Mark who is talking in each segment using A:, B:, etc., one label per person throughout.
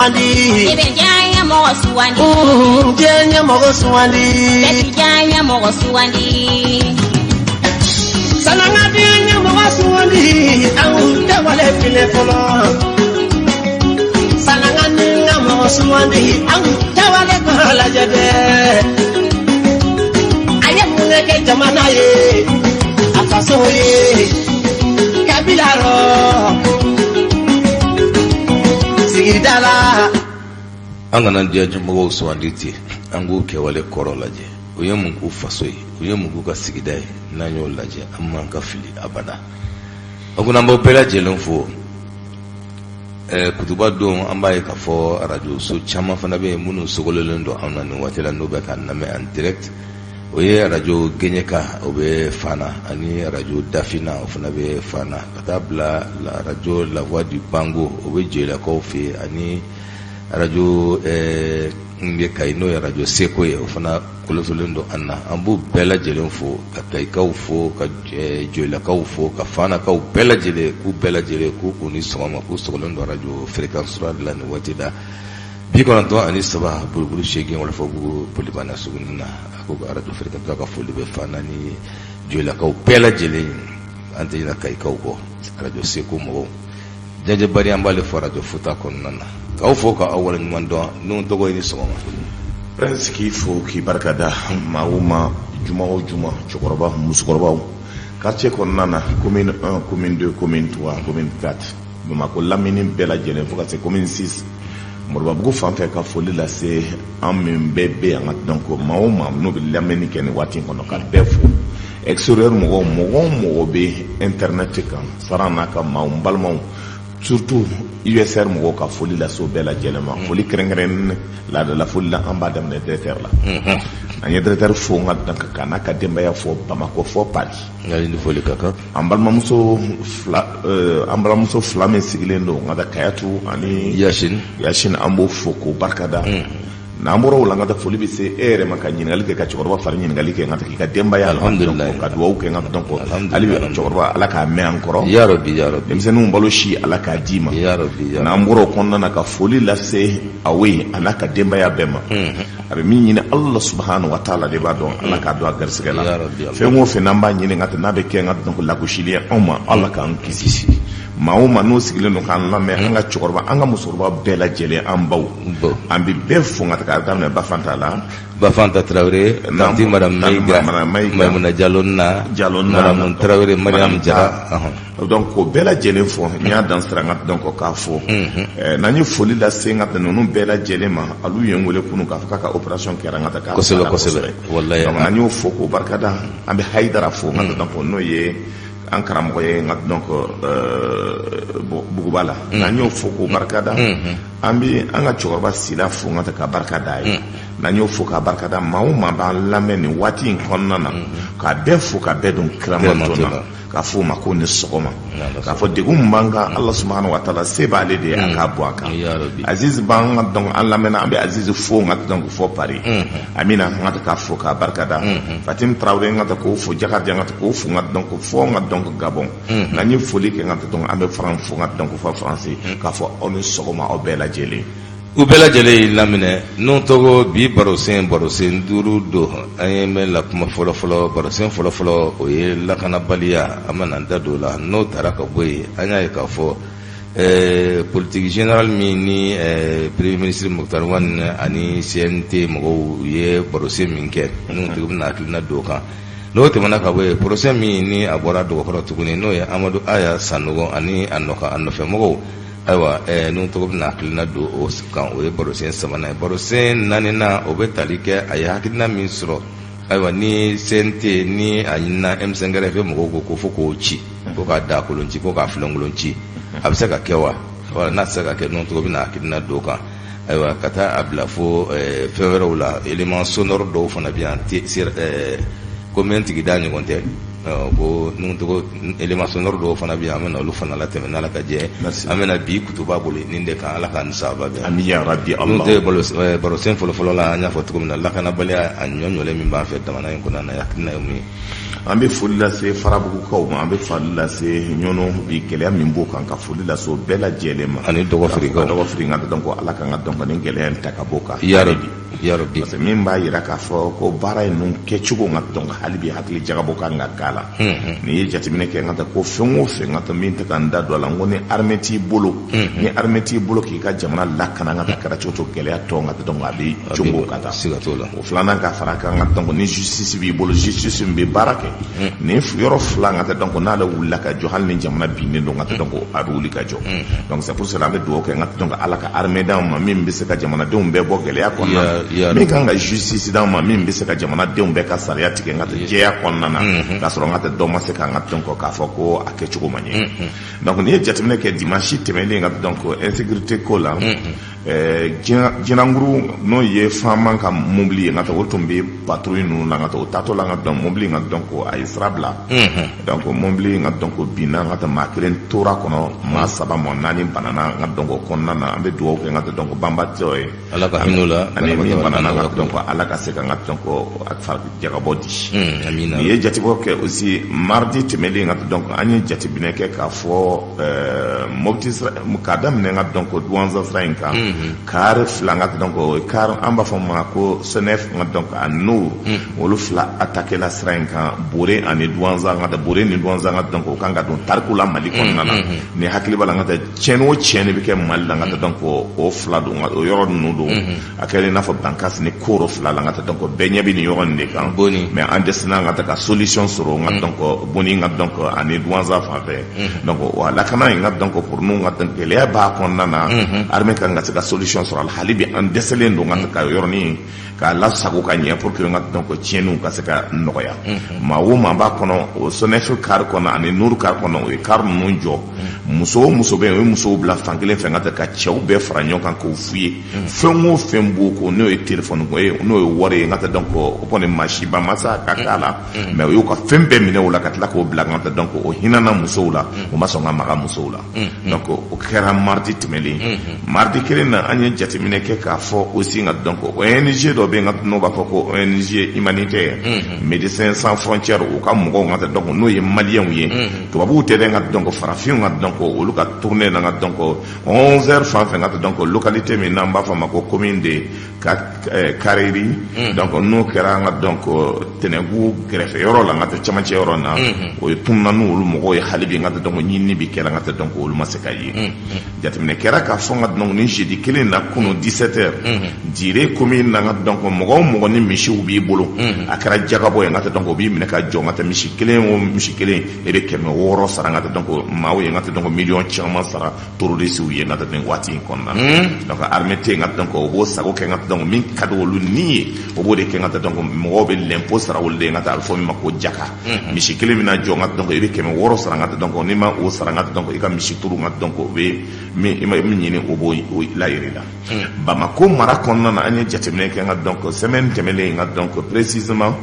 A: I bɛ diya mɔgɔ sugandi.
B: Diɲɛ mɔgɔ sugandi.
A: Bɛɛ k'i diya mɔgɔ sugandi.
B: Sananga diɲɛ mɔgɔ sugandi, an tɛ wale file fɔlɔ. Sananga ni ka mɔgɔ sugandi, an tɛ wale kɔrɔ lajɛ dɛ. A ye mun kɛ jamana ye, a faso ye, kabila rɔ, sigida la.
C: An kana diɲɛmɔgɔw sugandi ten, an k'u kɛwale kɔrɔ lajɛ. U ye mun k'u faso ye, u ye mun k'u ka sigida ye? N'an y'o lajɛ, an man ka fili abada. O kunna, an b'aw bɛɛ lajɛlen fo. Kutuba don, an b'a ye k'a fɔ arajoso caman fana bɛ yen minnu sogololen don anw na nin waati la, n'u bɛ ka lamɛn en direct. O ye arajo Gɛɲɛka, o bɛ Fana, ani arajo Dafina, o fana bɛ Fana, ka taa bila arajo La Voix du Bango, o bɛ Joyilakaw fɛ yen, ani arajo n bɛ Kayi, n'o ye arajo Seko ye, o fana kolosolen don an na. An b'u bɛɛ lajɛlen fo, ka Kayikaw fo, ka Joyilakaw fo, ka Fanakaw bɛɛ lajɛlen, k'u bɛɛ lajɛlen k'u u ni sɔgɔma, k'u sɔgɔlen don arajo Fréquence 3 de la nin waati la, 93 buruburu 8, Walafabugu Bolibana suguni na. A ko arajo Fréquence 3 ka foli bɛ Fana ni Joyilakaw bɛɛ lajɛlen ye. An tɛ ɲinɛ Kayikaw kɔ, arajo Seko mɔgɔw jajɛbari. An b'ale fɔ arajo Futa kɔnɔna na, k'aw fo ka aw waleɲuman dɔn. N'o tɔgɔ ye ni sɔgɔma.
D: Prince, k'i fo k'i barika da. Maa o maa, juma o juma, cɛkɔrɔba, musokɔrɔbaw, quartier kɔnɔna na, commune 1, commune 2, commune 3, commune 4, Bamakɔ lamini bɛɛ lajɛlen, fo ka se commune 6, Moribabugu fan fɛ, ka foli lase an min bɛɛ bɛ yan ka. Donc maa o maa n'o bɛ lamɛnni kɛ nin waati in kɔnɔ, ka bɛɛ fo. Extérieur mɔgɔw, mɔgɔ o mɔgɔ bɛ internet kan, sara n'a ka maaw, n balimaw, surtout USR mɔgɔw, ka foli lase o bɛɛ lajɛlen ma. Foli kɛrɛnkɛrɛnnen, laadala foli la, an b'a daminɛ directeur la. An ye directeur fo n ka donc ka n'a ka denbaya fo Bamakɔ fo Paris.
C: Nka ni foli ka kan.
D: An balimamuso fila, an balimamuso fila min sigilen don n ka taa Kayatu ani
C: Yasine.
D: Yasine, an b'o fo k'o barikada. N'an bɔra o la, n ka taa foli bɛ se e yɛrɛ ma, ka ɲininkali kɛ, ka cɛkɔrɔba fari ɲininkali kɛ, n ka taa k'i ka denbaya.
C: Alhamdulillah.
D: Ka dugawu kɛ, n ka donc hali bi cɛkɔrɔba, Ala k'a mɛn an kɔrɔ.
C: Ya Rabbi, ya Rabbi.
D: Denmisɛnninw balo si, Ala k'a d'i ma.
C: Ya Rabbi, ya.
D: N'an bɔra o kɔnɔna na, ka foli lase awe a n'a ka denbaya bɛɛ ma. A bɛ min ɲini, Allah subahana wa taala de b'a dɔn, Ala k'a don a garisɛgɛ la.
C: Ya Rabbi, Allah.
D: Fɛn o fɛn n'an b'a ɲini ka tɛ n'a bɛ kɛ n ka donc lagosili ye anw ma, Ala k'an kisi. Maa o maa n'o sigilen don k'an lamɛn, an ka cɛkɔrɔba, an ka musokɔrɔba bɛɛ lajɛlen, an baw,
C: Baw.
D: an bɛ bɛɛ fo ka k'a daminɛ Bafanta la.
C: Bafanta Traoré, tanti Madame Maïga,
D: Madame Maïga.
C: Maïmouna Diallo na,
D: Diallo na,
C: Madame Traoré, Mariam
D: Madame
C: Jara. Ɔhɔn.
D: Donc k'o bɛɛ lajɛlen fɔ, n y'a dan sira n ka donc k'a fɔ. N'an ye foli lase n ka ninnu bɛɛ lajɛlen ma, olu ye n wele kunun k'a fɔ k'a ka opération kɛra n ka taa k'a sara.
C: Kosɛbɛ. Wallahi.
D: Donc n'an y'o fo k'o barikada, an bɛ Hayidara fo n ka donc n'o ye an karamɔgɔ ye n ka donc Buguba la. N'an y'o fo k'o barikada, an bɛ an ka cɛkɔrɔba Sila fo n ka taa ka barika da ye. N'an y'o fo k'a barikada, maa o maa b'an lamɛn nin waati in kɔnɔna na, k'a bɛɛ fo ka bɛɛ don kiramanto na, k'a fɔ o ma ko ni sɔgɔma, k'a fɔ degun min b'an kan, Ala subahana wa taala se b'ale de ye, a k'a bɔ a kan.
C: Ya Rabbi.
D: Aziz b'an ka donc an lamɛnna, an bɛ Aziz fo n ka donc fɔ Paris, Amina n ka k'a fo k'a barikada, Fatim Traoré n ka k'o fo, Jakarija n ka k'o fo n ka donc fo n ka donc Gabon. N'an ye foli kɛ n ka donc an bɛ Faran fo n ka donc fɔ Faransi, k'a fɔ aw ni sɔgɔma, aw bɛɛ lajɛlen.
C: U bɛɛ lajɛlen y'i laminɛ n'o tɔgɔ. Bi barosen, barosen duuru don. An ye mɛn la kuma fɔlɔfɔlɔ, barosen fɔlɔfɔlɔ, o ye lakanabaliya. An bɛna an da don o la. N'o taara ka bɔ yen, an y'a ye k'a fɔ politique générale min ni premier ministre Moctar Ouane ani CNT mɔgɔw ye barosen min kɛ, n'o tigi bɛna hakilina don o kan. N'o tɛmɛna ka bɔ yen, procès min ni a bɔra dɔgɔkɔrɔ tuguni, n'o ye Amadu Aya Sanogo ani a nɔ a nɔfɛmɔgɔw, ayiwa, n'o tɔgɔ bɛna hakilina don o kan, o ye barosen sabanan ye. Barosen naaninan, o bɛ tali kɛ a ye hakilina min sɔrɔ, ayiwa, ni CNT ni a ɲinina M5 RFP mɔgɔw ko fo k'o ci, ko k'a da kolon ci, ko k'a filenkolon ci, a bɛ se ka kɛ wa? Wala n'a tɛ se ka kɛ, n'o tɔgɔ bɛna hakilina don o kan. Ayiwa, ka taa a bila fo fɛn wɛrɛw la, élément sonore dɔw fana bɛ yan, ko n tigida ɲɔgɔn tɛ, ko n'u tɔgɔ élément sonore dɔw fana bɛ yan, an bɛna olu fana latɛmɛ n'Ala ka jɛ. An bɛna bi kutuba boli nin de kan. Ala k'an ni sababa bɛn.
D: Ami ya Rabbi.
C: N'o
D: Allah.
C: tɛ, barosen fɔlɔfɔlɔ la, an y'a fɔ cogo min na, lakanabaliya a ɲɔ ɲɔlen min b'an fɛ jamana in kɔnɔ, na hakilina ye mun ye?
D: An bɛ foli lase Farabugukaw ma, an bɛ foli lase Ɲɔnɔ, bi gɛlɛya min b'o kan, ka foli lase o bɛɛ lajɛlen ma.
C: Ani Dɔgɔfirikaw.
D: Dɔgɔfiri n ka donc Ala ka n ka donc nin gɛlɛya in ta ka bɔ o kan.
C: Yarabi, yarabi.
D: Parce que min b'a jira k'a fɔ ko baara in ninnu kɛcogo n ka donc hali bi hakili jagabɔ kan ka k'a la. N'i ye jateminɛ kɛ n ka taa ko fɛn o fɛn n ka taa min tɛ ka n da don a la, n ko ni armée t'i bolo, ni armée t'i bolo k'i ka jamana lakana, n ka taa kɛra cogo o cogo, gɛlɛya tɔ n ka taa donc a bɛ cogo ka taa.
C: Siga t'o la.
D: O filanan ka fara kan ka donc ni justice b'i bolo, justice min bɛ baara kɛ nin yɔrɔ fila n ka taa donc n'ale wulila ka jɔ, hali ni jamana binnen don n ka taa donc a bɛ wuli ka jɔ. Donc c'est pour cela an bɛ dugawu kɛ n ka donc Ala ka armée d'anw ma min bɛ se ka jamanadenw bɛɛ bɔ gɛlɛya kɔnɔna na, min kan ka justice d'anw ma min bɛ se ka jamanadenw bɛɛ ka sariya tigɛ n ka taa jɛya kɔnɔna na, k'a sɔrɔ n ka taa dɔ ma se ka n ka donc k'a fɔ ko a kɛcogo ma ɲɛ. Donc n'i ye jateminɛ kɛ dimanche tɛmɛnen ka donc insécurité ko la, Jinanguru, n'o ye faama ka mobili ye, n ka taa o tun bɛ patrouille ninnu na, n ka taa o taatɔ la, n ka donc mobili n ka donc a ye sira bila, donc mobili n ka donc binna, n ka taa maa kelen tora kɔnɔ, maa saba mɔgɔ naani banana n ka donc o kɔnɔna na. An bɛ dugawu kɛ n ka donc banbatɔ ye.
C: Ala ka hinɛ o la.
D: Ani min banana, n ka donc Ala ka se ka n ka donc fari jagabɔ di.
C: Amina.
D: N'i ye jatebɔ kɛ aussi mardi tɛmɛnen, n ka donc an ye jateminɛ kɛ k'a fɔ Mopti sira k'a daminɛ n ka donc Douentza sira in kan, car fila n ka donc car an b'a fɔ ma ko Sonef n ka donc a Nour, olu fila attaqué la sira in kan Bore ani Douentza, n ka Bore ni Douentza, n ka donc o kan ka don tariku la Mali kɔnɔna na. Ni hakili b'a la, n ka tiɲɛni o tiɲɛni bɛ kɛ Mali la, n ka donc o fila don, o yɔrɔ ninnu don, a kɛra i n'a fɔ Bankass ni Koro fila la, n ka donc bɛɛ ɲɛ bɛ nin yɔrɔ nin de kan. Mais an dɛsɛra n ka ka solution sɔrɔ n ka donc Boni n ka donc ani Douentza fan fɛ. Donc wa lakana in ka donc pour nous, ka gɛlɛya b'a kɔnɔna na, armée kan ka se ka solution sɔrɔ a la. Hali bi an dɛsɛlen don ka yɔrɔnin k'a lasago ka ɲɛ pour que n ka donc tiɲɛniw ka se ka nɔgɔya. Maa o maa b'a kɔnɔ o Sonef car kɔnɔ ani Nour car kɔnɔ, o ye car ninnu jɔ, muso o muso bɛ yen, o ye musow bila fan kelen fɛ, ka ka cɛw bɛɛ fara ɲɔgɔn kan k'o f'u ye fɛn o fɛn b'o ko, n'o ye téléphone ko ye, n'o ye wari ye, n ka taa donc o kɔni maa si ba ma sa ka k'a la, mais o y'u ka fɛn bɛɛ minɛ o la ka tila k'o bila ka taa donc o hinɛna musow la, o ma sɔn ka maga musow la. Donc o kɛra mardi tɛmɛnen. Mardi kelen na, an ye jateminɛ kɛ k'a fɔ aussi nka donc ONG dɔ bɛ yen n'o b'a fɔ ko ONG humanitaire Médecins sans frontières, u ka mɔgɔw ka donc n'o ye maliyɛnw ye, tubabuw tɛ dɛ, nka donc farafinw ka donc olu ka tournée na, nka donc 11 heures fan fɛ, nka donc localité min n'an b'a fɔ a ma ko commune de Kareri, donc n'o kɛra an ka donc Tɛnɛnku kɛrɛfɛ yɔrɔ la, n ka tɛ camancɛ yɔrɔ na, o ye tununa n'olu mɔgɔw ye. Hali bi n ka tɛ donc ɲinini bi kɛra, n ka tɛ donc olu ma se ka ye. Jateminɛ kɛra k'a fɔ n ka donc ni jeudi kelen na kunu 17 heures, Dire commune na, n ka donc mɔgɔ o mɔgɔ ni misiw b'i bolo, a kɛra jagabɔ ye, n ka tɛ donc o b'i minɛ ka jɔ, n ka tɛ misi kelen o misi kelen e bɛ 600 sara, n ka tɛ donc maaw ye n ka tɛ donc miliyɔn caman sara terroristew ye, n ka tɛ nin waati in kɔnɔna na. Donc armée tɛ yen, n ka donc o b'o sago kɛ, n ka tɛ donc min ka di olu ni ye, o b'o de kɛ, n ka tɛ donc mɔgɔw bɛ l'impôt sara olu de ye, n ka tɛ a bɛ fɔ min ma ko jaka. Misi kelen bɛna jɔ, n ka tɛ donc i bɛ 600 sara, n ka tɛ donc n'i ma o sara, n ka tɛ donc i ka misi turu, n ka tɛ donc o bɛ min i ma min ɲini, o b'o layir'i la. Bamako mara kɔnɔna na, an ye jateminɛ kɛ, n ka donc semaine tɛmɛnen, n ka donc précisément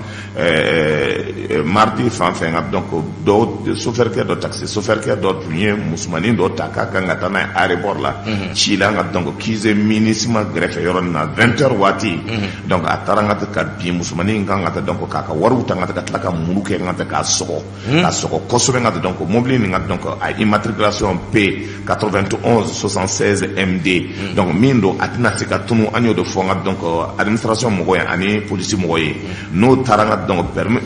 D: mardi fan fɛ, n ka donc dɔw chauffeur kɛ dɔ, taxi chauffeur kɛ dɔ tun ye musomanin dɔ ta k'a kan ka taa n'a ye aéroport la ci la, n ka donc QG MINUSMA gɛrɛfɛ yɔrɔ nin na 20 heures waati. Donc a taara n ka ka bin musomanin kan, ka taa donc k'a ka wariw ta, n ka tila ka muru kɛ, n ka k'a sɔgɔ, k'a sɔgɔ kosɛbɛ. N ka donc mobili nin ka donc a immatriculation P 91 76 MD, donc min don a tɛna se ka tunu. An y'o de fɔ n ka donc administration mɔgɔ ye ani polisi mɔgɔ ye, n'o taara n ka donc permis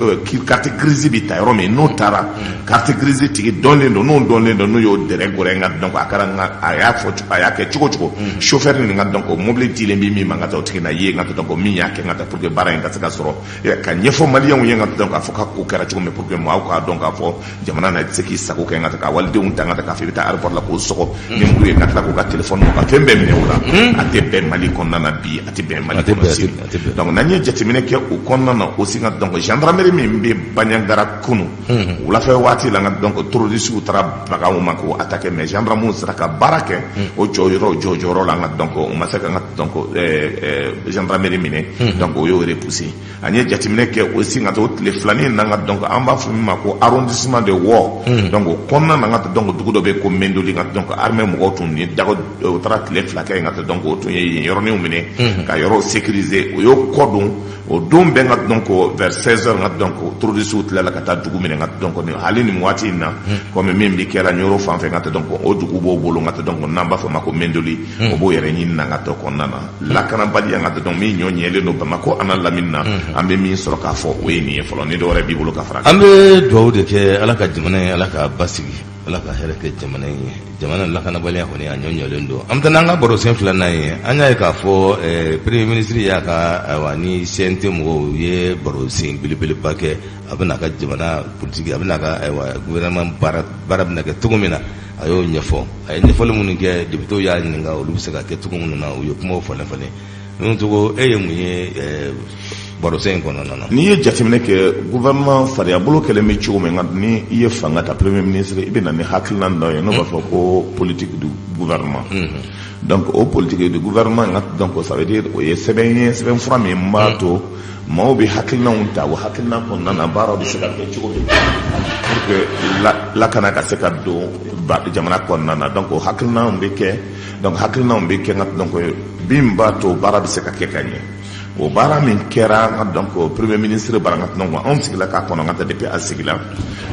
D: carte grise bɛ ta yɔrɔ min, n'o taara carte grise tigi dɔnlen don, n'o dɔnlen don, n'o y'o dɛrɛ gɛrɛ, n ka donc a kɛra n ka a y'a fɔ a y'a kɛ cogo cogo, chauffeur nin ka donc mobili dilen bɛ min ma, n ka taa o tigi na ye, n ka donc min y'a kɛ, n ka taa pour que baara in ka se ka sɔrɔ ka ɲɛfɔ maliyɛnw ye, n ka donc k'a fɔ k'o kɛra cogo min, pour que maaw k'a dɔn k'a fɔ jamana na i tɛ se k'i sago kɛ, n ka taa ka walidenw ta, n ka taa k'a fɔ i bɛ taa aéroport la k'o sɔgɔ ni muru ye, ka tila k'u ka téléphone ka fɛn bɛɛ minɛ o la. A tɛ bɛn Mali kɔnɔna na bi, a tɛ bɛn Mali kɔnɔ sini. Donc n'an ye jateminɛ kɛ o kɔnɔna na aussi, nka donc gendarmerie min bɛ Bandiagara, kunu wulafɛ waati la, nka donc terroriste taara baga u ma k'o attaquer, mais gendarmew sera ka baara kɛ o jɔyɔrɔ jɔyɔrɔ la, nka donc u ma se ka nka donc gendarmerie minɛ, donc o y'o repousser. An ye jateminɛ kɛ aussi nka o tile filanin na, nka donc an b'a fɔ min ma ko arrondissement de Wɔ, donc o kɔnɔna na, nka donc dugu dɔ bɛ yen ko Mendoli, nka donc armée mɔgɔw tun ni dago, u taara tile 2 kɛ. kɛ yen ka taa donc o tun ye yen yɔrɔninw minɛ ka yɔrɔw sécuriser. O y'o kɔ don, o don bɛɛ ka donc vers 16 heures ka donc terroristes tilala ka taa dugu minɛ ka donc hali nin waati in na, komi min bɛ kɛra Ɲɔrɔ fan fɛ ka taa donc o dugu b'o bolo ka taa donc n'an b'a fɔ ma ko Mendoli, o b'o yɛrɛ ɲini na ka taa kɔnɔna na. Lakanabaliya ka taa donc min ɲɔ ɲɛlen don Bamakɔ an lamini na, an bɛ min sɔrɔ k'a fɔ, o ye nin ye fɔlɔ. Ni dɔwɛrɛ b'i bolo ka fara.
C: An bɛ dugawu de kɛ Ala ka jamana ye, Ala ka basigi, Ala ka hɛrɛ kɛ jamana in ye. Jamana lakanabaliya kɔni, a ɲɔ ɲɔlen don. An bɛ taa n'an ka barosen filanan ye. An y'a ye k'a fɔ premier ministre y'a ka, ayiwa, ni CNT mɔgɔw ye barosen belebeleba kɛ. A bɛna ka jamana politique, a bɛna ka, ayiwa, gouvernement baara bɛna kɛ cogo min na, a y'o ɲɛfɔ. A ye ɲɛfɔli minnu kɛ, députés y'a ɲininka olu bɛ se ka kɛ cogo minnu na. U ye kumaw falen falen. Ninnu cogo, e ye mun ye barosen in kɔnɔna na?
D: N'i ye jateminɛ kɛ, gouvernement sariya bolo kɛlen bɛ cogo min, nka ni i ye fanga ta, premier ministre, i bɛ na ni hakilina dɔ ye n'o b'a fɔ ko politique du gouvernement. Donc o politique du gouvernement nka donc ça veut dire o ye sɛbɛn ye, sɛbɛn fura min b'a to maaw bɛ hakilinaw ta, o hakilina kɔnɔna na baaraw bɛ se ka kɛ cogo min pour que lakana ka se ka don jamana kɔnɔna na. Donc o hakilinaw bɛ kɛ, donc hakilinaw bɛ kɛ nka donc min b'a to baara bɛ se ka kɛ ka ɲɛ. O baara min kɛra nka donc premier ministre bara nka donc anw sigila k'a kɔnɔ nka depuis a sigila,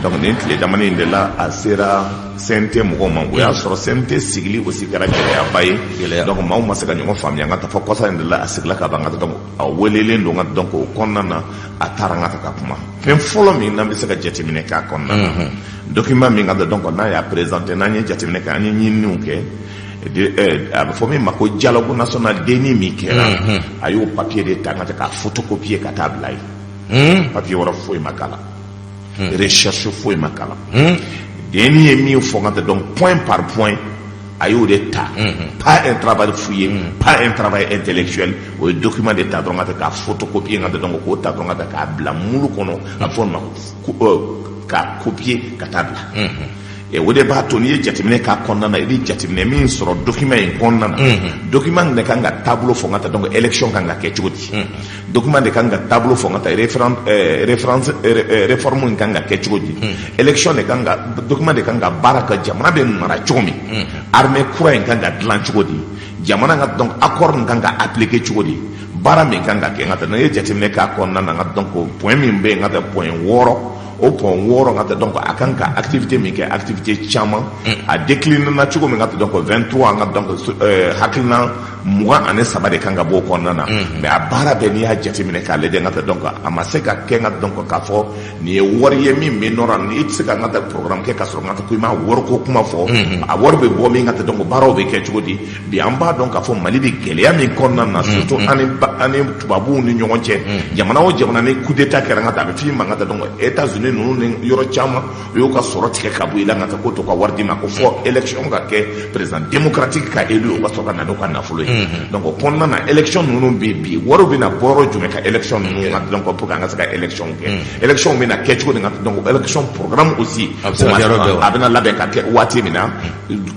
D: donc nin tile damani in de la, a sera CNT mɔgɔw ma. O y'a sɔrɔ CNT sigili aussi kɛra gɛlɛyaba ye, donc maaw ma se ka ɲɔgɔn faamuya nka taa fɔ kɔsa in de la, a sigila ka ban nka donc a welelen don nka donc o kɔnɔna na, a taara nka ka kuma. Fɛn fɔlɔ min n'an bɛ se ka jateminɛ k'a kɔnɔna na, document min ka donc n'a y'a présenté, n'an ye jateminɛ kɛ, an ye ɲininiw kɛ, a bɛ fɔ min ma ko dialogue national DNI min kɛra, a y'o papier de ta ka k'a photocopier ka taa bila yen. Papier wɛrɛ foyi ma k'a la, recherche foyi ma k'a la. DNI ye min fɔ ka taa donc point par point, a y'o de ta. Pas un travail fouillé, pas un travail intellectuel. O ye document de ta dɔrɔn ka taa k'a photocopier ka taa donc k'o ta dɔrɔn ka taa k'a bila mulu kɔnɔ, a bɛ fɔ o ma ko k'a copier ka taa bila. O de b'a to n'i ye jateminɛ k'a kɔnɔna na, i bɛ jateminɛ min sɔrɔ document in kɔnɔna na. Document de kan ka taabolo fɔ ka taa donc élection kan ka kɛ cogo di, document de kan ka taabolo fɔ ka taa référence réforme in kan ka kɛ cogo di, élection de kan ka, document de kan ka baara ka jamana bɛ mara cogo min, armée kura in kan ka dilan cogo di, jamana ka donc accord in kan ka appliquer cogo di, baara min kan ka kɛ. Nka n'i ye jateminɛ k'a kɔnɔna na, nka donc point min bɛ yen, nka point 6, o point 6, nka donc a kan ka activité min kɛ, activité caman a décliné na cogo min, nka donc 23, nka donc hakilina 23 de kan ka bɔ o kɔnɔna na. Mais a baara bɛɛ, n'i y'a jateminɛ k'a lajɛ, nka donc a ma se ka kɛ, nka donc k'a fɔ nin ye wari ye min bɛ nɔrɔ, i tɛ se ka nka programme kɛ ka sɔrɔ nka ko i ma wariko kuma fɔ. A wari bɛ bɔ min, nka donc baaraw bɛ kɛ cogo di? Bi an b'a dɔn k'a fɔ Mali bɛ gɛlɛya min kɔnɔna na, surtout an ni tubabuw ni ɲɔgɔn cɛ. Jamana o jamana ni coup d'état kɛra, nka a bɛ f'i ma, nka donc États-Unis ninnu ni yɔrɔ caman, u y'u ka sɔrɔ tigɛ ka bɔ i la, nka ko to ka wari d'i ma ko fɔ élection ka kɛ, président démocratique ka élu, o ka sɔrɔ ka na n'u ka nafolo ye. Donc o kɔnɔna na, élection ninnu bɛ bi, wariw bɛna bɔ yɔrɔ jumɛn ka élection ninnu ka donc pour que an ka se ka élection kɛ? Élection bɛna kɛ cogo di? Nka donc élection programme aussi,
C: a bɛ se ka kɛ yɔrɔ bɛɛ wa?
D: A bɛna labɛn ka kɛ waati min na,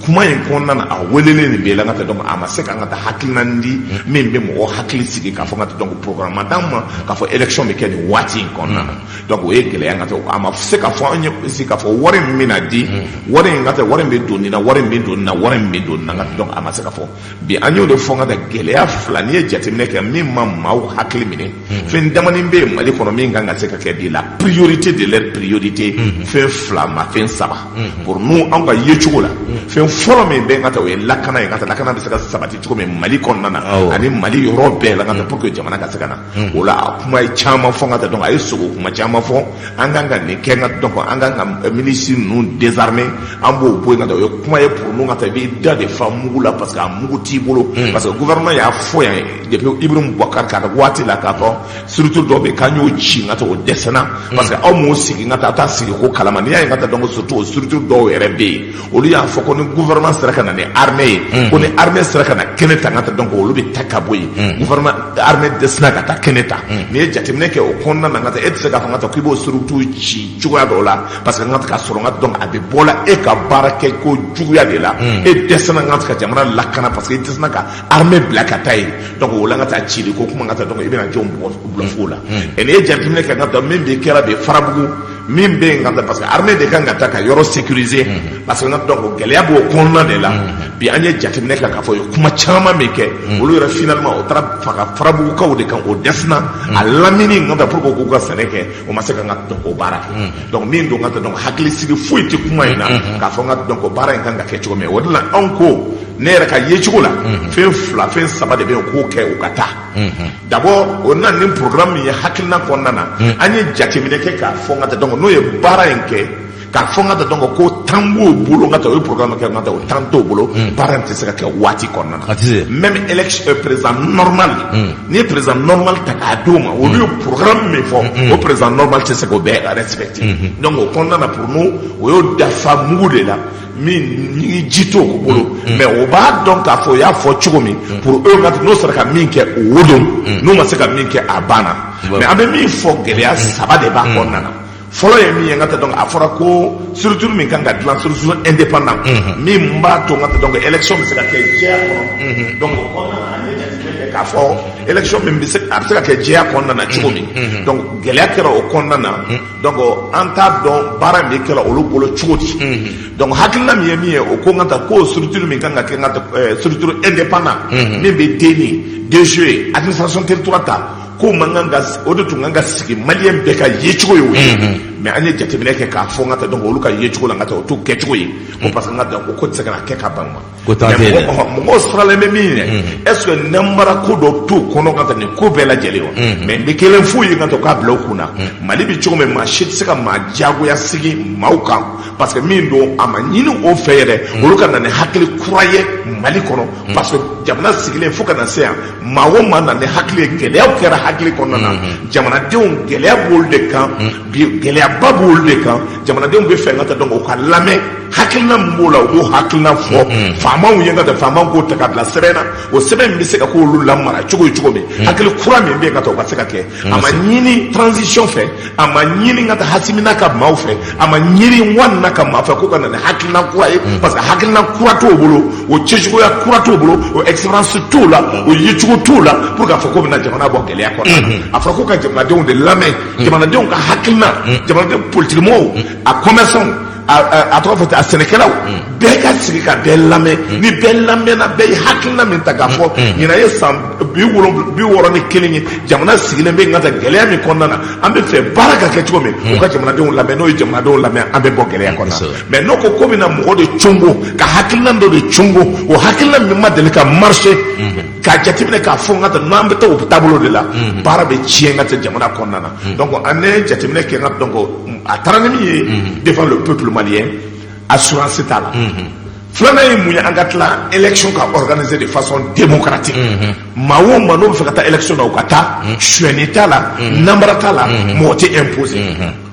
D: kuma in kɔnɔna na, a welelen nin bɛ la, nka donc a ma se ka an ka taa hakilina di min bɛ mɔgɔ hakili sigi k'a fɔ nka donc programme ma d'an ma k'a fɔ élection bɛ kɛ nin waati in kɔnɔna na. Donc o ye gɛlɛya, nka a ma se ka fɔ an ye aussi k'a fɔ wari min bɛna di, wari in ka taa, wari in bɛ don nin na, wari in bɛ don nin na, wari in bɛ don nin na. Nka donc a ma se ka fɔ. Bi an y'o de fɔ, n ka gɛlɛya fila, n'i ye jateminɛ kɛ min ma maaw hakili minɛ, fɛn damanin bɛ yen Mali kɔnɔ min kan ka se ka kɛ bi la priorité de leur priorité, fɛn fila ma fɛn saba pour nous, an ka yecogo la. Fɛn fɔlɔ min bɛ n ka taa, o ye lakana ye. N ka taa, lakana bɛ se ka sabati cogo min Mali kɔnɔna na ani Mali yɔrɔ bɛɛ la, n ka taa, pour que jamana ka se ka na o la. A kuma ye caman fɔ, n ka taa, donc a ye sogo kuma caman fɔ. An kan ka nin kɛ, n ka donc an kan ka milice ninnu désarmer, an b'o bɔ yen. Ka taa, o ye kuma ye pour nous. Ka taa, i b'i da de fa mugu la parce que a mugu t'i bolo, parce que gouvernement y'a fɔ yan depuis Ibrahim Boubacar ka waati la k'a fɔ surtout dɔw bɛ yen k'an y'o ci, n ka taa, o dɛsɛna parce que aw m'o sigi, n ka taa, a t'a sigi ko kalama. N'i y'a ye, n ka taa, donc surtout o surtout dɔw yɛrɛ bɛ yen, olu y'a fɔ ko ni gouvernement sera ka na ni armée ye, ko ni armée sera ka na kɛnɛ ta, n ka taa, donc olu bɛ ta ka bɔ yen. Gouvernement armée dɛsɛna ka taa kɛnɛ ta. N'i ye jateminɛ kɛ o kɔnɔna na, n ka taa, e tɛ se k'a fɔ n ka taa k'i b'o surtout ci cogoya dɔw la parce que n ka taa k'a sɔrɔ, n ka donc a bɛ bɔ la e ka baara kɛ ko juguya de la. E dɛsɛna n ka ka jamana lakana parce que i dɛsɛna ka armée bila ka taa yen. Donc o la, n ka taa cili ko kuma, n ka taa, donc i bɛna jɔn bugɔ bluff la. Et n'i ye jateminɛ kɛ, n ka taa, min bɛ kɛra bi Farabugu, Min bɛ yen ka taa, parce que armée de kan ka taa ka yɔrɔ sécuriser, parce que n ka donc gɛlɛya b'o kɔnɔna de la. Bi an ye jateminɛ kɛ k'a fɔ u ye kuma caman min kɛ, olu yɛrɛ finalement o taara faga Farabugukaw de kan, o dɛsɛna a lamini n ka taa pour que k'u ka sɛnɛ kɛ, o ma se ka n ka donc o baara kɛ. Donc min don, n ka taa donc hakilisigi foyi tɛ kuma in na k'a fɔ n ka donc baara in kan ka kɛ cogo min. O de la anw ko, ne yɛrɛ ka yecogo la, fɛn fila, fɛn saba de bɛ yen k'o kɛ, u ka taa. D'abord, o nana ni programme min ye hakilina kɔnɔna na, an ye jateminɛ kɛ k'a fɔ n ka taa donc n'o ye baara in kɛ, k'a fɔ n ka taa donc ko temps b'o bolo, n ka taa o ye programme kɛ, n ka taa o temps t'o bolo, baara in tɛ se ka kɛ waati kɔnɔna na.
C: A tɛ se.
D: Même élection président normal, n'i ye président normal ta k'a d'o ma, olu ye programme min fɔ, o président normal tɛ se k'o bɛɛ respecter. Donc o kɔnɔna na, pour nous, o y'o dafa mugu de la min ni ji t'o bolo. Mais o b'a dɔn k'a fɔ o y'a fɔ cogo min, pour eux, ka n'o sera ka min kɛ, o wo don, n'u ma se ka min kɛ, a banna. Mais an bɛ min fɔ, gɛlɛya saba de b'a kɔnɔna na. Fɔlɔ ye min ye, n ka taa donc a fɔra ko structure min kan ka dilan, structure indépendant min b'a to, n ka taa donc élection bɛ se ka kɛ jɛya kɔnɔ. Donc o kɔnɔna na, an ye jateminɛ kɛ k'a fɔ élection min bɛ se, a bɛ se ka kɛ jɛya kɔnɔna na cogo min, donc gɛlɛya kɛra o kɔnɔna na. Donc an t'a dɔn baara min kɛra olu bolo cogo di. Donc hakilina min ye min ye, o ko n ka taa ko structure min kan ka kɛ, n ka taa structure indépendant min bɛ DNI, DG, administration territoriale ta, ko man kan ka, o de tun kan ka sigi maliyɛn bɛɛ ka yecogo ye o ye. Mais an ye jateminɛ kɛ k'a fɔ n ka taa donc olu ka yecogo la, n ka taa o t'o kɛcogo ye ko, parce que n ka taa o ko tɛ se ka na kɛ ka ban ma.
C: Ko temps tɛ yen dɛ.
D: Mɔgɔw sirannen bɛ min ɲɛ, est ce que nanbara ko dɔ t'o kɔnɔ ka taa nin ko bɛɛ lajɛlen wa? Mais n bɛ kelen f'u ye, ka taa k'a bila u kunna, Mali bɛ cogo min, maa si tɛ se ka maa diyagoya sigi maaw kan, parce que min don, a ma ɲini o fɛ yɛrɛ olu ka na ni hakili kura ye Mali kɔnɔ, parce que jamana sigilen fo ka na se yan, maa o maa na ni hakili ye, gɛlɛyaw kɛra hakili kɔnɔna na. Jamanadenw, gɛlɛya b'olu de kan bi, gɛlɛyaba b'olu de kan. Jamanadenw bɛ fɛ ka taa donc u ka lamɛn, hakilina min b'o la, u b'o hakilina fɔ faamaw ye, ka taa faamaw k'o ta ka bila sɛbɛn na, o sɛbɛn min bɛ se ka k'olu lamara cogo ye cogo min, hakili kura min bɛ yen ka taa o ka se ka kɛ. A ma ɲini transition fɛ, a ma ɲini ka taa Assimi n'a ka maaw fɛ, a ma ɲini Wane n'a ka maa fɛ ko ka na ni hakilina kura ye, parce que hakilina kura t'o bolo, o cɛcogoya kura t'o bolo, o expérience t'o la, o yecogo t'o la pour k'a fɔ k'o bɛna jamana bɔ gɛlɛya kɔnɔna na. A fɔra ko ka jamanadenw de lamɛn, jamanadenw ka hakilina, jamanadenw, politikimɔgɔw, a commerçants, a tɔgɔ fɔ ten, a sɛnɛkɛlaw, bɛɛ ka sigi ka bɛɛ lamɛn. Ni bɛɛ lamɛnna, bɛɛ ye hakilina min ta k'a fɔ ɲinan ye san 61 ye jamana sigilen bɛ, n ka taa gɛlɛya min kɔnɔna na, an bɛ fɛ baara ka kɛ cogo min, u ka jamanadenw lamɛn. N'o ye jamanadenw lamɛn, an bɛ bɔ gɛlɛya kɔnɔna. Mais n'o ko ko bɛna mɔgɔ de congo ka hakilina dɔ de congo, o hakilina min ma deli ka marcher, k'a jateminɛ k'a fɔ n ka taa n'an bɛ taa o taabolo de la, baara bɛ tiɲɛ n ka taa jamana kɔnɔna na. Donc an ye jateminɛ kɛ n ka donc a taara ni min ye devant le peuple malien, assurance t'a la. Filanan ye mun ye? An ka tila élection ka organiser de façon démocratique. Maa o maa n'o bɛ fɛ ka taa élection na, o ka taa, suyɛnni t'a la, namara t'a la, mɔgɔ tɛ imposer.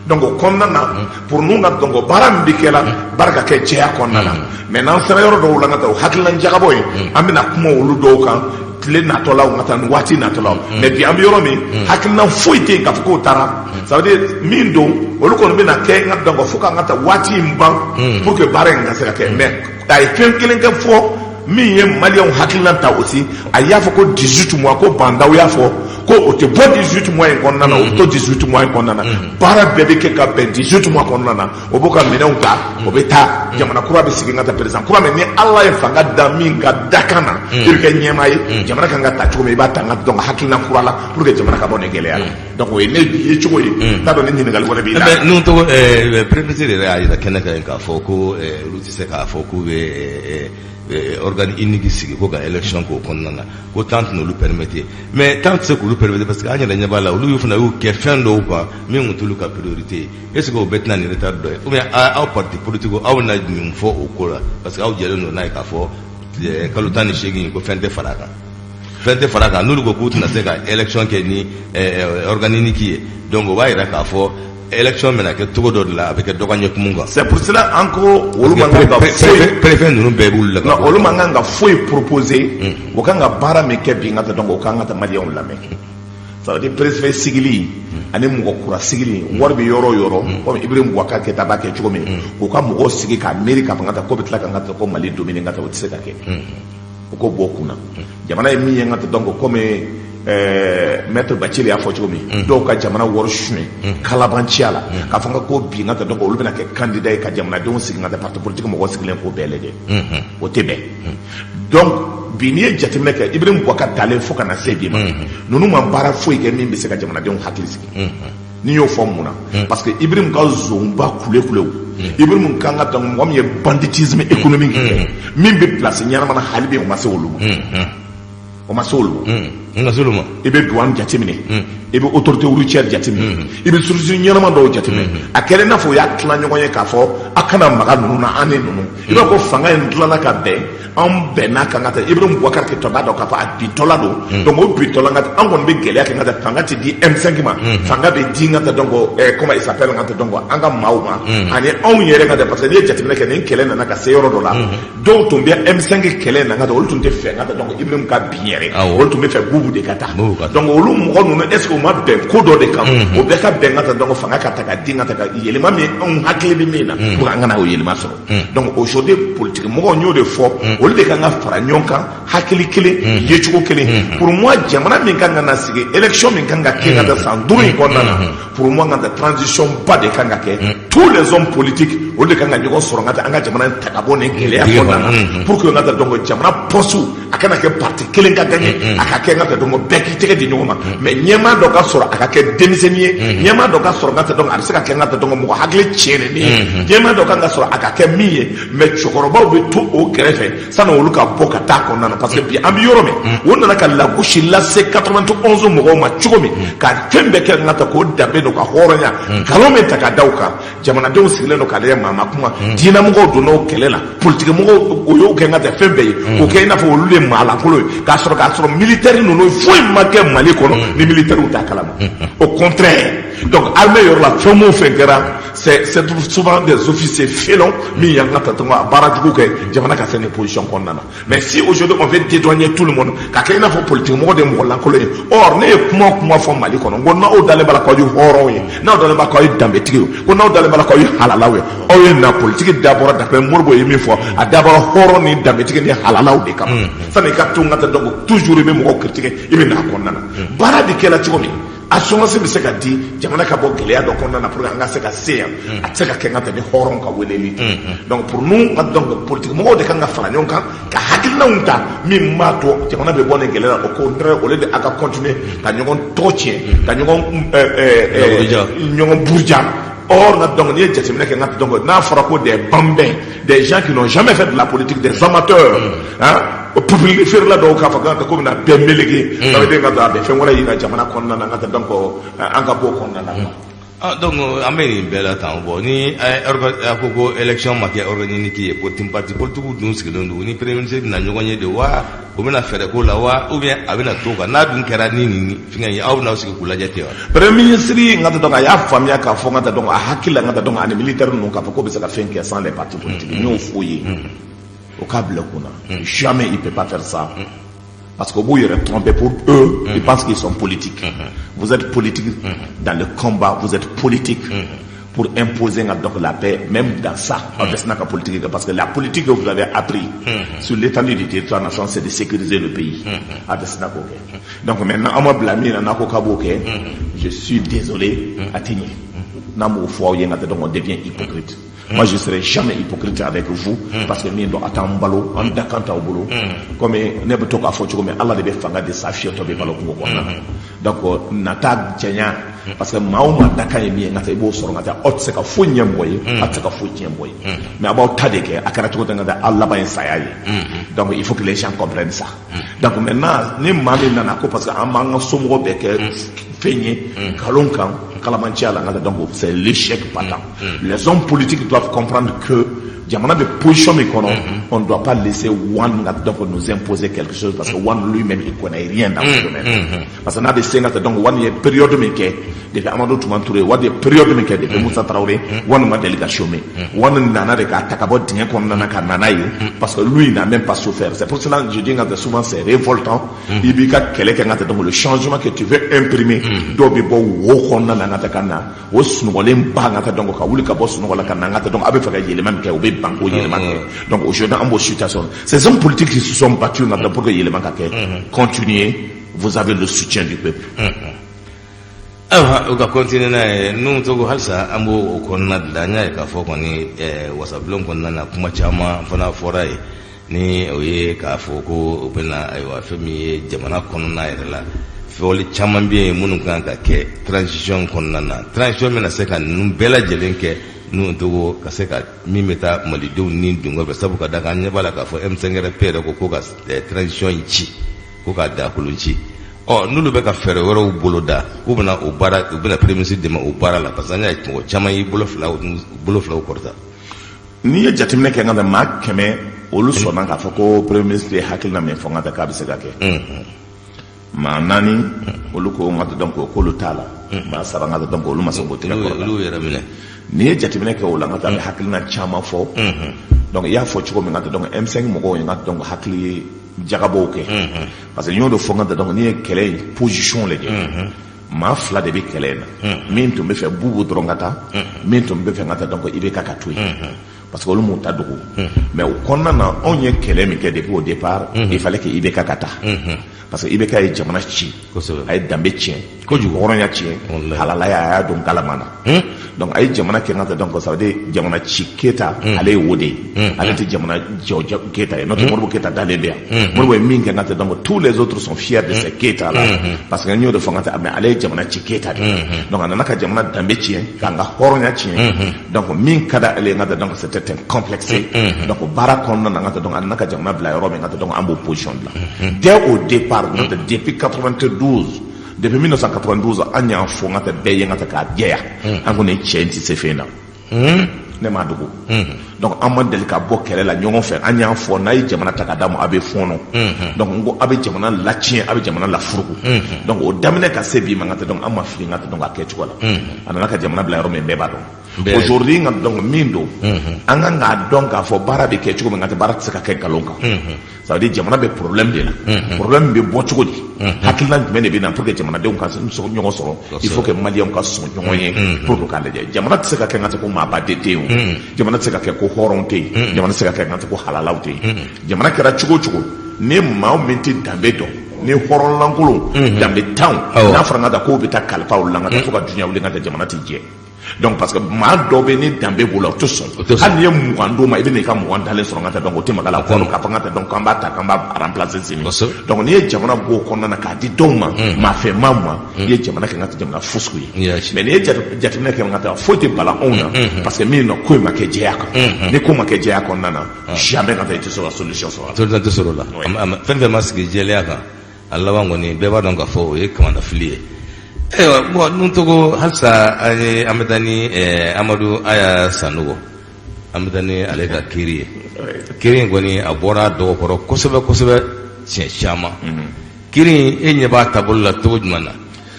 D: Donc o kɔnɔna na, pour nous, ka donc baara min bɛ kɛ la, baara ka kɛ jɛya kɔnɔna na. Mais n'an sera yɔrɔ dɔw la, ka taa o hakilina jagabɔ ye, an bɛna kuma olu dɔw kan tile natɔ la, ka taa ni waati natɔ la. Mais bi an bɛ yɔrɔ min, hakilina foyi tɛ yen k'a fɔ k'o taara. Ça veut dire min don, olu kɔni bɛna kɛ n ka donc fo k'an ka taa waati in ban pour que baara in ka se ka kɛ. Mais a ye fɛn kelen kɛ fɔ min ye maliyɛnw hakilina ta aussi, a y'a fɔ ko 18 mois, ko bandaw y'a fɔ ko o tɛ bɔ 18 mois in kɔnɔna na, o bɛ to 18 mois in kɔnɔna na, baara bɛɛ bɛ kɛ ka bɛn 18 mois kɔnɔna na. O b'o ka minɛnw ta, o bɛ taa, jamana kura bɛ sigi, ka taa président kura min ni Ala ye fanga da min ka dakan na, i bɛ kɛ ɲɛmaa ye, jamana kan ka ta cogo min, i b'a ta n ka donc hakilina kura la pour que jamana ka bɔ nin gɛlɛya la. Donc o ye ne ye cogo ye. N t'a dɔn ni ɲininkali wɛrɛ b'i la.
C: Mais n'u tɔgɔ premier ministre yɛrɛ y'a jira kɛnɛ kan k'a fɔ ko olu tɛ se k'a fɔ k'u bɛ organe unique sigi ko ka élection k'o kɔnɔna na, ko temps tɛna olu permettre. Mais temps tɛ se k'olu permettre parce que an yɛrɛ ɲɛ b'a la, olu fana y'u kɛ fɛn dɔw kan min tun t'olu ka priorité ye. Est ce que o bɛɛ tɛna nin retard dɔ ye? Ou bien aw parti politique, aw bɛna mun fɔ o ko la? Parce que aw jɛlen don n'a ye k'a fɔ kalo 18 ko fɛn tɛ fara a kan, fɛn tɛ fara a kan. N'olu ko k'u tɛna se ka élection kɛ ni organe unique ye, donc o b'a jira k'a fɔ élection bɛna kɛ cogo dɔ de la, a bɛ kɛ dɔgɔ ɲɛ kumu kan.
D: C'est pour cela an ko olu man kan ka foyi
C: préfet ninnu bɛɛ b'olu la.
D: Non, olu man kan ka foyi proposer. O kan ka baara min kɛ bi, n ka taa donc o kan ka taa maliyɛnw lamɛn. Ça veut dire préfet sigili ani mɔgɔ kura sigili, wari bɛ yɔrɔ o yɔrɔ, komi Ibrahim Boubacar Keïta b'a kɛ cogo min, k'u ka mɔgɔw sigi k'a miiri k'a fɔ n ka taa ko bɛ tila ka n ka taa ko Mali dominer, n ka taa o tɛ se ka kɛ. O ko bɔ o kunna, jamana ye min ye, n ka taa donc komi Maître Bacili y'a fɔ cogo min, dɔw ka jamana wari suɲɛ kalabanciya la, k'a fɔ n ka ko bi n ka taa, donc olu bɛna kɛ candidat ye ka jamanadenw sigi ka taa parti politique mɔgɔw sigilen k'o bɛɛ lajɛ, o tɛ bɛn. Donc bi, n'i ye jateminɛ kɛ, Ibrahim Boubacar talen fo ka na se bi ma, ninnu ma baara foyi kɛ min bɛ se ka jamanadenw hakili sigi. N'i y'o fɔ, mun na? Parce que Ibrahim ka zonba kule kulew, Ibrahim kan ka dɔn mɔgɔ min ye banditisme économique kɛ, min bɛ place ɲɛnama na, hali bi o ma se olu ma, o ma se olu ma.
C: N ka se olu ma.
D: I bɛ douane jateminɛ, i bɛ autorité routière jateminɛ, i bɛ structure ɲɛnama dɔw jateminɛ. A kɛlen i n'a fɔ u y'a tila ɲɔgɔn ye k'a fɔ a kana maga ninnu na, an ni ninnu. I b'a fɔ ko fanga in dilanna ka bɛn, an bɛnna kan ka taa Ibrahim Boubacar Keïta b'a dɔn k'a fɔ a bintɔla don. Donc o bintɔla, ka an kɔni bɛ gɛlɛya kɛ ka taa fanga tɛ di M5 ma, fanga bɛ di n ka taa, donc comment il s'appelle, n ka taa, donc an ka maaw ma ani anw yɛrɛ ka taa. Parce que n'i ye jateminɛ kɛ, nin kɛlɛ nana ka se yɔrɔ dɔ la, dɔw tun bɛ M5 kɛlɛ na ka taa, olu tun tɛ fɛ n ka taa, donc Ibrahim ka bin yɛrɛ, olu tun bɛ fɛ Boubou de ka taa. Donc olu mɔgɔ ninnu, est ce que u ma bɛn ko dɔ de kan? O bɛɛ ka bɛn ka taa, donc fanga ka ta ka di ka taa ka yɛlɛma min anw hakili bɛ min na pour que an kana o yɛlɛma sɔrɔ. Donc aujourd'hui, politique mɔgɔw, n y'o de fɔ, olu de kan ka fara ɲɔgɔn kan, hakili kelen, yecogo kelen. Pour moi, jamana min kan ka na sigi, élection min kan ka kɛ ka taa san 5 in kɔnɔna na, pour moi, ka taa transition ba de kan ka kɛ. Tous les hommes politiques, olu de kan ka ɲɔgɔn sɔrɔ ka taa an ka jamana in ta ka bɔ nin gɛlɛya kɔnɔna na, pour que n ka taa, donc jamana poste a kana kɛ parti kelen ka gagner, a ka kɛ n ka taa, donc bɛɛ k'i tɛgɛ di ɲɔgɔn ma. Mais ɲɛmaa dɔ ka sɔrɔ, a ka kɛ denmisɛnnin ye, ɲɛmaa dɔ ka sɔrɔ, n ka taa, donc a bɛ se ka kɛ n ka taa, donc mɔgɔ hakili tiɲɛnen ye, ɲɛmaa dɔ kan ka sɔrɔ, a ka kɛ min ye, mais cɛkɔrɔbaw bɛ to o kɛrɛfɛ sani olu ka bɔ ka taa kɔnɔna na. Parce que bi an bɛ yɔrɔ min, o nana ka lagosi lase 91 mɔgɔw ma cogo min, ka fɛn bɛɛ kɛ n ka taa k'o danbe don ka hɔrɔnya nkalon min ta ka da u kan, jamanadenw sigilen don k'a lajɛ, maa ma kuma. Diinɛmɔgɔw donna o kɛlɛ la, politique mɔgɔw, o y'o kɛ n ka taa fɛn bɛɛ ye k'o kɛ i n'a fɔ olu de ye maa lankolon ye, k'a sɔrɔ militaire ninnu, foyi ma kɛ Mali kɔnɔ ni militaire t'a kalama. Au contraire, donc armée yɔrɔ la, fɛn o fɛn kɛra, c'est souvent des officiers félons min y'an ka taa a baara jugu kɛ jamana ka se nin position kɔnɔna na. Mais si aujourd'hui on veut dédouaner tout le monde ka kɛ i n'a fɔ politique mɔgɔ de ye mɔgɔ lankolon ye, or ne ye kuma o kuma fɔ Mali kɔnɔ, n ko n'aw dalen b'a la k'aw ye hɔrɔnw ye, n'aw dalen b'a la k'aw ye danbetigiw ye, ko n'aw dalen b'a la k'aw ye halalaw ye, aw ye na politique dabɔra, d'après Modibo ye min fɔ, a dabɔra hɔrɔn ni danbetigi ni halalaw de kama. Sani i ka to n ka taa, donc toujours i bɛ mɔgɔw critiquer, i bɛ na a kɔnɔna na, baara bɛ kɛ la cogo min, assurance bɛ se ka di jamana ka bɔ gɛlɛya dɔ kɔnɔna na pour que an ka se ka se yan, a tɛ se ka kɛ n ka tɛmɛ ni hɔrɔn ka weleli tɛ. Donc pour nous, ka donc politique mɔgɔw de kan ka fara ɲɔgɔn kan ka hakilinaw ta min b'a to jamana bɛ bɔ nin gɛlɛya la. Au contraire, au lieu de a ka continuer ka ɲɔgɔn tɔgɔ tiɲɛ, ka ɲɔgɔn ɲɔgɔn buruja. Or nka donc n'i ye jateminɛ kɛ, n ka donc n'a fɔra ko des bambins, des gens qui n'ont jamais fait de la politique, des amateurs, hein, public feerela dɔw k'a fɔ k'an ko bɛna bɛɛ meleke, ça veut dire ka a bɛ fɛn wɛrɛ yira jamana kɔnɔna na. N ka donc an ka bɔ o kɔnɔna na.
C: Ah, donc an bɛ nin bɛɛ la tan. Bon, ni a ko ko élection ma kɛ organique ye, politique parti politique dun sigilen don, ni premier ministre bɛna ɲɔgɔn ye de wa, o bɛna fɛɛrɛ ko la wa, ou bien a bɛna to kan n'a dun kɛra ni nin fɛngɛ ye, aw bɛna aw sigi k'u lajɛ ten wa?
D: Premier ministre, n ka donc a y'a faamuya k'a fɔ n ka donc a hakili la, n ka donc ani militaire ninnu, k'a fɔ k'o bɛ se ka fɛn kɛ sans les partis politiques. N y'o f'o ye, o k'a bila kun na, jamais il peut pas faire ça. Parce que vous yɛrɛ tromper pour eux, ils pensent qu'ils sont politiques. Vous êtes politique dans le combat, vous êtes politique pour imposer donc la paix, même dans ça, avec la politique, parce que la politique que vous avez appris sur l'étendue du territoire national, c'est de sécuriser le pays. Avec ça, donc maintenant, on m'a blâmé, je suis désolé, a tɛ ɲɛ. N'a m'o fɔ aw ye, donc on devient hypocrite. Moi, je serai jamais hypocrite avec vous, parce que min don, a t'an balo, an da kan t'aw bolo. Comme ne bɛ to k'a fɔ cogo min, Ala de bɛ fanga di sa fiyɛtɔ bɛ balo kungo kɔnɔna na. Donc nata janya, parce que maa o maa dakan ye min ye, n ka taa i b'o sɔrɔ. N ka taa aw tɛ se ka foyi ɲɛ mɔgɔ ye, aw tɛ se ka foyi tiɲɛ mɔgɔ ye, mais a b'aw ta de kɛ. A kɛra cogo o cogo, n ka taa aw laban ye saya ye. Donc il faut que les gens comprennent ça. Donc maintenant, ni maa min nana ko parce que an b'an ka somɔgɔw bɛɛ kɛ fɛn ye nkalon kan kalamanciya la, n ka taa, donc c'est l'échec patent. Les hommes politiques doivent comprendre que jamana bɛ position min kɔnɔ, on ne doit pas laisser One donc nous imposer quelque chose, parce que One lui-même, il connaît rien dans ce domaine. Parce que n'a bɛ sen ka taa, donc One ye période min kɛ depuis Amadou Toumani Touré, One ye période min kɛ depuis Moussa Traoré, One ma deli ka chômer. One nana de k'a ta ka bɔ dingɛ kɔnɔna na ka na n'a ye, parce que lui, il n'a même pas souffert. C'est pour cela que je dis que souvent c'est révoltant. I b'i ka kɛlɛ kɛ, n ka taa, donc le changement que tu veux imprimer, dɔw bɛ bɔ wo kɔnɔna na, n ka taa ka na o sunɔgɔlen ba, n ka taa, donc ka wuli ka bɔ sunɔgɔ la ka na, n ka taa, donc a bɛ fɛ ka yɛlɛma min kɛ, o bɛ ban k'o yɛlɛma kɛ. Donc aujourd'hui, an b'o situation, ces hommes politiques qui se sont battus pour que yɛlɛma ka kɛ, continuer. Vous avez le soutien du peuple.
C: Ayiwa, u ka continuer n'a ye. Nuhu Togo, halisa an b'o o kɔnɔna de la. An y'a ye k'a fɔ kɔni wasabulon kɔnɔna na, kuma caman fana fɔra yen, ni o ye k'a fɔ ko o bɛna, ayiwa, fɛn min ye jamana kɔnɔna yɛrɛ la, fɔli caman bɛ yen minnu kan ka kɛ transition kɔnɔna na. Transition bɛna se ka ninnu bɛɛ lajɛlen kɛ, Nuhu Togo, ka se ka min bɛ taa malidenw ni dun kɔfɛ? Sabu ka da kan, an ɲɛ b'a la k'a fɔ M5RP yɛrɛ ko ka transition in ci, ko k'a dakolon ci. Ɔ, n'olu bɛ ka fɛɛrɛ wɛrɛw bolo da k'u bɛna o baara, u bɛna premier ministre dɛmɛ o baara la, parce que an y'a ye mɔgɔ caman y'i bolo filaw kɔrɔta.
D: N'i ye jateminɛ kɛ, n ka taa maa 100, olu sɔnna k'a fɔ ko premier ministre ye hakilina min fɔ, n ka taa k'a bɛ se ka kɛ. Maa naani, olu ko, n ka taa, donc k'olu t'a la. Maa saba, n ka taa, donc olu ma se k'o tigɛ kɔrɔ.
C: Olu yɛrɛ minɛ.
D: N'i ye jateminɛ kɛ o la, n ka taa, a bɛ hakilina caman fɔ. Donc i y'a fɔ cogo min, n ka taa, donc M5 mɔgɔw ye, n ka taa, donc hakili jagabɔw kɛ, parce que n y'o de fɔ, n ka taa, donc n'i ye kɛlɛ in position lajɛ, maa fila de bɛ kɛlɛ in na: min tun bɛ fɛ Bubu dɔrɔn ka taa, min tun bɛ fɛ, n ka taa, donc IBK ka to yen, parce que olu m'u ta dogo. Mais o kɔnɔna na, anw ye kɛlɛ min kɛ depuis au départ, il fallait que IBK ka taa, parce que IBK ye jamana ci, a ye danbe tiɲɛ kojugu, hɔrɔnya tiɲɛ, halalaya a y'a don galama na. Donc a ye jamana kɛ, n ka taa, donc ça veut dire jamana ci Keyita, ale ye o de ye, ale tɛ jamana jɔ Keyita ye. N'o tɛ, Modibo Keyita dalen bɛ yan. Modibo ye min kɛ, n ka taa, donc tous les autres sont fiers de ce Keyita là, parce que n y'o de fɔ, n ka taa, mais ale ye jamana ci Keyita de. Donc a nana ka jamana danbe tiɲɛ, k'an ka hɔrɔnya tiɲɛ. Donc min ka d'ale ye, n ka taa, donc c'était un complexe. Donc baara kɔnɔna na, n ka taa, donc a nana ka jamana bila yɔrɔ min, n ka taa, donc an b'o position de la dès au départ. N ka taa, depuis 92, depuis 1992, an y'a fɔ, n ka taa, bɛɛ ye, n ka taa, k'a jɛya, an ko nin cɛ in tɛ se fɛn na. Ne m'a dogo. Donc an ma deli ka bɔ kɛlɛ la ɲɔgɔn fɛ. An y'a fɔ, n'a ye jamana ta ka d'a ma, a bɛ fɔɔnɔ. Donc n ko a bɛ jamana latiɲɛ, a bɛ jamana lafuruku. Donc o daminɛ ka se bi ma, n ka taa, donc an ma fili, n ka taa, donc a kɛcogo la. A nana ka jamana bila yɔrɔ min, bɛɛ b'a dɔn aujourd'hui. N ka donc min don, an kan k'a dɔn k'a fɔ baara bɛ kɛ cogo min, n ka taa, baara tɛ se ka kɛ nkalon kan. Ça veut dire jamana bɛ problème de la. Problème bɛ bɔ cogo di? Hakilina jumɛn de bɛ na pour que jamanadenw ka ɲɔgɔn sɔrɔ? Il faut que maliyɛnw ka sɔn ɲɔgɔn ye pour que k'a lajɛ. Jamana tɛ se ka kɛ, n ka taa, ko maaba de tɛ yen o. Jamana tɛ se ka kɛ ko hɔrɔn tɛ yen. Jamana tɛ se ka kɛ, n ka taa, ko halalaw tɛ yen. Jamana kɛra cogo o cogo, ni maa min tɛ danbe dɔn, ni hɔrɔnlankolon danbe tanw, n'a fɔra, n ka taa, k'o bɛ taa kalifa olu la, n ka taa, fo ka duɲa wuli, n ka taa, jamana tɛ jɛ. Donc parce que maa dɔ bɛ, ni danbe b'o la, o tɛ sɔn. Hali n'i ye 20 d'o ma, i bɛ n'i ka 20 dalen sɔrɔ, n ka taa, donc o tɛ maga la kɔnɔ k'a fɔ, n ka taa, donc k'an b'a ta k'an b'a remplacer sini. Donc n'i ye jamana bɔ o kɔnɔna na k'a di dɔw ma, maa fɛ maa ma, i ye jamana kɛ, n ka taa, jamana fusuku ye. Mais n'i ye jateminɛ kɛ, n ka taa, foyi tɛ bala anw na, parce que min nɔ ko in ma kɛ jɛya kan. Ni ko ma kɛ jɛya kɔnɔna na, jamais, ka taa, i tɛ se ka solution sɔrɔ.
C: Solution tɛ sɔrɔ o la. Fɛn fɛn ma sigi jɛlenya kan, a laban kɔni, bɛɛ b'a dɔn k'a fɔ o ye kamandafili ye. Ayiwa, bon, Nuhu Togo, halisa an ye, an bɛ taa ni Amadu Aya Sanogo, an bɛ taa ni ale ka kiiri ye. Kiiri in kɔni, a bɔra dɔgɔkɔrɔ kosɛbɛ kosɛbɛ siɲɛ caman. Kiiri in, e ɲɛ b'a taabolo la cogo jumɛn na?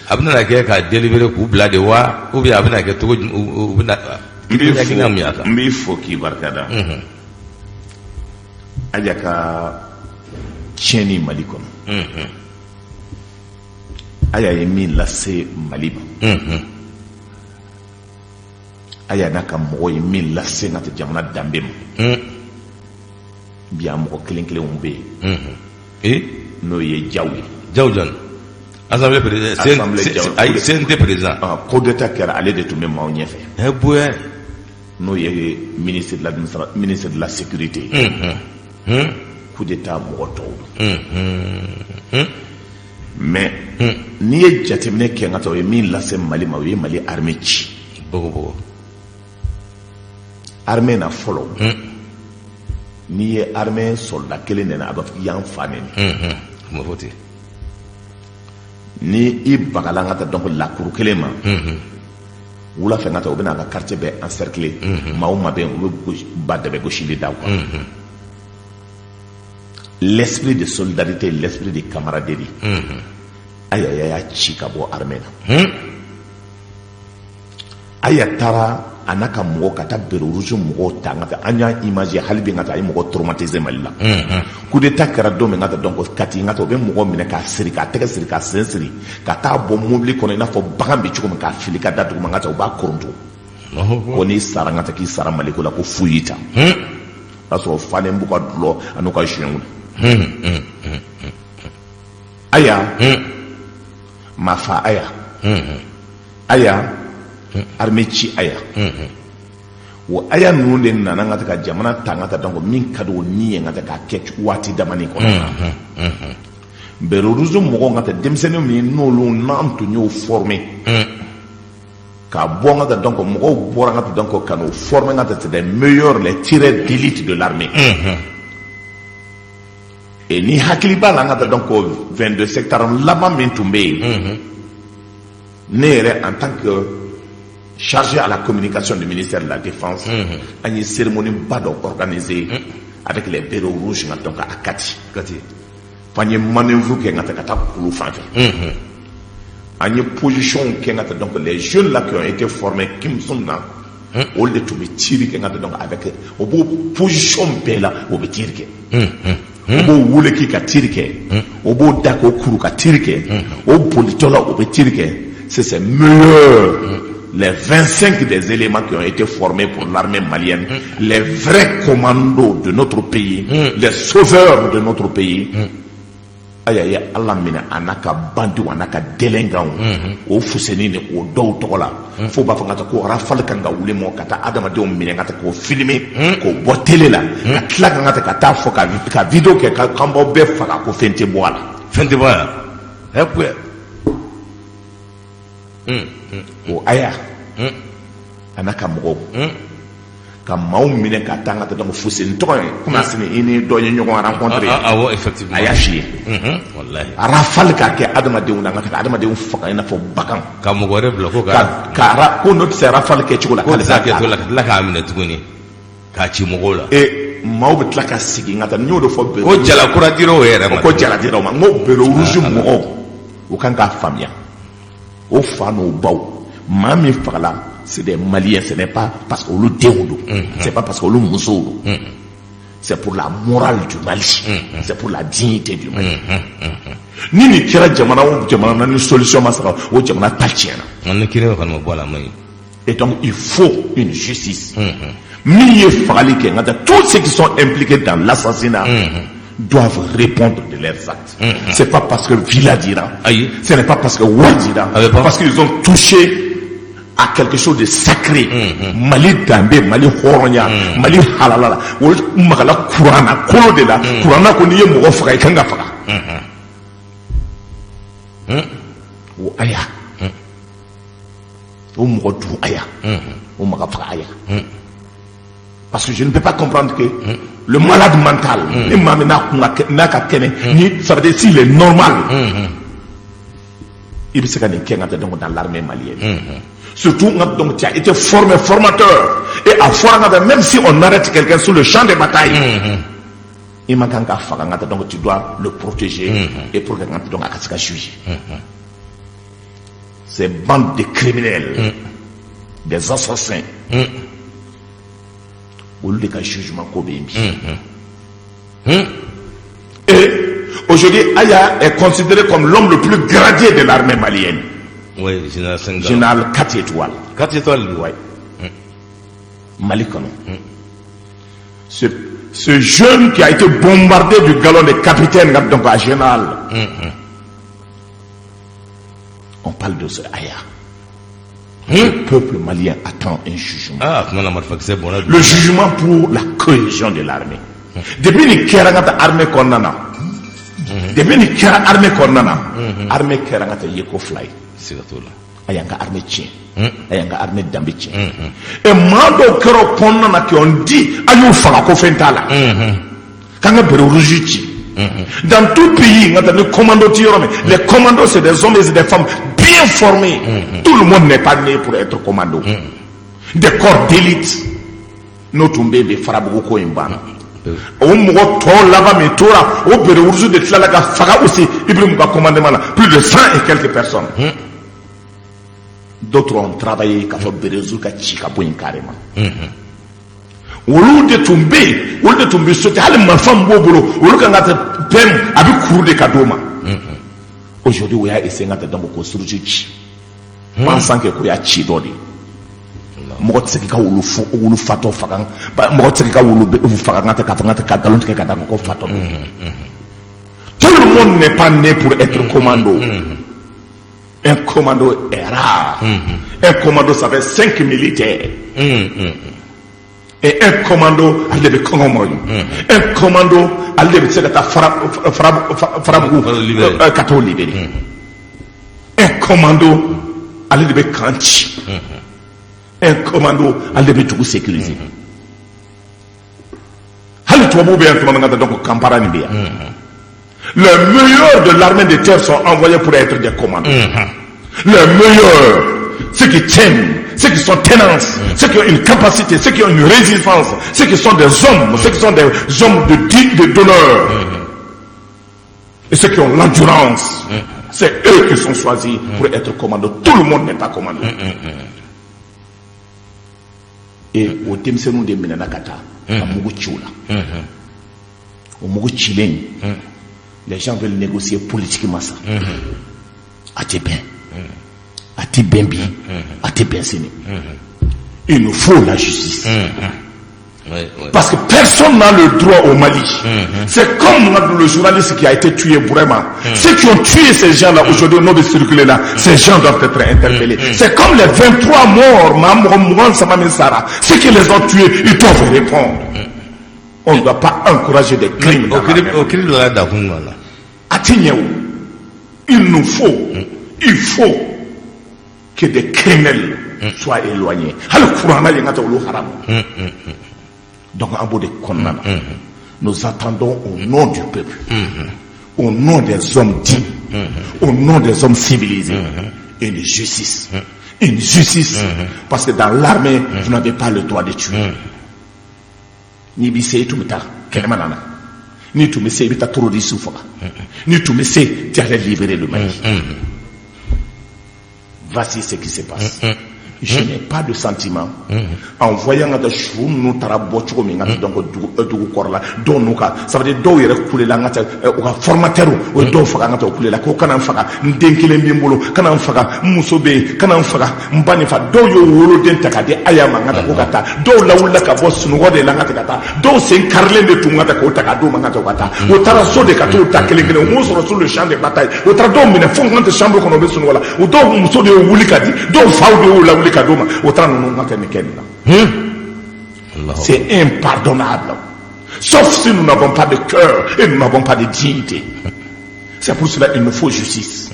C: A bɛna kɛ ka délibéré k'u bila de wa, ou bien a bɛna kɛ cogo jumɛn? U bɛna hakilina mun y'a kan?
D: N b'i fo k'i barika da. Aya ka tiɲɛni Mali kɔnɔ, Aya ye min lase Mali ma, Aya n'a ka mɔgɔ ye min lase n ka tɛ jamana danbe ma, bi a mɔgɔ kelen kelenw bɛ yen, n'o ye Jaw ye.
C: Jaw jɔn? Assemblée président? Ayi, CNT président.
D: Coup d'état kɛra, ale de tun bɛ maaw ɲɛfɛ.
C: Ɛ bonya.
D: N'o ye ministre de la ministre de la sécurité. Coup d'état mɔgɔ tɔw don. Mais n'i ye jateminɛ kɛ, n ka taa, o ye min lase Mali ma, o ye Mali armée ci.
C: Bogo bogo.
D: Armée na fɔlɔ, n'i ye armée soldat kelen nɛnɛ, a b'a fɔ i y'an fa nɛni.
C: Kuma fɔ ten.
D: Ni i bagala, n ka taa, donc lakuru kelen ma, wula fɛ, n ka taa, u bɛna a ka quartier bɛɛ encercler. Maa o maa bɛ yen, u bɛ ba dɛbɛ gosili da u kan. L'esprit de solidarité, l'esprit de camaraderie, Aya y'a ci ka bɔ armée na. Aya taara a n'a ka mɔgɔ ka taa béret rouge mɔgɔw ta, n ka taa, an y'a image hali bi, n ka taa, a ye mɔgɔ traumatisé Mali la. Coup d'état kɛra don min, n ka taa, donc Kati, n ka taa, u bɛ mɔgɔ minɛ k'a siri, k'a tɛgɛ siri, k'a sen siri, ka taa bɔ mobili kɔnɔ i n'a fɔ bagan bɛ cogo min, k'a fili ka da dugu ma. N ka taa, u b'a koronto ko n'i sara, n ka taa, k'i sara Maliko la, ko fu y'i ta. O y'a sɔrɔ falen b'u ka dulɔ an'u ka jointw. Aya Mafa Aya Aya armée ci Aya o Aya ninnu de nana n ka ka jamana ta n ka taa donc min ka di o ni ye n ka taa k'a kɛ waati damani kɔnɔ béret rouge mɔgɔw n ka taa denmisɛnnin min n'olu n'an tun y'o former k'a bɔ n ka taa donc mɔgɔw bɔra n ka taa donc ka n'o former n ka taa c'est des meilleurs, les tireurs d'élite de l'armée. Et ni hakili b'a la n ka taa donc 22 septembre laban min tun bɛ yen, ne yɛrɛ en tant que chargé à la communication du ministère de la Défense, an ye cérémonie ba dɔ organisé avec les bérets rouges n ka donc à Kati.
C: Kati.
D: F'an ye manœuvre kɛ n ka taa ka taa kulu fan fɛ, an ye position kɛ n ka taa donc les jeunes là qui ont été formés Kimsung na, olu de tun bɛ tir kɛ n ka taa donc avec o b'o position bɛɛ la, o bɛ tir kɛ, o b'o wele k'i ka tir kɛ, o b'o da k'o kuru ka tir kɛ, o bolitɔ la o bɛ tir kɛ. C'est ces meilleurs, les 25 des éléments qui ont été formés pour l'armée malienne, les vrais commandos de notre pays, les sauveurs de notre pays. Aya ye Ala minɛ a n'a ka bandiw a n'a ka délinquants o fuseni ni o dɔw tɔgɔ la fo b'a fɔ ka taa ko rafale kan ka wuli mɔ ka taa adamadenw minɛ ka taa k'o filmer k'o bɔ télé la, ka tila ka taa ka taa fɔ ka vidéo kɛ ka k'an b'aw bɛɛ faga ko fɛn tɛ bɔ a la.
C: Fɛn tɛ bɔ a la ɛ kuya.
D: O Aya a n'a ka mɔgɔw ka maaw minɛ ka taa n ka taa donc fuseni tɔgɔ ye komi a sini i ni dɔ ye ɲɔgɔn rencontré.
C: Awɔ, effectivement.
D: A y'a f'i ye
C: Wallahi.
D: Rafale k'a kɛ adamadenw na, n ka taa adamadenw faga i n'a fɔ bagan.
C: Ka mɔgɔ wɛrɛ bila ko
D: ka
C: ka
D: ka ra ko n'o tɛ se rafale kɛ cogo la.
C: Ko
D: k'ale
C: tɛ se a
D: b'a
C: kɛ
D: k'a
C: cogo la ka tila k'a minɛ tuguni k'a ci mɔgɔw la.
D: E maaw bɛ tila ka sigi n ka taa n y'o de fɔ béret
C: Ko jala kura dira o yɛrɛ ma.
D: Ko jala dira o ma. N ko béret rouge mɔgɔw, u kan k'a faamuya, o fa n'o baw maa min fagala, c'est des Maliens. Ce n'est pas parce que olu denw don, c'est pas parce que olu musow don, c'est pour la morale du Mali, c'est pour la dignité du Mali. Ni nin kɛra jamana o jamana na, ni solution ma sɔrɔ, o jamana ta tiɲɛna.
C: Nka ni kelen kɔni ma bɔ a la, a man ɲi.
D: Et donc il faut une justice. Min ye fagali kɛ n ka taa, tous ceux qui sont impliqués dans l'assassinat doivent répondre de leurs actes. C'est pas parce que villa dira,
C: Aïe.
D: ce n'est pas parce que wari dira,
C: A bɛ ban.
D: parce qu'ils ont touché à quelque chose de sacré. Mali danbe, Mali hɔrɔnya, Mali halala la, o magala kuranna kolo de la. Kuranna ko n'i ye mɔgɔ faga, i kan ka faga. O Aya o mɔgɔ dun Aya o maga faga Aya, parce que je ne peux pas comprendre que le malade mental ni maa min n'a kun ka n'a ka kɛnɛ ni, ça veut dire s'il est normal, i bɛ se ka nin kɛ n ka taa donc dans l'armée malienne, surtout n ka donc tu as été formé, formateur, et a fɔra n ka taa même si on arrête quelqu'un sur le champ de bataille, i man kan ka faga n ka taa donc tu dois le protéger et pour que n ka taa donc a ka se ka juger. Ces bandes de criminels, des assassins, olu de ka jugement ko bɛ yen bi. Et aujourd'hui, Aya est considéré comme l'homme le plus gradé de l'armée malienne.
C: Oui, général Senga.
D: Général 4 étoiles.
C: 4 étoiles.
D: Ouais. Mali kɔnɔ. Ce jeune qui a été bombardé du galon de capitaine, donc à général. On parle de ce Aya. Le peuple malien attend un jugement.
C: Ah, kuma na marifakisɛ bɔnna.
D: Le jugement pour la cohésion de l'armée. Depuis ni kɛra n ka taa armée kɔnɔna na, depuis ni kɛra armée kɔnɔna na, armée kɛra n ka taa yeko fila ye.
C: Siga t'o la.
D: A y'an ka armée tiɲɛ, a y'an ka armée danbe tiɲɛ. Et maa dɔw kɛra o kɔnɔna na qui ont dit a y'u faga ko fɛn t'a la, k'an ka béret rouge ci. Dans tout pays n ka taa ni commando ti yɔrɔ min, les commandos, c'est des hommes et c'est des femmes bien formés. Tout le monde n'est pas né pour être commando. Des corps d'élite n'o tun bɛ yen bi, Farabugu ko in banna. O mɔgɔ tɔ laban min tora, o béret rouge de tilala ka faga aussi Ibrahim ka commandement la, plus de 100 et quelques personnes. D'autres ont travaillé k'a fɔ béret rouge ka ci ka bɔ yen carrément. Olu de tun bɛ yen, olu de tun bɛ sauter hali marifa min b'o bolo, olu kan ka taa pɛm a bɛ kuru de ka d'o ma. Aujourd'hui o y'a essayé ka taa donc k'o surusi ci, pensant que ko y'a ci dɔ de ye. Mɔgɔ tɛ se k'i ka wulu wulu fatɔ faga, mɔgɔ tɛ se k'i ka wulu faga n ka taa k'a fɔ n ka taa ka nkalon tigɛ ka da ko fatɔ don. Tout le monde n'est pas né pour être commando. Un commando est rare. Un commando, ça fait cinq militaires. Et un commando, ale de bɛ kɔngɔ mɔɲu. Un commando, ale de bɛ se ka taa Farabugu ka t'o libérer. Un commando, ale de bɛ camp ci. Un commando, ale de bɛ dugu sécuriser. Hali tubabuw bɛ yan tuma min ka taa, donc campagne nin bɛ yan. Les meilleurs de l'armée de terre sont envoyés pour être des commandos. Les meilleurs, ceux qui tiennent, ceux qui sont tenaces, ceux qui ont une capacité, ceux qui ont une résistance, ceux qui sont des hommes, ceux qui sont des hommes de d'honneur, et ceux qui ont l'endurance, c'est eux qui sont choisis pour être commandos. Tout le monde n'est pas commando. Et o denmisɛnninw de minɛna ka taa ka mugu ci u la. O mugu cilen, les gens veulent négocier politiquement ça. A tɛ bɛn, a tɛ bɛn bi, a tɛ bɛn sini. Il nous faut la justice. Parce que personne n'a le droit au Mali. C'est comme le journaliste qui a été tué, vraiment. Ceux qui ont tué ces gens-là, aujourd'hui, au nom de circuler là, ces gens doivent être interpellés. C'est comme les 23 morts, Sara. Ceux qui les ont tués, ils doivent répondre. On ne doit pas encourager des crimes.
C: Au cri de la dakun.
D: Il nous faut, il faut que des criminels soient éloignés. Hali kuranna yen ka taa olu haramu. Donc an b'o de kɔnɔna na. Nous attendons au nom du peuple, au nom des hommes dignes, au nom des hommes civilisés, une justice. Une justice. Parce que dans l'armée, vous n'avez pas le droit de tuer. N'i b'i se, i tun bɛ taa kɛnɛma nana. N'i tun bɛ se, i bɛ taa terroriste faga. N'i tun bɛ se, tu allais libérer le Mali. Voici ce qui se passe. Je n'ai pas de sentiment en voyant ka su ninnu taara bɔ cogo min ka taa, donc dugu kɔrɔ la dɔw n'u ka, ça veut dire dɔw yɛrɛ kulela an ka taa u ka formateur, o ye dɔw faga an ka taa u kulela ko kana n faga, n den kelen bɛ n bolo, kana n faga, n muso bɛ yen, kana n faga, n ba nin fa. Dɔw y'o woloden ta k'a di Aya ma an ka taa ko ka taa. Dɔw lawulila ka bɔ sunɔgɔ de la an ka taa ka taa. Dɔw sen karilen de tun ka taa k'o ta k'a d'u ma an ka taa u ka taa. U taara so de ka t'u ta kelen kelen, u m'u sɔrɔ sur le champ de bataille. U taara dɔw minɛ fo n ka chambre kɔnɔ, u bɛ sunɔgɔ la. U dɔw muso de y'u wuli ka di, dɔw faw de y'u lawuli ka d'u ma. U taara ninnu ka kɛ nin kɛ nin na. C'est impardonnable. Sauf si nous n'avons pas de cœur et nous n'avons pas de dignité. C'est pour cela qu'il nous faut justice.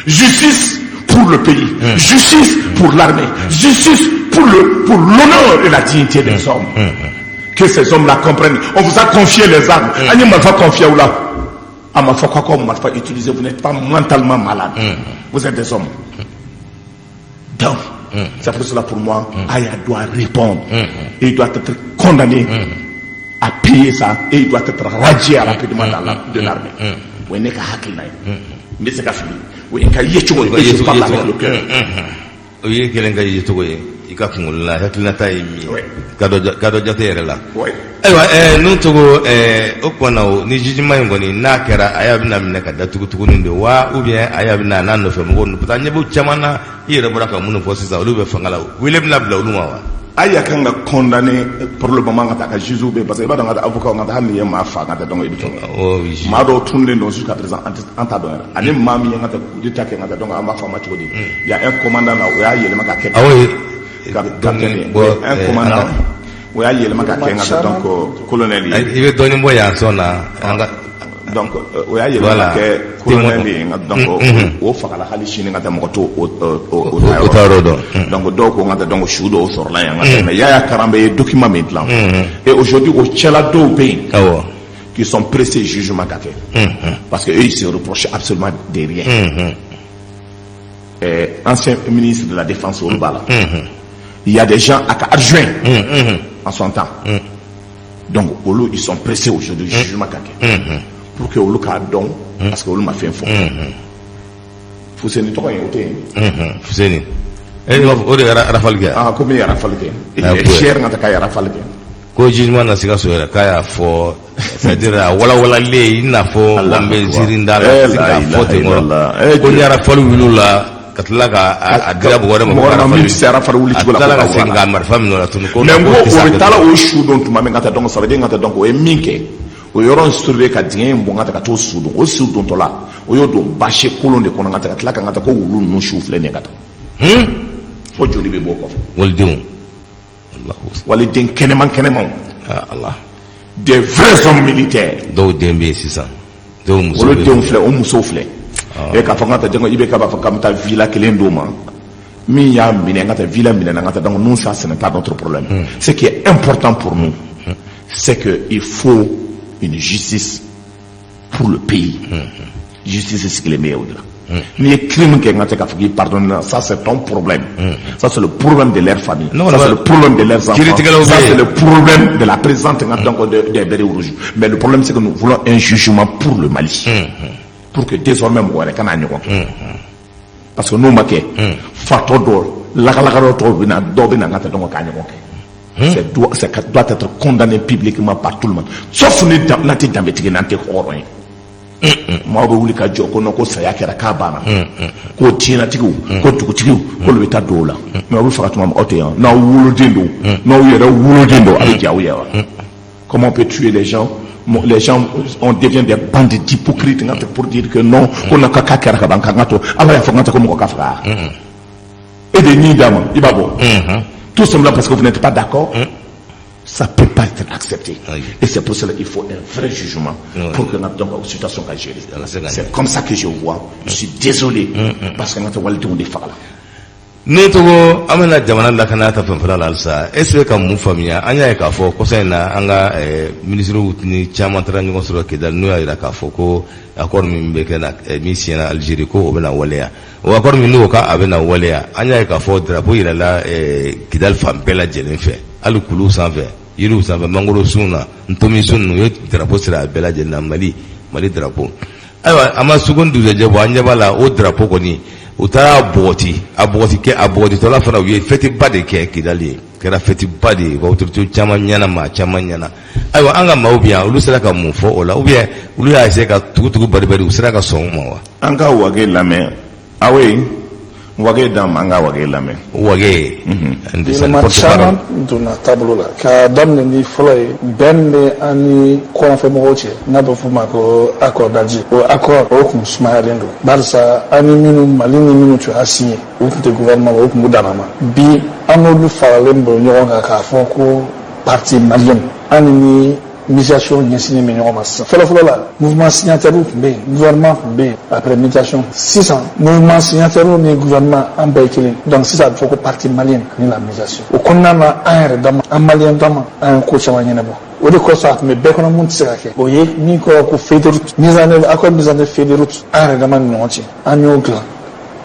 D: Justice pour le pays, justice pour l'armée, justice pour l'honneur et la dignité des hommes. Que ces hommes-là comprennent. On vous a confié les armes. An ye marifa confié aw la. A ma fɔ k'aw ka marifa utiliser, vous n'êtes pas mentalement malade. Vous êtes des hommes. Donc, c'est pour cela, pour moi, Aya doit répondre. Et il doit être condamné à payer ça et il doit être radié rapidement de l'armée. O ye ne ka hakilina ye. N bɛ se ka fili. O ye n ka yecogo ye. Et je parle avec le cœur.
C: O ye kelen ka yecogo ye, i ka kunkolo la hakilinata ye min ye, ka dɔ jate yɛrɛ la. Ayiwa, n'u togo o tuma na, o ni jugement in kɔni n'a kɛra, Aya bɛna minɛ ka datugu tuguni de wa, ou bien Aya bɛna n'a nɔfɛ mɔgɔw ninnu, parce que an ɲɛ b'u caman na, i yɛrɛ bɔra ka minnu fɔ sisan, olu bɛ fanga la, wele bɛna bila olu ma wa?
D: Aya kan ka condamné pour le moment ka taa ka juge bɛ yen, parce que i b'a dɔn ka taa avocat ka taa, hali n'i ye maa fa ka taa, donc i bɛ tɔgɔ maa dɔw tununnen don jusqu'à présent, an t'a dɔn yɛrɛ. Ani maa min ye ka taa coup d'état kɛ ka taa, donc an b'a fɔ a ma cogo di? Il y a un commandant là, o y'a yɛlɛma ka kɛ capitaine, un commandant, o y'a yɛlɛma ka kɛ ka taa, donc colonel ye.
C: I bɛ dɔɔnin bɔ yan sɔn na an ka
D: Donc o y'a yɛlɛma ka kɛ colonel ye, donc o fagala, hali sini ka taa mɔgɔ t'o o
C: ta yɔrɔ dɔn.
D: Donc dɔw ko n ka taa, donc su dɔw sɔrɔla yan ka taa, mais Yaya Karanbɛ ye document min dilan, et aujourd'hui o cɛla dɔw bɛ yen qui sont pressés jugement ka kɛ, parce que eux, ils se reprochent absolument de rien. Ancien ministre de la défense, olu b'a la. Il y a des gens à adjoints en son temps, donc olu, ils sont pressés aujourd'hui jugement ka kɛ pour que olu k'a dɔn, parce que olu ma fɛn fɔ. Fuseni tɔgɔ in, o tɛ yen.
C: Fuseni e b'a fɔ o de ye rafale kɛ.
D: Ah, komi ye rafale kɛ, il est cher ka taa k'a ye rafale kɛ.
C: Ko jugement na Sikaso yɛrɛ, k'a y'a fɔ, c'est à dire a walawalalen, i n'a fɔ an bɛ ziiri da la se k'a fɔ ten kɔrɔ, ko ni rafale wulila la ka tila ka a dira mɔgɔ wɛrɛ ma.
D: Mɔgɔ wɛrɛ ma min tɛ se rafale wuli cogo la.
C: A tilala ka segin ka marifa minɛ o la tuguni.
D: Ko mais n ko o bɛ taa o su don tuma min ka taa, donc ça veut dire ka taa, donc o ye min kɛ, o O yɔrɔ in soulever ka dingɛ in bɔn ka taa ka t'o su don. O su dontɔ la, o y'o don bâche kolon de kɔnɔ ka taa, ka tila ka taa ko wulu ninnu su filɛ nin ye ka taa fo joli bɛ bɔ o kɔfɛ.
C: Walidenw.
D: Waliden kɛnɛman kɛnɛmanw.
C: Ala.
D: Des vrais hommes militaires.
C: Dɔw den bɛ yen sisan, dɔw muso.
D: Olu denw filɛ, o musow filɛ. E k'a fɔ n ka taa jango i bɛ k'a b'a fɔ k'an bɛ taa villa kelen d'o ma min y'a minɛ, n ka taa villa minɛ, n ka taa. Donc nous, ça, ce n'est pas notre problème. Ce qui est important pour nous, c'est que il faut une justice pour le pays. Justice sigilen bɛ yen o de la. N'i ye crime kɛ, n ka tɛ k'a fɔ k'i pardonne, ça, c'est ton problème, ça, c'est le problème de leur famille,
C: Non,
D: ça, c'est le problème de leurs enfants,
C: Kiiritigɛlaw
D: ça
C: bɛ yen.
D: c'est le problème de la présidente donc des bérets rouges. Mais le problème, c'est que nous voulons un jugement pour le Mali, pour que désormais mɔgɔ wɛrɛ kana ɲɔgɔn kɛ, parce que n'o ma kɛ, fatɔ dɔ lagalakadɔ tɔw bɛ na, dɔw bɛ na n ka tɛ donc k'a ɲɔgɔn kɛ. C'est doit être condamné publiquement par tout le monde, sauf ni n'an tɛ danbetigi, n'an tɛ hɔrɔn ye. Maaw bɛ wuli ka jɔ ko non, ko saya kɛra, k'a banna, ko diɲɛnatigiw, ko dugutigiw, k'olu bɛ taa don o la. Mais aw bɛ faga tuma min, aw tɛ yan. N'aw woloden don, n'aw yɛrɛ woloden don, a bɛ diya aw ye wa? Comment on peut tuer les gens? Les gens, on devient des bandes d'hypocrites n ka tɛ pour dire que non, ko na ka k'a kɛra ka ban, k'an ka to Ala y'a fɔ n ka tɛ ko mɔgɔ ka faga. E de ye nin d'a ma, i b'a bɔ tout simplement parce que vous n'êtes pas d'accord. Ça peut pas être accepté. Et c'est pour cela qu'il faut un vrai jugement pour que notre donc, situation soit gérée.
C: Ala se ka ɲɛ.
D: C'est comme ça que je vois. Je suis désolé parce que notre walidenw de fagala.
C: Ne togo, an bɛna jamana lakana ta fanfɛla la halisa. E se ka mun faamuya? An y'a ye k'a fɔ kɔsa in na, an ka minisiriw ni caman taara ɲɔgɔn sɔrɔ Kidali, n'o y'a jira k'a fɔ ko accord min bɛ kɛ na min signera Algérie, ko o bɛna waleya. O accord min n'o ka a bɛna waleya, an y'a ye k'a fɔ drapeau yɛlɛla Kidali fan bɛɛ lajɛlen fɛ, hali kuluw sanfɛ, yiriw sanfɛ, mangoro sun na, ntomi sun ninnu, u ye drapeau siri a bɛɛ lajɛlen na, Mali drapeau. Ayiwa, a ma sugu dugujɛ bɔ, an ɲɛ b'a la, o drapeau kɔni, u taara bɔgɔti, a bɔgɔti kɛ, a bɔgɔtitɔla fana, u ye fête ba de kɛ Kidali ye, kɛra fête ba de ye, u ka autorité caman ɲɛna, maa caman ɲɛna. Ayiwa, an ka maaw bɛ yan, olu sera ka mun fɔ o la? Ou bien olu y'a essayer ka tugu-tugu bari-bari, u sera ka sɔn o ma wa?
D: An ka wage lamɛn. Awe, wage d'an ma, an ka wage lamɛn.
C: Wage.
E: Yɛlɛma caman donna taabolo la, ka daminɛ ni fɔlɔ ye, bɛn bɛ an ni kɔrɔnfɛmɔgɔw cɛ, n'a bɛ f'o ma ko accord d'Alger. O accord, o kun sumayalen don, barisa an ni minnu, Mali ni minnu tun y'a signé, o tun tɛ gouvernement la, o tun b'u danna ma. Bi, an n'olu faralen bɔ ɲɔgɔn kan k'a fɔ ko parti malien. An ni mutation ɲɛsinnen bɛ ɲɔgɔn ma sisan. Fɔlɔfɔlɔ la, mouvement signataire tun bɛ yen, gouvernement tun bɛ yen, après mutation, sisan mouvement signataire ni gouvernement, an bɛɛ ye kelen. Donc sisan a bɛ fɔ ko parti malien ani la mutation. O kɔnɔna na, an yɛrɛ dama, an malien dama, an ye ko caman ɲɛnabɔ. O de kosɔn a tun bɛ bɛɛ kɔnɔ mun tɛ se ka kɛ, o ye min kɔrɔ ko feuille de route, mise en œuvre, accord mise en œuvre, feuille de route, an yɛrɛ dama ni ɲɔgɔn cɛ, an y'o dilan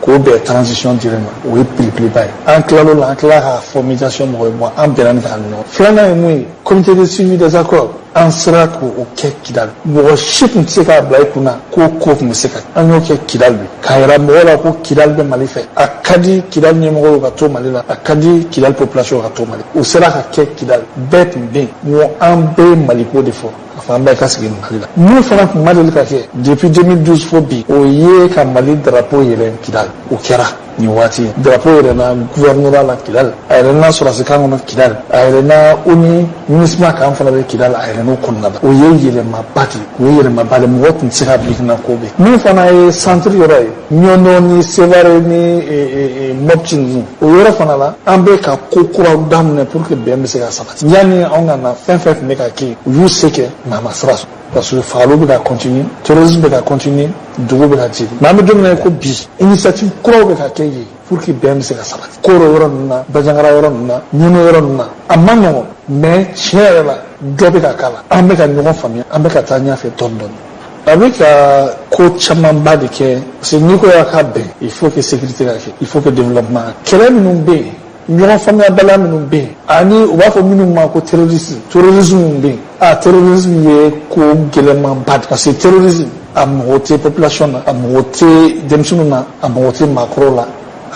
E: k'o bɛn transition dir'e ma. O ye belebeleba ye. An tilal'o la, an tila k'a fɔ mutation mɔgɔ ye, bon, an bɛnna nin kan ni ɲɔgɔn. Filanan ye mun ye? Comité de suivi des accords, an sera k'o kɛ Kidali. Mɔgɔ si tun tɛ se k'a bila i kunna ko ko tun bɛ se ka, an y'o kɛ Kidali bi, k'a yira mɔgɔw la ko Kidali bɛ Mali fɛ. A ka di Kidali ɲɛmɔgɔw ka to Mali la, a ka di Kidali population ka to Mali. O sera ka kɛ Kidali. Bɛɛ tun bɛ yen, n ko an bɛɛ ye Maliko de fɔ, ka fɔ an bɛɛ ka sigi Mali la. Mun fana tun ma deli ka kɛ depuis 2012 fo bi, o ye ka Mali drapeau yɛlɛn Kidali. O kɛra nin waati. Drapeau yɛlɛnna gouvernorat la Kidali, a yɛlɛnna sɔrɔdasi camp kɔnɔ Kidali, a yɛlɛnna ONU MINUSMA camp fana bɛ Kidali, a yɛlɛnna o kɔnɔna la. O ye yɛlɛmaba de ye, o ye yɛlɛmaba de ye. Mɔgɔ tun tɛ se ka bila i kunna ko bɛ min fana ye centre yɔrɔ ye, Ɲɔnɔ ni Sevare ni Mopti ninnu, o yɔrɔ fana la, an bɛ ka ko kuraw daminɛ pour que bɛn bɛ se ka sabati. Yanni anw ka na, fɛn fɛn tun bɛ ka kɛ, u y'u se kɛ, mais a ma sira sɔrɔ, parce que fagaliw bɛ ka continuer, terrorisme bɛ ka continuer, dugu bɛ ka jeni. Mais an bɛ don min na i ko bi, initiative kuraw bɛ ka kɛ yen pour que bɛn bɛ se ka sabati. Koro yɔrɔ ninnu na, Bandiagara yɔrɔ ninnu na, Ɲɔnɔ yɔrɔ ninnu na, a ma nɔgɔn, mais tiɲɛ yɛrɛ la, dɔ bɛ ka k'a la. An bɛ ka ɲɔgɔn faamuya, an bɛ ka taa ɲɛfɛ dɔɔni dɔɔni. A bɛ ka ko camanba de kɛ, parce que n'i ko y'a ka bɛn, il faut que sécurité ka kɛ, il faut que développement. Kɛlɛ minnu bɛ yen, ɲɔgɔn faamuyabaliya minnu bɛ yen, ani u b'a fɔ minnu ma ko terrorisme, terrorisme min bɛ yen, a terrorisme ye ko gɛlɛnmanba de, parce que terrorisme, a mago tɛ population na, a mago tɛ denmisɛnninw na, a mago tɛ maakɔrɔw la,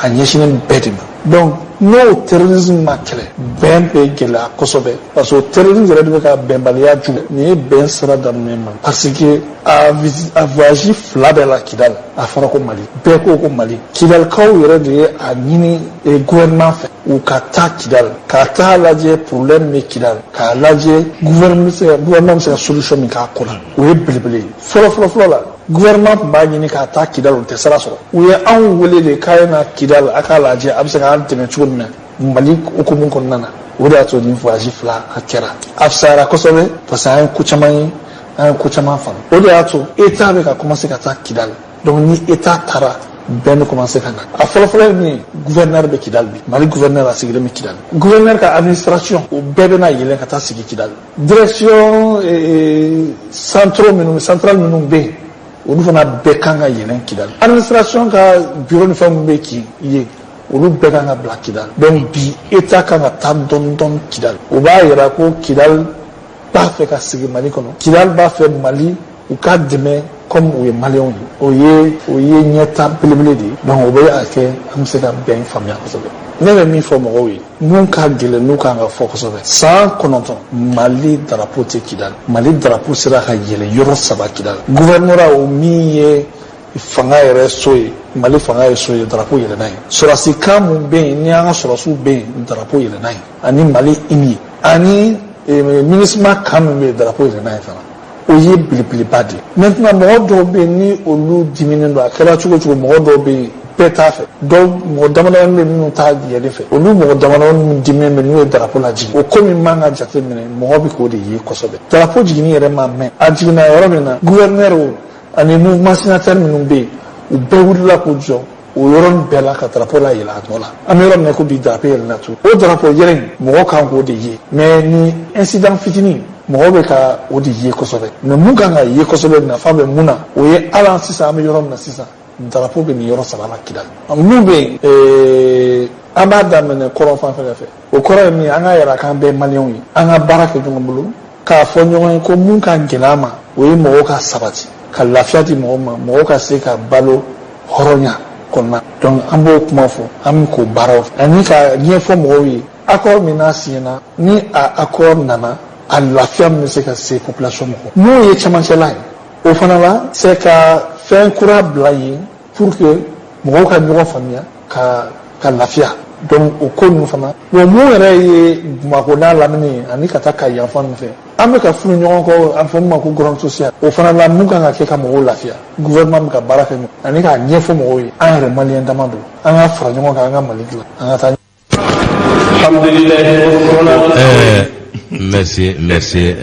E: a ɲɛsinnen bɛɛ de ma. Donc n'o terrorisme ma kɛlɛ, bɛn bɛ gɛlɛya kosɛbɛ, parce que o terrorisme yɛrɛ de bɛ ka bɛnbaliya jugu. Nin ye bɛn sira daminɛ ma, parce que a a voyage fila bɛɛ la Kidal, a fɔra ko Mali, bɛɛ ko ko Mali. Kidalikaw yɛrɛ de ye a ɲini gouvernement fɛ u ka taa Kidal, ka taa lajɛ problème bɛ Kidal, k'a lajɛ gouvernement bɛ se ka solution min k'a ko la. O ye belebele ye. Fɔlɔ fɔlɔ fɔlɔ la, gouvernement tun b'a ɲini ka taa Kidal, o tɛ sira sɔrɔ. U ye anw wele de k'a ye na Kidal, a k'a lajɛ a bɛ se k'an dɛmɛ cogo min na Mali hukumu kɔnɔna na. O de y'a to nin voyage fila a kɛra, a fisayara kosɛbɛ, parce que an ye ko caman ye, an ye ko caman faamu. O de y'a to État bɛ ka commencer ka taa Kidal. Donc ni État taara, bɛn bɛ commencer ka na. A fɔlɔfɔlɔ ye min ye, gouverneur bɛ Kidal bi. Mali gouverneur a sigilen bɛ Kidal. Gouverneur ka administration, o bɛɛ bɛna yɛlɛn ka taa sigi Kidal. Direction centraux minnu, centrale minnu bɛ yen, olu fana bɛɛ kan ka yɛlɛn Kidal. Administration ka bureau ni fɛn minnu bɛ kin yen, olu bɛɛ kan ka bila Kidal. Donc bi, État kan ka taa dɔɔni dɔɔni Kidal. O b'a yira ko Kidal b'a fɛ ka sigi Mali kɔnɔ, Kidal b'a fɛ Mali u ka dɛmɛ comme u ye Maliyɛnw ye. O ye ɲɛta belebele de ye. Donc o bɛ a kɛ an bɛ se ka bɛn faamuya kosɛbɛ. Ne bɛ min fɔ mɔgɔw ye, mun ka gɛlɛn, n'u kan ka fɔ kosɛbɛ, san 9 Mali drapeau tɛ Kidal. Mali drapeau sera ka yɛlɛ yɔrɔ saba Kidal. Gouvernorat, o min ye fanga yɛrɛ so ye, Mali fanga ye so ye, drapeau yɛlɛnna ye. Sɔrɔdasi camp mun bɛ yen, ni an ka sɔrɔdasiw bɛ yen, drapeau yɛlɛnna ye. Ani Mali hymne, ani MINUSMA camp min bɛ yen, drapeau yɛlɛnna ye fana. O ye belebeleba de ye. Maintenant, mɔgɔ dɔw bɛ yen, ni olu diminen don, a kɛra cogo cogo, mɔgɔ dɔw bɛ yen, bɛɛ t'a fɛ. Dɔw, mɔgɔ damadamani bɛ minnu t'a yɛlɛ fɛ. Olu mɔgɔ damadamani minnu diminen bɛ, n'u ye drapeau lajigin, o ko min man ka jate minɛ, mɔgɔ bɛ k'o de ye kosɛbɛ. Drapeau jiginni yɛrɛ ma mɛn, a jiginna yɔrɔ min na, gouverneur ani mouvement signataire minnu bɛ yen, u bɛɛ wulila k'u jɔ o yɔrɔnin bɛɛ la ka drapeau la yɛlɛ a nɔ la. An bɛ yɔrɔ min na ko bi, drapeau yɛlɛnna tun. O drapeau yɛlɛ in, mɔgɔ kan k'o de ye. Mais ni incident fitinin, mɔgɔw bɛ ka o de ye kosɛbɛ. Mais mun kan ka ye kosɛbɛ, nafa bɛ mun na, o ye hali an sisan, an bɛ yɔrɔ min na sisan, drapeau bɛ nin yɔrɔ saba la Kidal. Mun bɛ yen, an b'a daminɛ kɔrɔn fan fɛnɛ fɛ. O kɔrɔ ye min ye, an ka yɛrɛ k'an bɛɛ Maliyɛnw ye, an ka baara kɛ ɲɔgɔn bolo, k'a fɔ ɲɔgɔn ye ko mun ka gɛlɛn an ma, o ye mɔgɔw ka sabati, ka lafiya di mɔgɔw ma, mɔgɔw ka se ka balo hɔrɔnya kɔnɔna. Donc an b'o kuma fɔ, an bɛ k'o baaraw ani ka ɲɛfɔ mɔgɔw ye accord min n'a signena, ni a accord nana, a lafiya min bɛ se ka se population mɔgɔ. N'o ye cɛmancɛla ye, o fana la, c'est ka fɛn kura bila yen pour que mɔgɔw ka ɲɔgɔn faamuya, ka lafiya. Donc o ko ninnu fana, bon, mun yɛrɛ ye Bamakɔ n'a lamini ye, ani ka taa Kayi yan fan ninnu fɛ, an bɛ ka furu ɲɔgɔn kɔ, an fɔ min ma ko grogne sociale, o fana la, mun kan ka kɛ ka mɔgɔw lafiya, gouvernement bɛ ka baara kɛ ani k'a ɲɛfɔ mɔgɔw ye. An yɛrɛ Maliyɛn dama don, an ka fara ɲɔgɔn kan, an ka Mali dilan, an ka taa.
C: Merci, merci.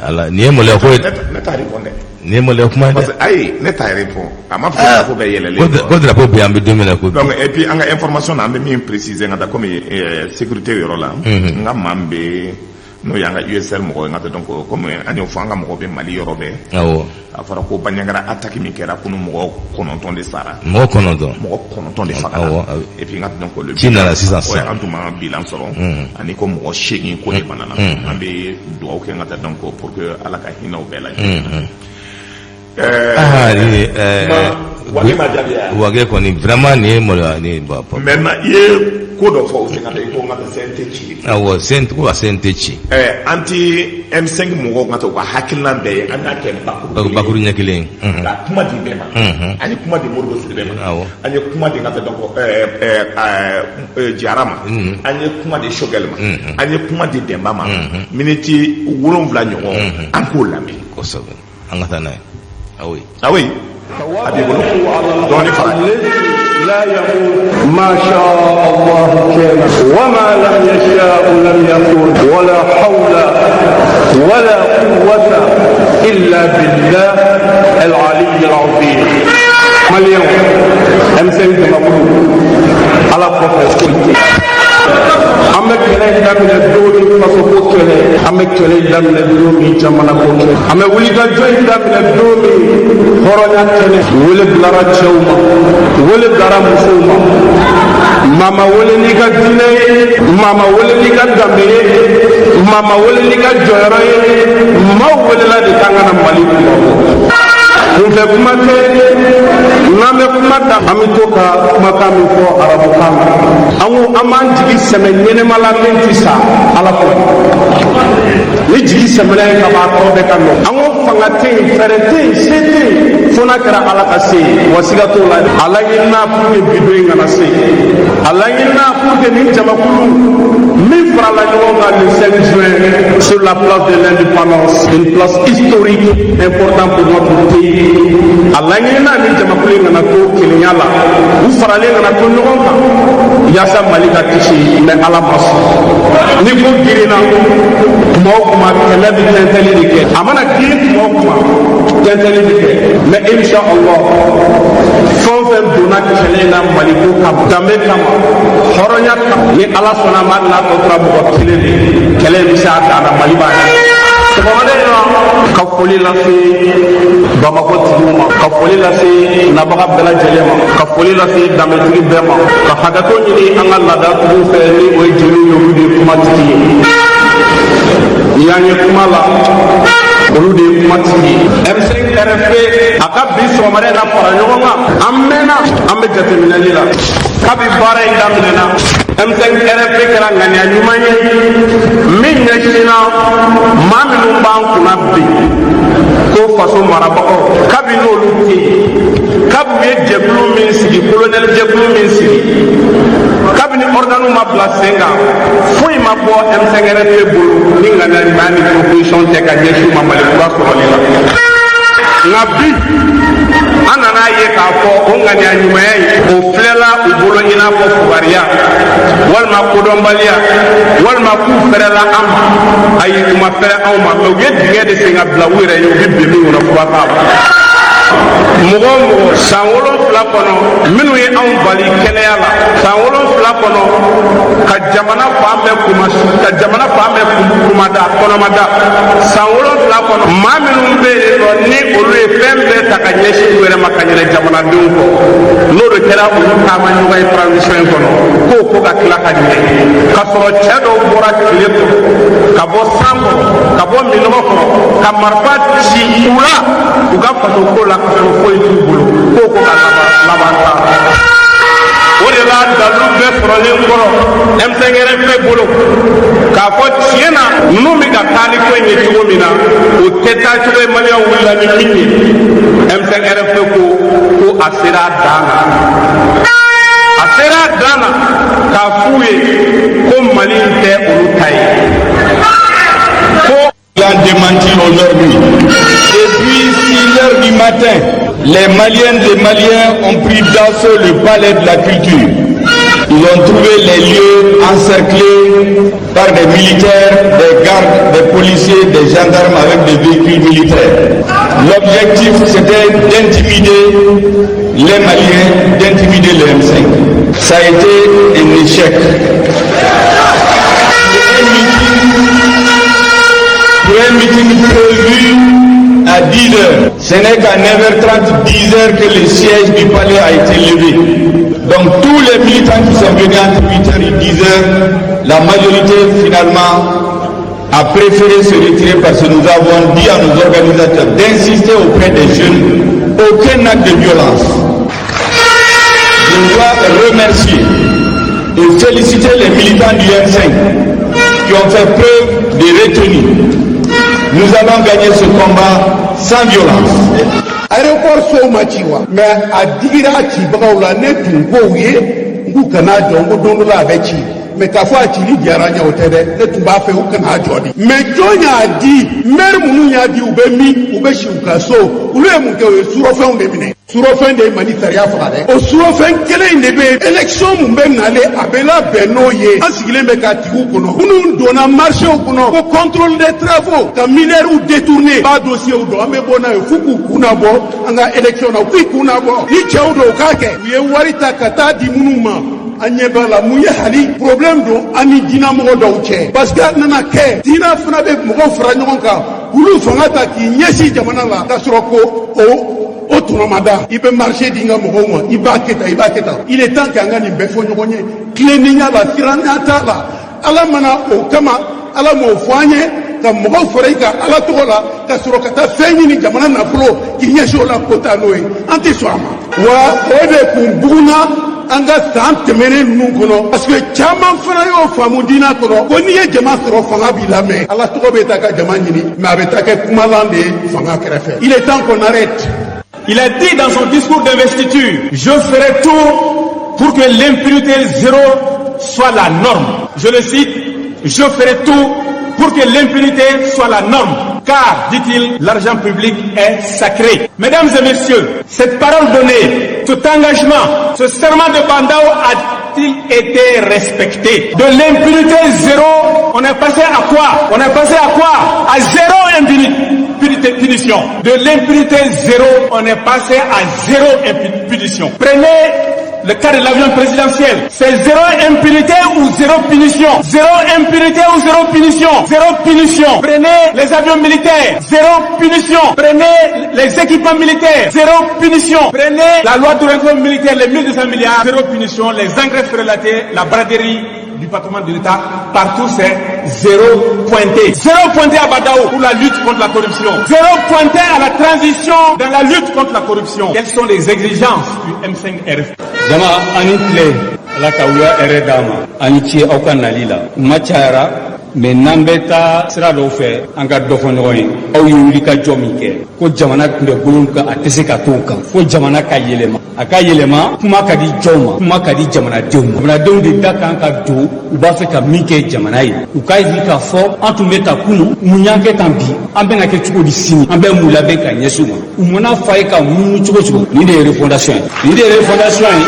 C: Ala, nin ye maloya ko ye.
D: Ne t'a répond dɛ.
C: Nin ye maloya kuma ye dɛ.
D: Parce que ayi, ne t'a répond. A ma fɔ ko drapeau bɛɛ yɛlɛlen.
C: Ko drapeau bɛ yen, an bɛ don min na ko bi.
D: Donc et puis an ka information na, an bɛ min préciser n ka taa komi sécurité yɔrɔ la. N ka maa min bɛ, n'o y'an ka USR mɔgɔ ye, n ka taa, donc komi an y'o fɔ, an ka mɔgɔ bɛ Mali yɔrɔ bɛɛ. A fɔra ko Bandiagara, attaque min kɛra kunun, mɔgɔ 9 de sara.
C: Mɔgɔ 9.
D: Mɔgɔ 9 de fagara. Et puis n ka donc le
C: Ci nana sisan sisan.
D: An tun ma bilan sɔrɔ. Ani ko mɔgɔ 8 ko de banana. An bɛ dugawu kɛ n ka taa donc pour que Ala ka hinɛ u bɛɛ lajɛlen.
C: Ah, ni
D: Wage ma jaabi ya.
C: Wage kɔni, vraiment nin ye maloya ni ba.
D: Maintenant, i ye ko dɔ fɔ o sen ka taa, i ko n ka taa CNT ci.
C: Awɔ, CNT, ko ka CNT ci.
D: An ti M5 mɔgɔw ka taa u ka hakilina bɛɛ ye, an y'a kɛ bakuru.
C: Bakuru ɲɛ kelen.
D: Ka kuma di bɛɛ ma. An ye kuma di Modibo Sidibe ma. An ye kuma di n ka taa donc Jara ma. An ye kuma di Choguel ma. An ye kuma di Demba ma. Miniti 7 ɲɔgɔn, an k'o lamɛn.
C: Kosɛbɛ, an ka taa n'a ye. Ah oui.
D: Ah oui. A b'i bolo dɔɔni fara.
F: لا يموت. ما شاء الله كان وما لم يشاء لم يكن، ولا حول ولا قوة إلا بالله العلي العظيم. Maliyɛnw, M5 jamakulu, Ala kɔfɛ foyi tɛ. An bɛ kɛlɛ in daminɛ don min, fasoko kɛlɛ, an bɛ kɛlɛ in daminɛ don min, jamana ko kɛlɛ, an bɛ wulikajɔ in daminɛ don min, hɔrɔnya kɛnɛ. Wele bilara cɛw ma, wele bilara musow ma. Maa ma wele n'i ka diinɛ ye, maa ma wele n'i ka danbe ye, maa ma wele n'i ka jɔyɔrɔ ye. Maaw welela de k'an ka na Mali kuma bɔ. Kunfɛ kuma tɛ. N'an bɛ kuma da, an bɛ to ka kumakan min fɔ arabukan na, an ko an b'an jigi sɛmɛ ɲɛnɛma la min ti sa, Ala kɔ. Ni jigi sɛmɛna ye ka ban, a tɔ bɛɛ ka nɔgɔ. An ko fanga tɛ yen, fɛɛrɛ tɛ yen, se tɛ yen, fo n'a kɛra Ala ka se ye. Wa siga t'o la, a laɲinina pour que bi don in kana se, a laɲinina pour que nin jamakulu min farala ɲɔgɔn kan le 5 juin sur la place de l'Indépendance, une place historique importante pour notre pays, a laɲinina nin jamakulu in kana to kelenya la, u faralen kana to ɲɔgɔn kan yaasa Mali ka kisi. Mais Ala ma sɔn. Ni ko girinna tuma o tuma, kɛlɛ bɛ tɛntɛnli de kɛ. A mana girin tuma o tuma, tɛntɛnli bɛ kɛ. Mais insha Allah, fɛn o fɛn donna kɛlɛ in na Mali ko kama, danbe kama, hɔrɔnya kama, ni Ala sɔnna a ma, hali n'a tɔ tora mɔgɔ kelen de, kɛlɛ in bɛ se a dan na, Mali b'a kɛ. Sɔgɔmada in na, ka foli lase Bamakɔ tigiw ma, ka foli lase nabaga bɛɛ lajɛlen ma, ka foli lase danbetigi bɛɛ ma, ka hakɛto ɲini an ka laadatigiw fɛ, ni o ye jeliw ye, olu de ye kumatigi ye. N'i y'an ye kuma la, olu de ye kumatigi ye. M5 RFP a ka bi sɔgɔmada in na fara ɲɔgɔn kan, an mɛnna an bɛ jateminɛli la. Kabi baara in daminɛna, M5 RFP kɛra ŋaniya ɲuman ye min ɲɛsinna maa minnu b'an kunna bi ko faso marabagaw. Kabi n'olu tɛ yen, kabi u ye jɛkulu min sigi, kolonɛli jɛkulu min sigi, kabini organew ma bila sen kan, foyi ma bɔ M5 RFP bolo ni ŋaniya ɲuman ni proposition tɛ ka ɲɛsin u ma Mali kura sɔrɔli la. Nka bi, an nana ye k'a fɔ o ŋaniya ɲumanya in, o filɛla u bolo i n'a fɔ fugariya walima kodɔnbaliya walima k'u fɛrɛla an ma. Ayi, u ma fɛrɛ anw ma, mais u ye dingɛ de sen ka bila u yɛrɛ ye, u bɛ bin min kɔnɔ, fura t'a la. Mɔgɔ o mɔgɔ, san 7 kɔnɔ, minnu ye anw bali kɛnɛya la, san 7 kɔnɔ ka jamana fan bɛɛ kuma, ka jamana fan bɛɛ kumada kɔnɔmada, san 7 kɔnɔ, maa minnu bɛ yen nɔ ni olu ye fɛn bɛɛ ta ka ɲɛsin u yɛrɛ ma ka ɲinɛ jamanadenw kɔ, n'o de kɛra olu taama ɲɔgɔn ye transition in kɔnɔ, k'o ko ka tila ka ɲɛ ka sɔrɔ cɛ dɔw bɔra tile kɔrɔ, ka bɔ san kɔrɔ, ka bɔ minɔgɔ kɔrɔ, ka marifa ci u la u ka faso ko la, ka sɔrɔ foyi t'u bolo, k'o ko ka laban laban ta. O de la, dalilu bɛɛ sɔrɔlen kɔrɔ M5RFP bolo k'a fɔ tiɲɛ na, ninnu bɛ ka taa ni ko in ye cogo min na, o tɛ taa cogo ye. Maliyɛnw wulila ni min ye, M5RFP ko ko a sera a dan na, a sera a dan na k'a f'u ye ko Mali in tɛ olu ta ye, ko
G: l'ont démenti aujourd'hui. Depuis 6 heures du matin, les Maliennes et Maliens ont pris d'assaut le palais de la culture. Ils ont trouvé les lieux encerclés par des militaires, des gardes, des policiers, des gendarmes avec des véhicules militaires. L'objectif, c'était d'intimider les Maliens, d'intimider le M5. Ça a été un échec. Pour un meeting prévu à 10 heures. Ce n'est qu'à 9h30, 10 heures que le siège du palais a été levé. Donc tous les militants qui sont venus entre 8h et 10h, la majorité finalement a préféré se retirer parce que nous avons dit à nos organisateurs d'insister auprès des jeunes, aucun acte de violence. Je dois remercier et féliciter les militants du M5 qui ont fait preuve de retenue. Nous allons gagner ce combat sans violence.
H: Aéroport sow ma ci wa? Mais a digira a cibagaw la. Ne tun ko u ye n k'u kana jɔ, n ko don dɔ la a bɛ ci. Mais k'a fɔ a cili diyara n ye, o tɛ dɛ. Ne tun b'a fɛ u kana jɔ de. Mais jɔn y'a di? Maire minnu y'a di, u bɛ min? U bɛ si u ka so. Olu ye mun kɛ? U ye surɔfɛnw de minɛ. Surɔfɛn de ye Mali sariya faga dɛ. O surɔfɛn kelen in de bɛ yen, élection mun bɛ nalen, a bɛ labɛn n'o ye. An sigilen bɛ ka tigiw kɔnɔ minnu donna marchéw kɔnɔ ko contrôle des travaux ka milliards détourné, b'a dossier dɔn, an bɛ bɔ n'a ye f'u k'u kun nabɔ an ka élection na, u k'i kun nabɔ. Ni cɛw don, u k'a kɛ. U ye wari ta ka taa di minnu ma, an ɲɛ b'a la. Mun ye hali problème don an ni diinɛmɔgɔ dɔw cɛ? Parce que a nana kɛ diinɛ fana bɛ mɔgɔw fara ɲɔgɔn kan k'olu fanga ta k'i ɲɛsin jamana la, k'a sɔrɔ ko o tɔnɔmada. I bɛ marché di n ka mɔgɔw ma, i b'a kɛ tan, i b'a kɛ tan. Il est temps k'an ka nin bɛɛ fɔ ɲɔgɔn ye tilennenya la, siranya t'a la. Ala mana o kama, Ala m'o fɔ an ye. Ka mɔgɔw fara i kan Ala tɔgɔ la, ka sɔrɔ ka taa fɛn ɲini jamana nafolo k'i ɲɛsin o la k'o taa n'o ye, an tɛ sɔn a ma. Wa o de kun bugunna an ka san tɛmɛnen ninnu kɔnɔ, parce que caman fana y'o faamu diinɛ kɔnɔ ko n'i ye jama sɔrɔ, fanga b'i lamɛn. Ala tɔgɔ bɛ taa ka jama ɲini, mais a bɛ taa kɛ kumalan de ye fanga kɛrɛfɛ. Il est temps qu'on arrête.
G: Il a dit dans son discours d'investiture: «Je ferai tout pour que l'impunité zéro soit la norme.» Je le cite: «Je ferai tout pour que l'impunité soit la norme. Car, dit-il, l'argent public est sacré.» Mesdames et messieurs, cette parole donnée, cet engagement, ce serment de Bah N'Daw a-t-il été respecté? De l'impunité zéro, on est passé à quoi? On est passé à quoi? À zéro impunité, punition. De l'impunité zéro, on est passé à zéro punition. Prenez le cas de l'avion présidentiel. C'est zéro impunité ou zéro punition. Zéro impunité ou zéro punition. Zéro punition. Prenez les avions militaires. Zéro punition. Prenez les équipements militaires. Zéro punition. Prenez la loi d'orientation militaire, les 1200 milliards. Zéro punition. Les engrais frelatés, la braderie du patrimoine de l'État, partout c'est zéro pointé. Zéro pointé à Bah N'Daw pour la lutte contre la corruption. Zéro pointé à la transition dans la lutte contre la corruption. Quelles sont les exigences du M5 RFP?
I: Jama, ani tile. Ala ka wuya hɛrɛ d'an ma. Ani ce aw ka nali la. Kuma cayara, mais n'an bɛ taa sira dɔw fɛ, an ka dɔ fɔ ɲɔgɔn ye. Aw ye wuli ka jɔ min kɛ ko jamana tun bɛ bolo kan, a tɛ se ka to o kan fo jamana ka yɛlɛma. A ka yɛlɛma, kuma ka di jɔnw ma? Kuma ka di jamanadenw ma. Jamanadenw de da kan ka don u b'a fɛ ka min kɛ jamana ye. U k'a ye k'a fɔ an tun bɛ ta kunun, mun y'an kɛ tan bi, an bɛna kɛ cogo di sini, an bɛ mun labɛn ka ɲɛsin u ma. U mana fɔ a ye ka munumunu cogo cogo, nin de ye refondation ye, nin de ye refondation ye.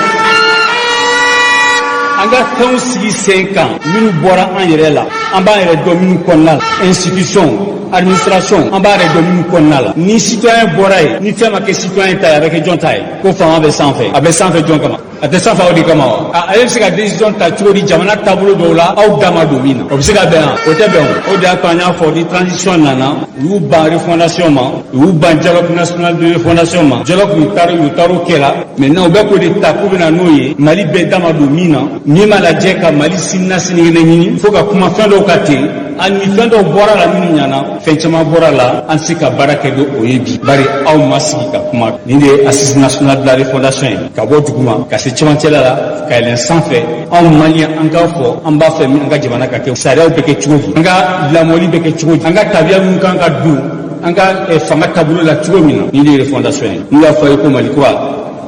I: An ka fɛnw sigi sen kan minnu bɔra an yɛrɛ la, an b'an yɛrɛ dɔn minnu kɔnɔna la, institution, administration, an b'a yɛrɛ dɔn minnu kɔnɔna la. Ni citoyen bɔra yen, ni fɛn ma kɛ citoyen ta ye, a bɛ kɛ jɔn ta ye? Ko fanga bɛ sanfɛ, a bɛ sanfɛ jɔn kama? A tɛ sanfɛ aw de kama wa? Ale bɛ se ka décision ta cogo di jamana taabolo dɔw la, aw da ma don min na? O bɛ se ka bɛn wa? O tɛ bɛn. O de y'a to an y'a fɔ, ni transition nana, u y'u ban refondation ma, u y'u ban dialogue national de refondation ma. Dialogue, u taar'o kɛ la. Maintenant, u bɛ k'o de ta k'u bɛ na n'o ye, Mali bɛɛ da ma don min na, min ma lajɛ ka Mali sini na sinikɛnɛ ɲini, fo ka kuma fɛn dɔw ka ten. Hali ni fɛn dɔw bɔra la minnu ɲana, fɛn caman bɔra la, an tɛ se ka baara kɛ ni o ye bi, bari aw ma sigi ka kuma. Nin de ye assise nationale de la refondation ye, ka bɔ duguma ka se cɛmancɛla la, ka yɛlɛn sanfɛ. Anw Maliyɛn, an k'a fɔ an b'a fɛ an ka jamana ka kɛ, sariyaw bɛ kɛ cogo di, an ka lamɔli bɛ kɛ cogo di, an ka tabiya minnu kan ka don an ka fanga taabolo la cogo min na. Nin de ye refondation ye. N'u y'a fɔ a ye ko Mali kura,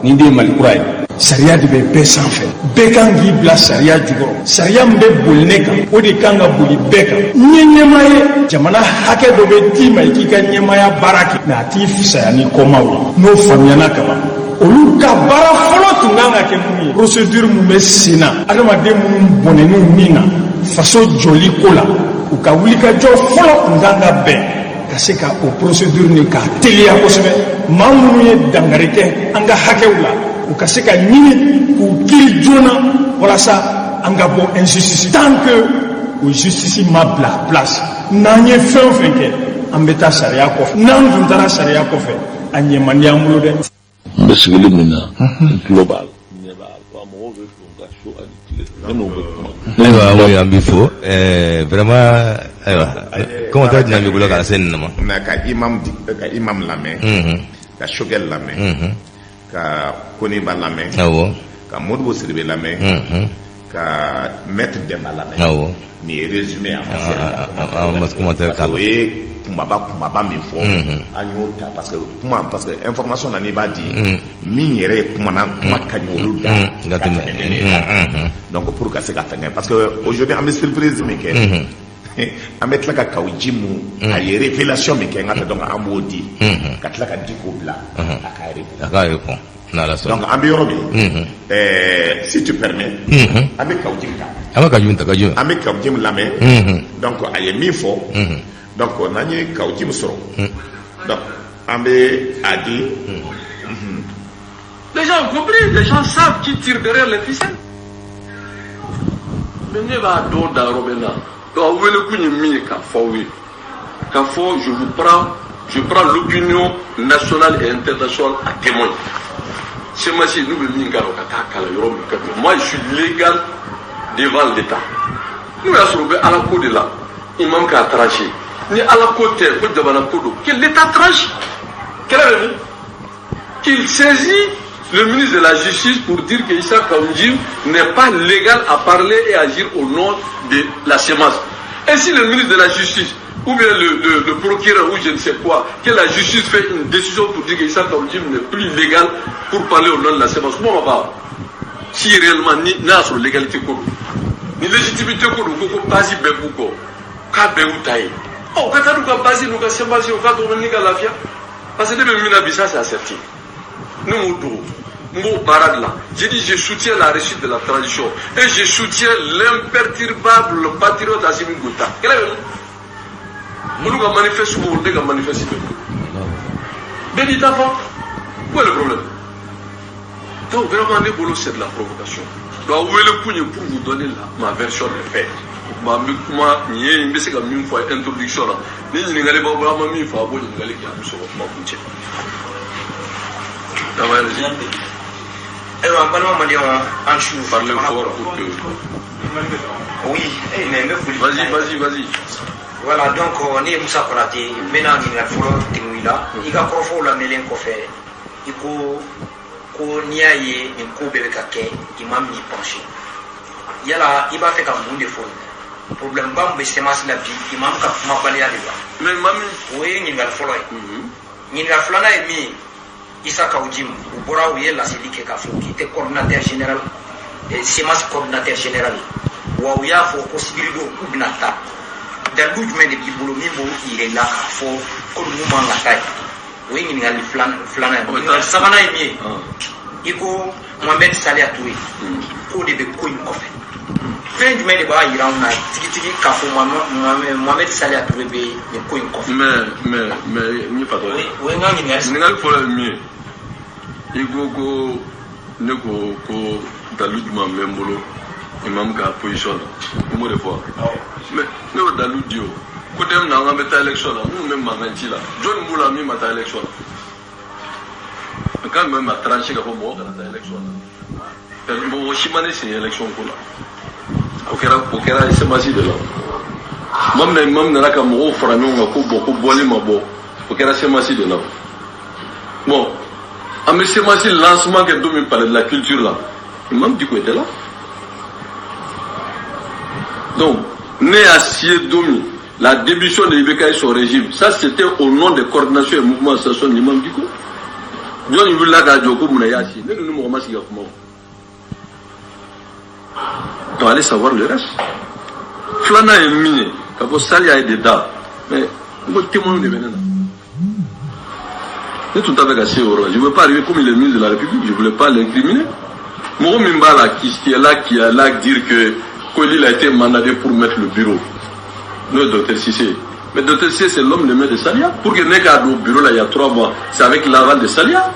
I: nin de ye Mali kura ye.
J: Sariya de bɛ bɛɛ sanfɛ, bɛɛ kan k'i bila sariya jukɔrɔ. Sariya min bɛ boli ne kan, o de kan ka boli bɛɛ kan. N ye ɲɛmaa ye, jamana hakɛ dɔ bɛ d'i ma i k'i ka ɲɛmaaya baara kɛ, mais a t'i fisaya ni kɔmaw ye. N'o faamuyana kaban, olu ka baara fɔlɔ tun kan ka kɛ mun ye? Procédure mun bɛ sen na, adamaden minnu bɔnɛn'u min na faso jɔli ko la, u ka wulikajɔ fɔlɔ tun kan ka bɛn ka se ka o procédure nin k'a teliya kosɛbɛ. Maa minnu ye dankari kɛ an ka hakɛw la, u ka se ka ɲini k'u kiri joona walasa an ka bɔ injustice. Tant que o justice ma bila place, n'an ye fɛn o fɛn kɛ, an bɛ taa sariya kɔfɛ. N'an tun taara sariya kɔfɛ, a ɲɛ man di an bolo dɛ.
K: N bɛ sigili min na, n tulo b'a la, ɲɛ b'a la wa. Mɔgɔw bɛ don ka su ani tile, ne n'u bɛ kuma.
C: Ayiwa, o an b'i fo vraiment. Ayiwa, commentaire jumɛn b'i bolo ka se nin ma?
D: Na ka imam di, ka imam lamɛn, ka Choguel lamɛn, ka Koniba lamɛn, ka Modibo Sidibe lamɛn, ka maître Demba lamɛn. Nin ye résumé, a ma se.
C: An ma commentaire k'a la.
D: O ye kumaba kumaba min fɔ, an y'o ta, parce que kuma, parce que information na, n'i b'a di min yɛrɛ ye kuma na, kuma ka ɲi olu da
C: ka
D: ka
C: tɛmɛ.
D: Tɛmɛ ne kan. Donc pour ka se ka fɛngɛ, parce que aujourd'hui an bɛ surprise min kɛ, an bɛ tila ka Kaou Djim mu, a ye révélation min kɛ n ka fɛ, donc an b'o di, ka tila ka di k'o bila a ka répondre.
C: A k'a répond n'Ala sɔnna.
D: Donc an bɛ yɔrɔ min, si tu permets, an bɛ Kaou Djim ta.
C: An bɛ Kaou Djim ta, Kaou Djim.
D: An bɛ Kaou Djim lamɛn. Donc a ye min fɔ, donc n'an ye Kaou Djim sɔrɔ, donc an bɛ a di.
L: Les gens ont compris, les gens savent qui tire derrière les ficelles. Mais ne b'a dɔn da yɔrɔ min na. Donc aw wele kun ye min ye, k'a fɔ aw ye, k'a fɔ je vous prends, je prends l'opinion nationale et internationale à témoin. CMAS, n'u bɛ min k'a la, u ka taa kalan yɔrɔ min ka di. Moi, je suis légal devant l'État. N'o y'a sɔrɔ u bɛ Ala ko de la, imam k'a tranché. Ni Ala ko tɛ, ko jamana ko don, que l'État tranche. Kɛlɛ bɛ min? Qu'il saisit le ministre de la Justice pour dire que Issa Kaou N'Djim n'est pas légal à parler et agir au nom de la CMAS. Et si le ministre de la Justice ou bien le procureur ou je ne sais quoi, que la justice fait une décision pour dire que Issa Kaou N'Djim n'est plus légal pour parler au nom de la CMAS, comment on va? Si réellement ni n'a sɔrɔ légalité ko don, ni légitimité ko don, ko base bɛɛ b'u kɔ, k'a bɛɛ y'u ta ye, ɔ u ka taa n'u ka base n'u ka CMAS, u ka to ni ka lafiya, parce que ne bɛ min na bi, ça c'est asserti. Ne m'o dogo, n b'o baara de la. J'ai dit, je soutiens la réussite de la transition et je soutiens l'imperturbable patriote Assimi Goïta. Kɛlɛ bɛ min? Olu ka manifeste b'o, ne ka manifeste bɛ bɛɛ n'i ta fɔ. Où est le problème? Donc vraiment, ne bolo, c'est de la provocation. Donc aw wele kun ye pour vous donner ma version des faits. O tuma an bɛ kuma nin ye, n bɛ se ka min fɔ introduction na. Ni ɲininkali b'aw bolo, an ma min fɔ, a b'o ɲininkali kɛ, an bɛ sɔrɔ ka kuma kuncɛ. Ça va, allez-y.
M: Ayiwa, n balima maliyɛnw, an su.
L: Parlez fort pour que.
M: Oui, eh, mais n bɛ foli.
L: Vas-y, vas-y, vas-y.
M: Voilà, donc ne ye Musa Konate. N bɛna ɲininkali fɔlɔ tɛmɛ i la. I ka kɔrɔfɔw lamɛnlen kɔfɛ, i ko ko n'i y'a ye nin ko bɛɛ bɛ ka kɛ, imam y'i penché. Yala i b'a fɛ ka mun de fɔ nin na? Problème ba min bɛ CMAS la bi, imam ka kumabaliya de la.
L: Mais imam.
M: O ye ɲininkali fɔlɔ ye. Ɲininkali filanan ye min ye, Issa Kaou N'Djim, u bɔra, u ye laseli kɛ k'a fɔ k'i tɛ coordinateur général, CMAS coordinateur général ye. Wa u y'a fɔ ko sibiridon k'u bɛna taa. Dalilu jumɛn de b'i bolo min b'o yira i la k'a fɔ ko ninnu man ka taa yen? O ye ɲininkali filanan ye. Ɲininkali sabanan ye min ye, i ko Mohamed Saliya Touré k'o de bɛ ko in kɔfɛ. Fɛn jumɛn de b'a yira anw na tigitigi k'a fɔ Mohamed Saliya Touré bɛ nin ko in kɔfɛ?
L: Mais n ye fatɔ ye.
M: O ye n ka ɲininkali.
L: Ɲininkali fɔlɔ ye min ye, i ko ko ne ko ko dalu jumɛn bɛ n bolo imam ka position na, i m'o de fɔ wa? Mais ne y'o dalu di. O ko den na, an bɛ taa élection na, minnu bɛ mankan ci la, jɔnni b'u la min ma taa élection na? Quand même a tranché ka fɔ mɔgɔ kana taa élection na, mɔgɔ si ma ne sen élection ko la. O kɛra CMAS de la. Tuma min na imam nana ka mɔgɔw fara ɲɔgɔn kan ko bɔn, ko bɔli ma bɔ, o kɛra CMAS de la. Bon, an bɛ CMAS lancement kɛ don min, palais de la culture la, imam Dicko était là. Donc ne y'a signé don min, la démission de IBK et son régime, ça c'était au nom des coordinations et mouvements association de l'imam Dicko. Jɔnni wulila k'a jɔ ko munna i y'a signé? Ne dun ni mɔgɔ ma sigi ka kuma o. Donc allez savoir le reste. Filanan ye min ye, ka fɔ Saliya ye de da, mais n ko témoin de bɛ ne na. Ne tun t'a fɛ ka se o yɔrɔ la. Je veux pas arriver, comme il est ministre de la République, je voulais pas l'incriminer. Mɔgɔ min b'a la, qui est là dire que Koli a été mandaté pour mettre le bureau, n'o ye docteur Cissé. Mais docteur Cissé, c'est l'homme de main de Salia. Pour que ne k'a don bureau la il y a 3 mois, c'est avec l'aval de Salia.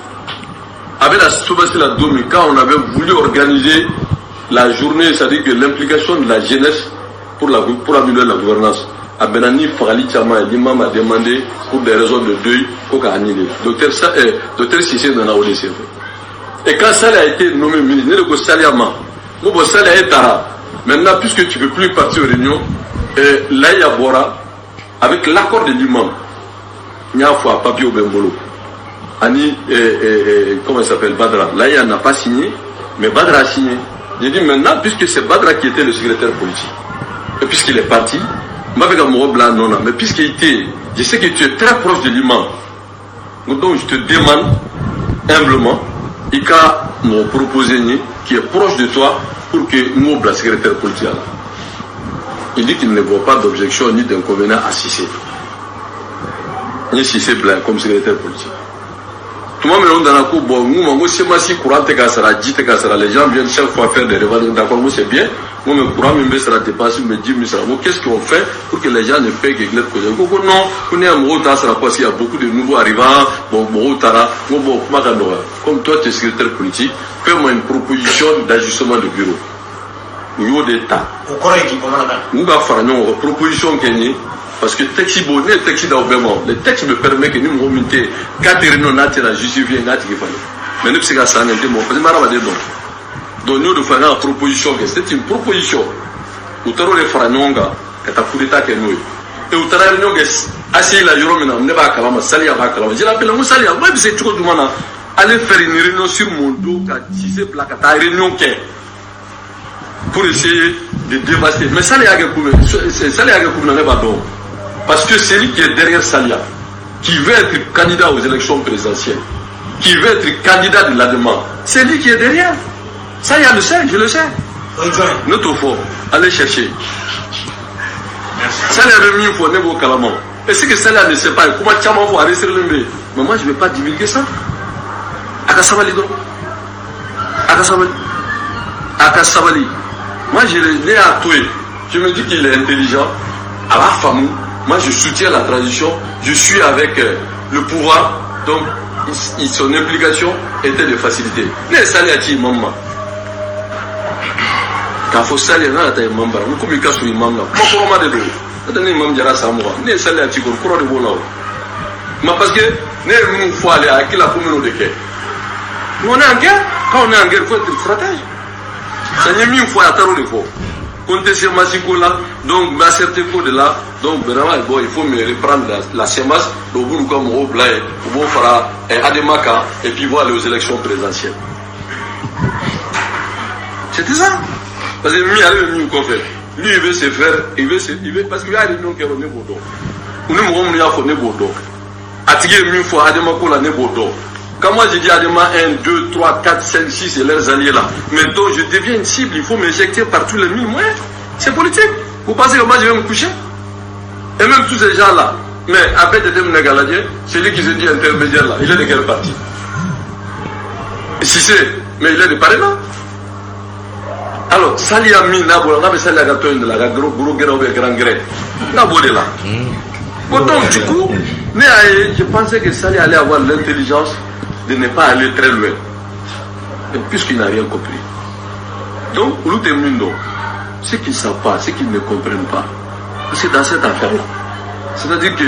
L: Avec la Soubassi la don min, quand on avait voulu organiser la journée, c'est-à-dire que l'implication de la jeunesse pour améliorer la gouvernance, a bɛnna ni fagali caman ye, l'imam a demandé pour des raisons de deuil ko k'a annuler. Docteur Cissé nana o de senfɛ. Et quand Salia a été nommé ministre, ne de ko Salia ma, n ko bon, Salia e taara maintenant, puisque tu peux plus partir aux réunions, Laïa bɔra avec l'accord de l'imam. N y'a fɔ, a papier bɛ n bolo, ani comment il s'appelle, Badra. Laïa n'a pas signé, mais Badra a signé. J'ai dit maintenant, puisque c'est Badra qui était le secrétaire politique et puisqu'il est parti, n b'a fɛ ka mɔgɔ bila a nɔ na, mais puisqu'il était, je sais que tu es très proche de l'imam, donc je te demande humblement i ka mɔgɔ proposer n ye qui est proche de toi pour que n k'o bila secrétaire politique la. Il dit qu'il ne voit pas d'objection ni d'inconvénient à Cissé. N ye Cissé bila comme secrétaire politique. Tuma min na o nana ko bon, n ko ma n ko CMAS courant tɛ ka sara, ji tɛ ka sara, les gens viennent chaque fois faire des revendications. D'accord, n ko c'est bien, n ko mais courant min bɛ sara, dépense min bɛ, ji min sara, n ko qu'est-ce qu'on fait pour que les gens ne paient que l'aide? Ko non, ko ne y'a mɔgɔw t'a sara parce qu'il y a beaucoup de nouveaux arrivants. Bon, mɔgɔw taara. N ko bon, kuma ka nɔgɔya, comme toi tu es secrétaire politique, fais-moi une proposition d'ajustement de bureau. U y'o de ta.
M: O kɔrɔ ye di bamanankan?
L: U ka fara ɲɔgɔn kan, proposition kɛ n ye, parce que texte b'o, ne ye texte d'aw bɛɛ ma. Le texte me permet que ni mɔgɔ min tɛ quatre réunions n'a tɛna justifier, n k'a tigi falen. Mais ne bɛ se ka san kɛ, n tɛ mɔgɔ, parce que n bɛ hadamaden dɔn. Donc n y'o de fɔ, n ka proposition kɛ, c'est une proposition. U taara o de fara ɲɔgɔn kan ka taa coup d'état kɛ n'o ye. Et u taara réunion kɛ ACI la yɔrɔ min na, ne b'a kalama, Saliya b'a kalama. Je l'appelle, n ko Saliya, n ko e bɛ se cogo jumɛn na aller faire une réunion sur mon dos, ka Cissé bila ka taa réunion kɛ pour essayer de dévaster? Mais Saliya y'a kɛ kun min, Saliya y'a kɛ kun min na, ne b'a dɔn, parce que c'est lui qui est derrière Saliya, qui veut être candidat aux élections présidentielles, qui veut être candidat de l'ADEMA. C'est lui qui est derrière. Saliya le sait, je le sais. Ne t'o fɔ, allez chercher. Saliya bɛ min fɔ, ne b'o kalama. Et ce que Saliya ne sait pas, kuma caman fɔ, a enregistré bɛ yen, mais moi je vais pas divulguer ça. A ka sabali dɔrɔn, a ka sabali, a ka sabali. Moi je ne y'a to yen, je me dis qu'il est intelligent, a b'a faamu. Moi je soutiens la transition, je suis avec le pouvoir, donc son implication était de faciliter. Ne ye Saliya ci imam ma k'a fɔ Saliya n'a ka taa imam bara, n ko komi i ka surun imam la, kuma kɔrɔma de don. N'o tɛ ne imam jara san 20, ne ye Saliya ci kɔni, kɔrɔ de b'o la o ma, parce que ne ye minnu fɔ ale, a hakili la ko minnu de kɛ. Nous, on est en guerre. Quand on est en guerre, il faut être stratège. Ça y est, min fɔ, a taara o de fɔ ko n tɛ CMAS ko la, donc n bɛ ACRT ko de la. Donc vraiment, bon, il faut me reprendre la CMAS. Donc u b'u ka mɔgɔw bila yen, u b'o fara ADEMA kan, et puis ils vont aller aux élections présidentielles. C'était ça, parce que min ale bɛ min kɔfɛ, lui il veut se faire, il veut se, il veut, parce que u y'a réunion kɛ, ne b'o dɔn. U ni mɔgɔ minnu y'a fɔ, ne b'o dɔn. A tigi ye min fɔ ADEMA ko la, ne b'o dɔn. Quand moi je dis ADEMA 1, 2, 3, 4, 5, 6 et leurs alliés là, maintenant je deviens une cible, il faut m'éjecter par tous les mille moyens. C'est politique. Vous pensez que moi je vais me coucher? Et même tous ces gens-là, mais après Galadien, c'est lui qui se dit intermédiaire là, il est de quel parti? Si c'est, mais il est de Parena. Alors, Salia min n'a bɔra, n'a bɛ Salia ka tɔn in de la, ka gros gros gɛrɛ ou bien grand gɛrɛ, n'a b'o de la. Bon, donc du coup, ne y'a ye, je pensais que Salia allait avoir l'intelligence de ne pas aller très loin. Mais puisqu'il n'a rien compris. Donc, olu tɛ min dɔn, ce qu'ils ne savent pas, ce qu'ils ne comprennent pas, c'est dans cette affaire-là. C'est-à-dire que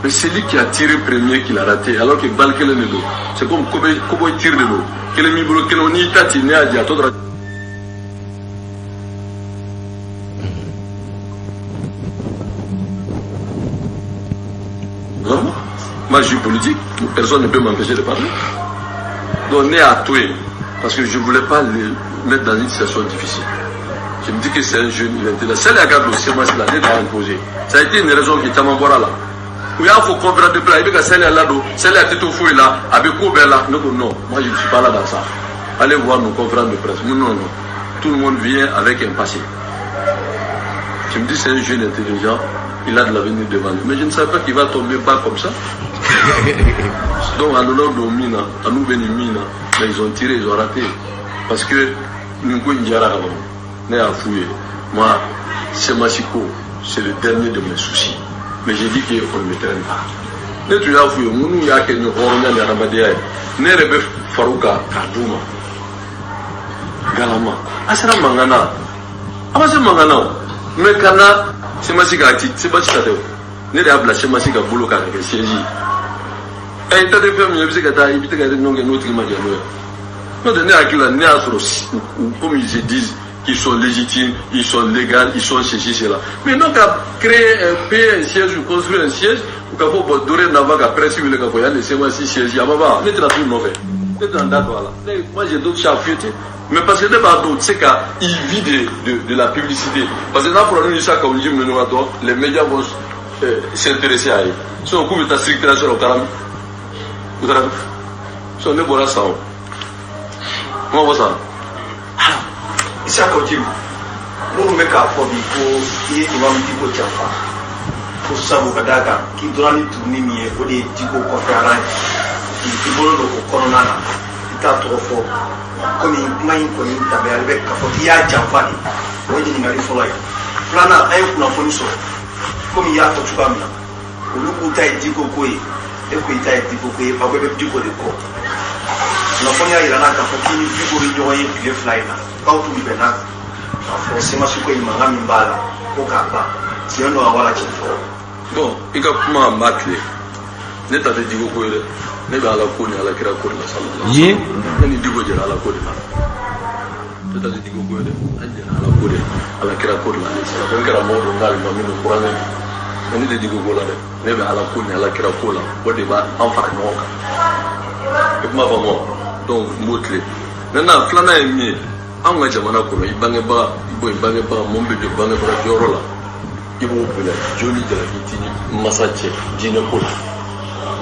L: mais c'est lui qui a tiré premier qui l'a raté, alors que balle kelen de don. C'est comme cowboy tir de don. Kelen b'i bolo, kelen n'i ta ci, ne y'a di a tɔ dɔrɔn. Vraiment. Moi, je suis politique. Personne ne peut m'empêcher de parler. Donc, ne y'a to yen, parce que je ne voulais pas le mettre dans une situation difficile. Je me dis que c'est un jeune, il est intelligent. Celle qui a le CMAS là, ne l'a imposé. Ça a été une raison qui caman bɔra la. U y'a fɔ conférence de presse, i bɛ ka Saliya ladon, Saliya tɛ to foyi la, a bɛ ko bɛɛ la. Ne ko non, moi je ne suis pas là dans ça. Allez voir nos conférences de presse. Non, non, non. Tout le monde vient avec un passé. Je me dis, c'est un jeune intelligent, il a de l'avenir devant lui. Mais je ne savais pas qu'il va tomber bas comme ça. Donc, à l'honneur de min na, à nous béni min na, mais ils ont tiré, ils ont raté. Parce que nin ko in diyara ka ban. Ne y'a f'u ye, moi, CMAS ko, c'est le dernier de mes soucis. Mais j'ai dit qu'on ne me traîne pas. Ne tun y'a f'u ye, minnu y'a kɛ ni hɔrɔnya ni adamadenya ye, ne yɛrɛ bɛ far'u kan k'a d'u ma. Galama, a sera mankan na, a ma se mankan na o, mais ka na CMAS k'a ci, CMAS ta tɛ o. Ne de y'a bila CMAS ka bolo kan ka kɛ siège ye. Ɛ, i ta tɛ fɛn min ye, i bɛ se ka taa, i bɛ se ka réunion kɛ n'o tigi ma jɛ n'o ye. N'o tɛ, ne hakili la, ne y'a sɔrɔ comme ils se disent qu'ils sont légitimes, ils sont légaux, ils sont ceci, cela. Mais non, qu'à créer un, payer un siège ou construire un siège, ou k'a fɔ bon, dorénavant ka presse wele k'a fɔ yan de CMAS siège, a ma ban, ne tɛna t'u nɔfɛ. Ne tɛna n da don a la. Moi j'ai d'autres chats à fouetter. Mais parce que ne b'a dɔn, u tɛ se ka, il vit de la publicité. Parce que n'a fɔra n'u Issa Kaou N'Djim ninnu ka dɔn, les médias vont s'intéresser à eux. Sinon k'u bɛ taa circulation la, u taara min? U taara min? Sinon ne bɔra san o. Kuma bɔ san.
N: Issa Kaou N'Djim, minnu bɛ k'a fɔ bi ko i ye Imam Dicko janfa, ko sabu ka d'a kan k'i donna ni turunin min ye, o de ye Dicko kɔfɛ ye, k'i bolo don o kɔnɔna na, i t'a tɔgɔ fɔ, komi kuma in kɔni danbeyali bɛ k'a fɔ k'i y'a janfa de. O ye ɲininkali fɔlɔ ye. Filanan, an ye kunnafoni sɔrɔ, komi i y'a fɔ cogoya min na, olu k'u ta ye Dicko ko ye, e ko i ta ye Dicko ko ye, aw bɛɛ bɛ Dicko de kɔ. Kunnafoni y'a yira n na k'a fɔ k'i ni Dicko bɛ ɲɔgɔn ye tile 2 in na, k'aw tun bɛnna k'a fɔ CMAS ko in mankan min b'a la ko k'a ban. Tiɲɛ don wa, wala tiɲɛ tɛ?
L: Bon, i ka kuma n b'a tile. Ne ta tɛ Dicko ko ye dɛ. Ne bɛ Ala ko ni Ala kira ko de la sallallahu
C: Ye.
L: Ne ni Dicko jɛra Ala ko de la. Ne ta tɛ Dicko ko ye dɛ. An jɛra Ala ko de, Ala kira ko de la. Ne sara. N karamɔgɔ don, n ka alimami don, kuranɛ don. Mais ne tɛ Diko ko la dɛ, ne bɛ Ala ko ni Ala kira ko la, o de b'an fara ɲɔgɔn kan. I kuma faamu wa? Donc n b'o tile. Maintenant, filanan ye min ye, anw ka jamana kɔnɔ, i bangebaga, i bɔ i bangebaga, mun bɛ jɔ bangebaga jɔyɔrɔ la, i b'o bonya. Jo ni jalaki t'i ni masa cɛ diinɛ ko la.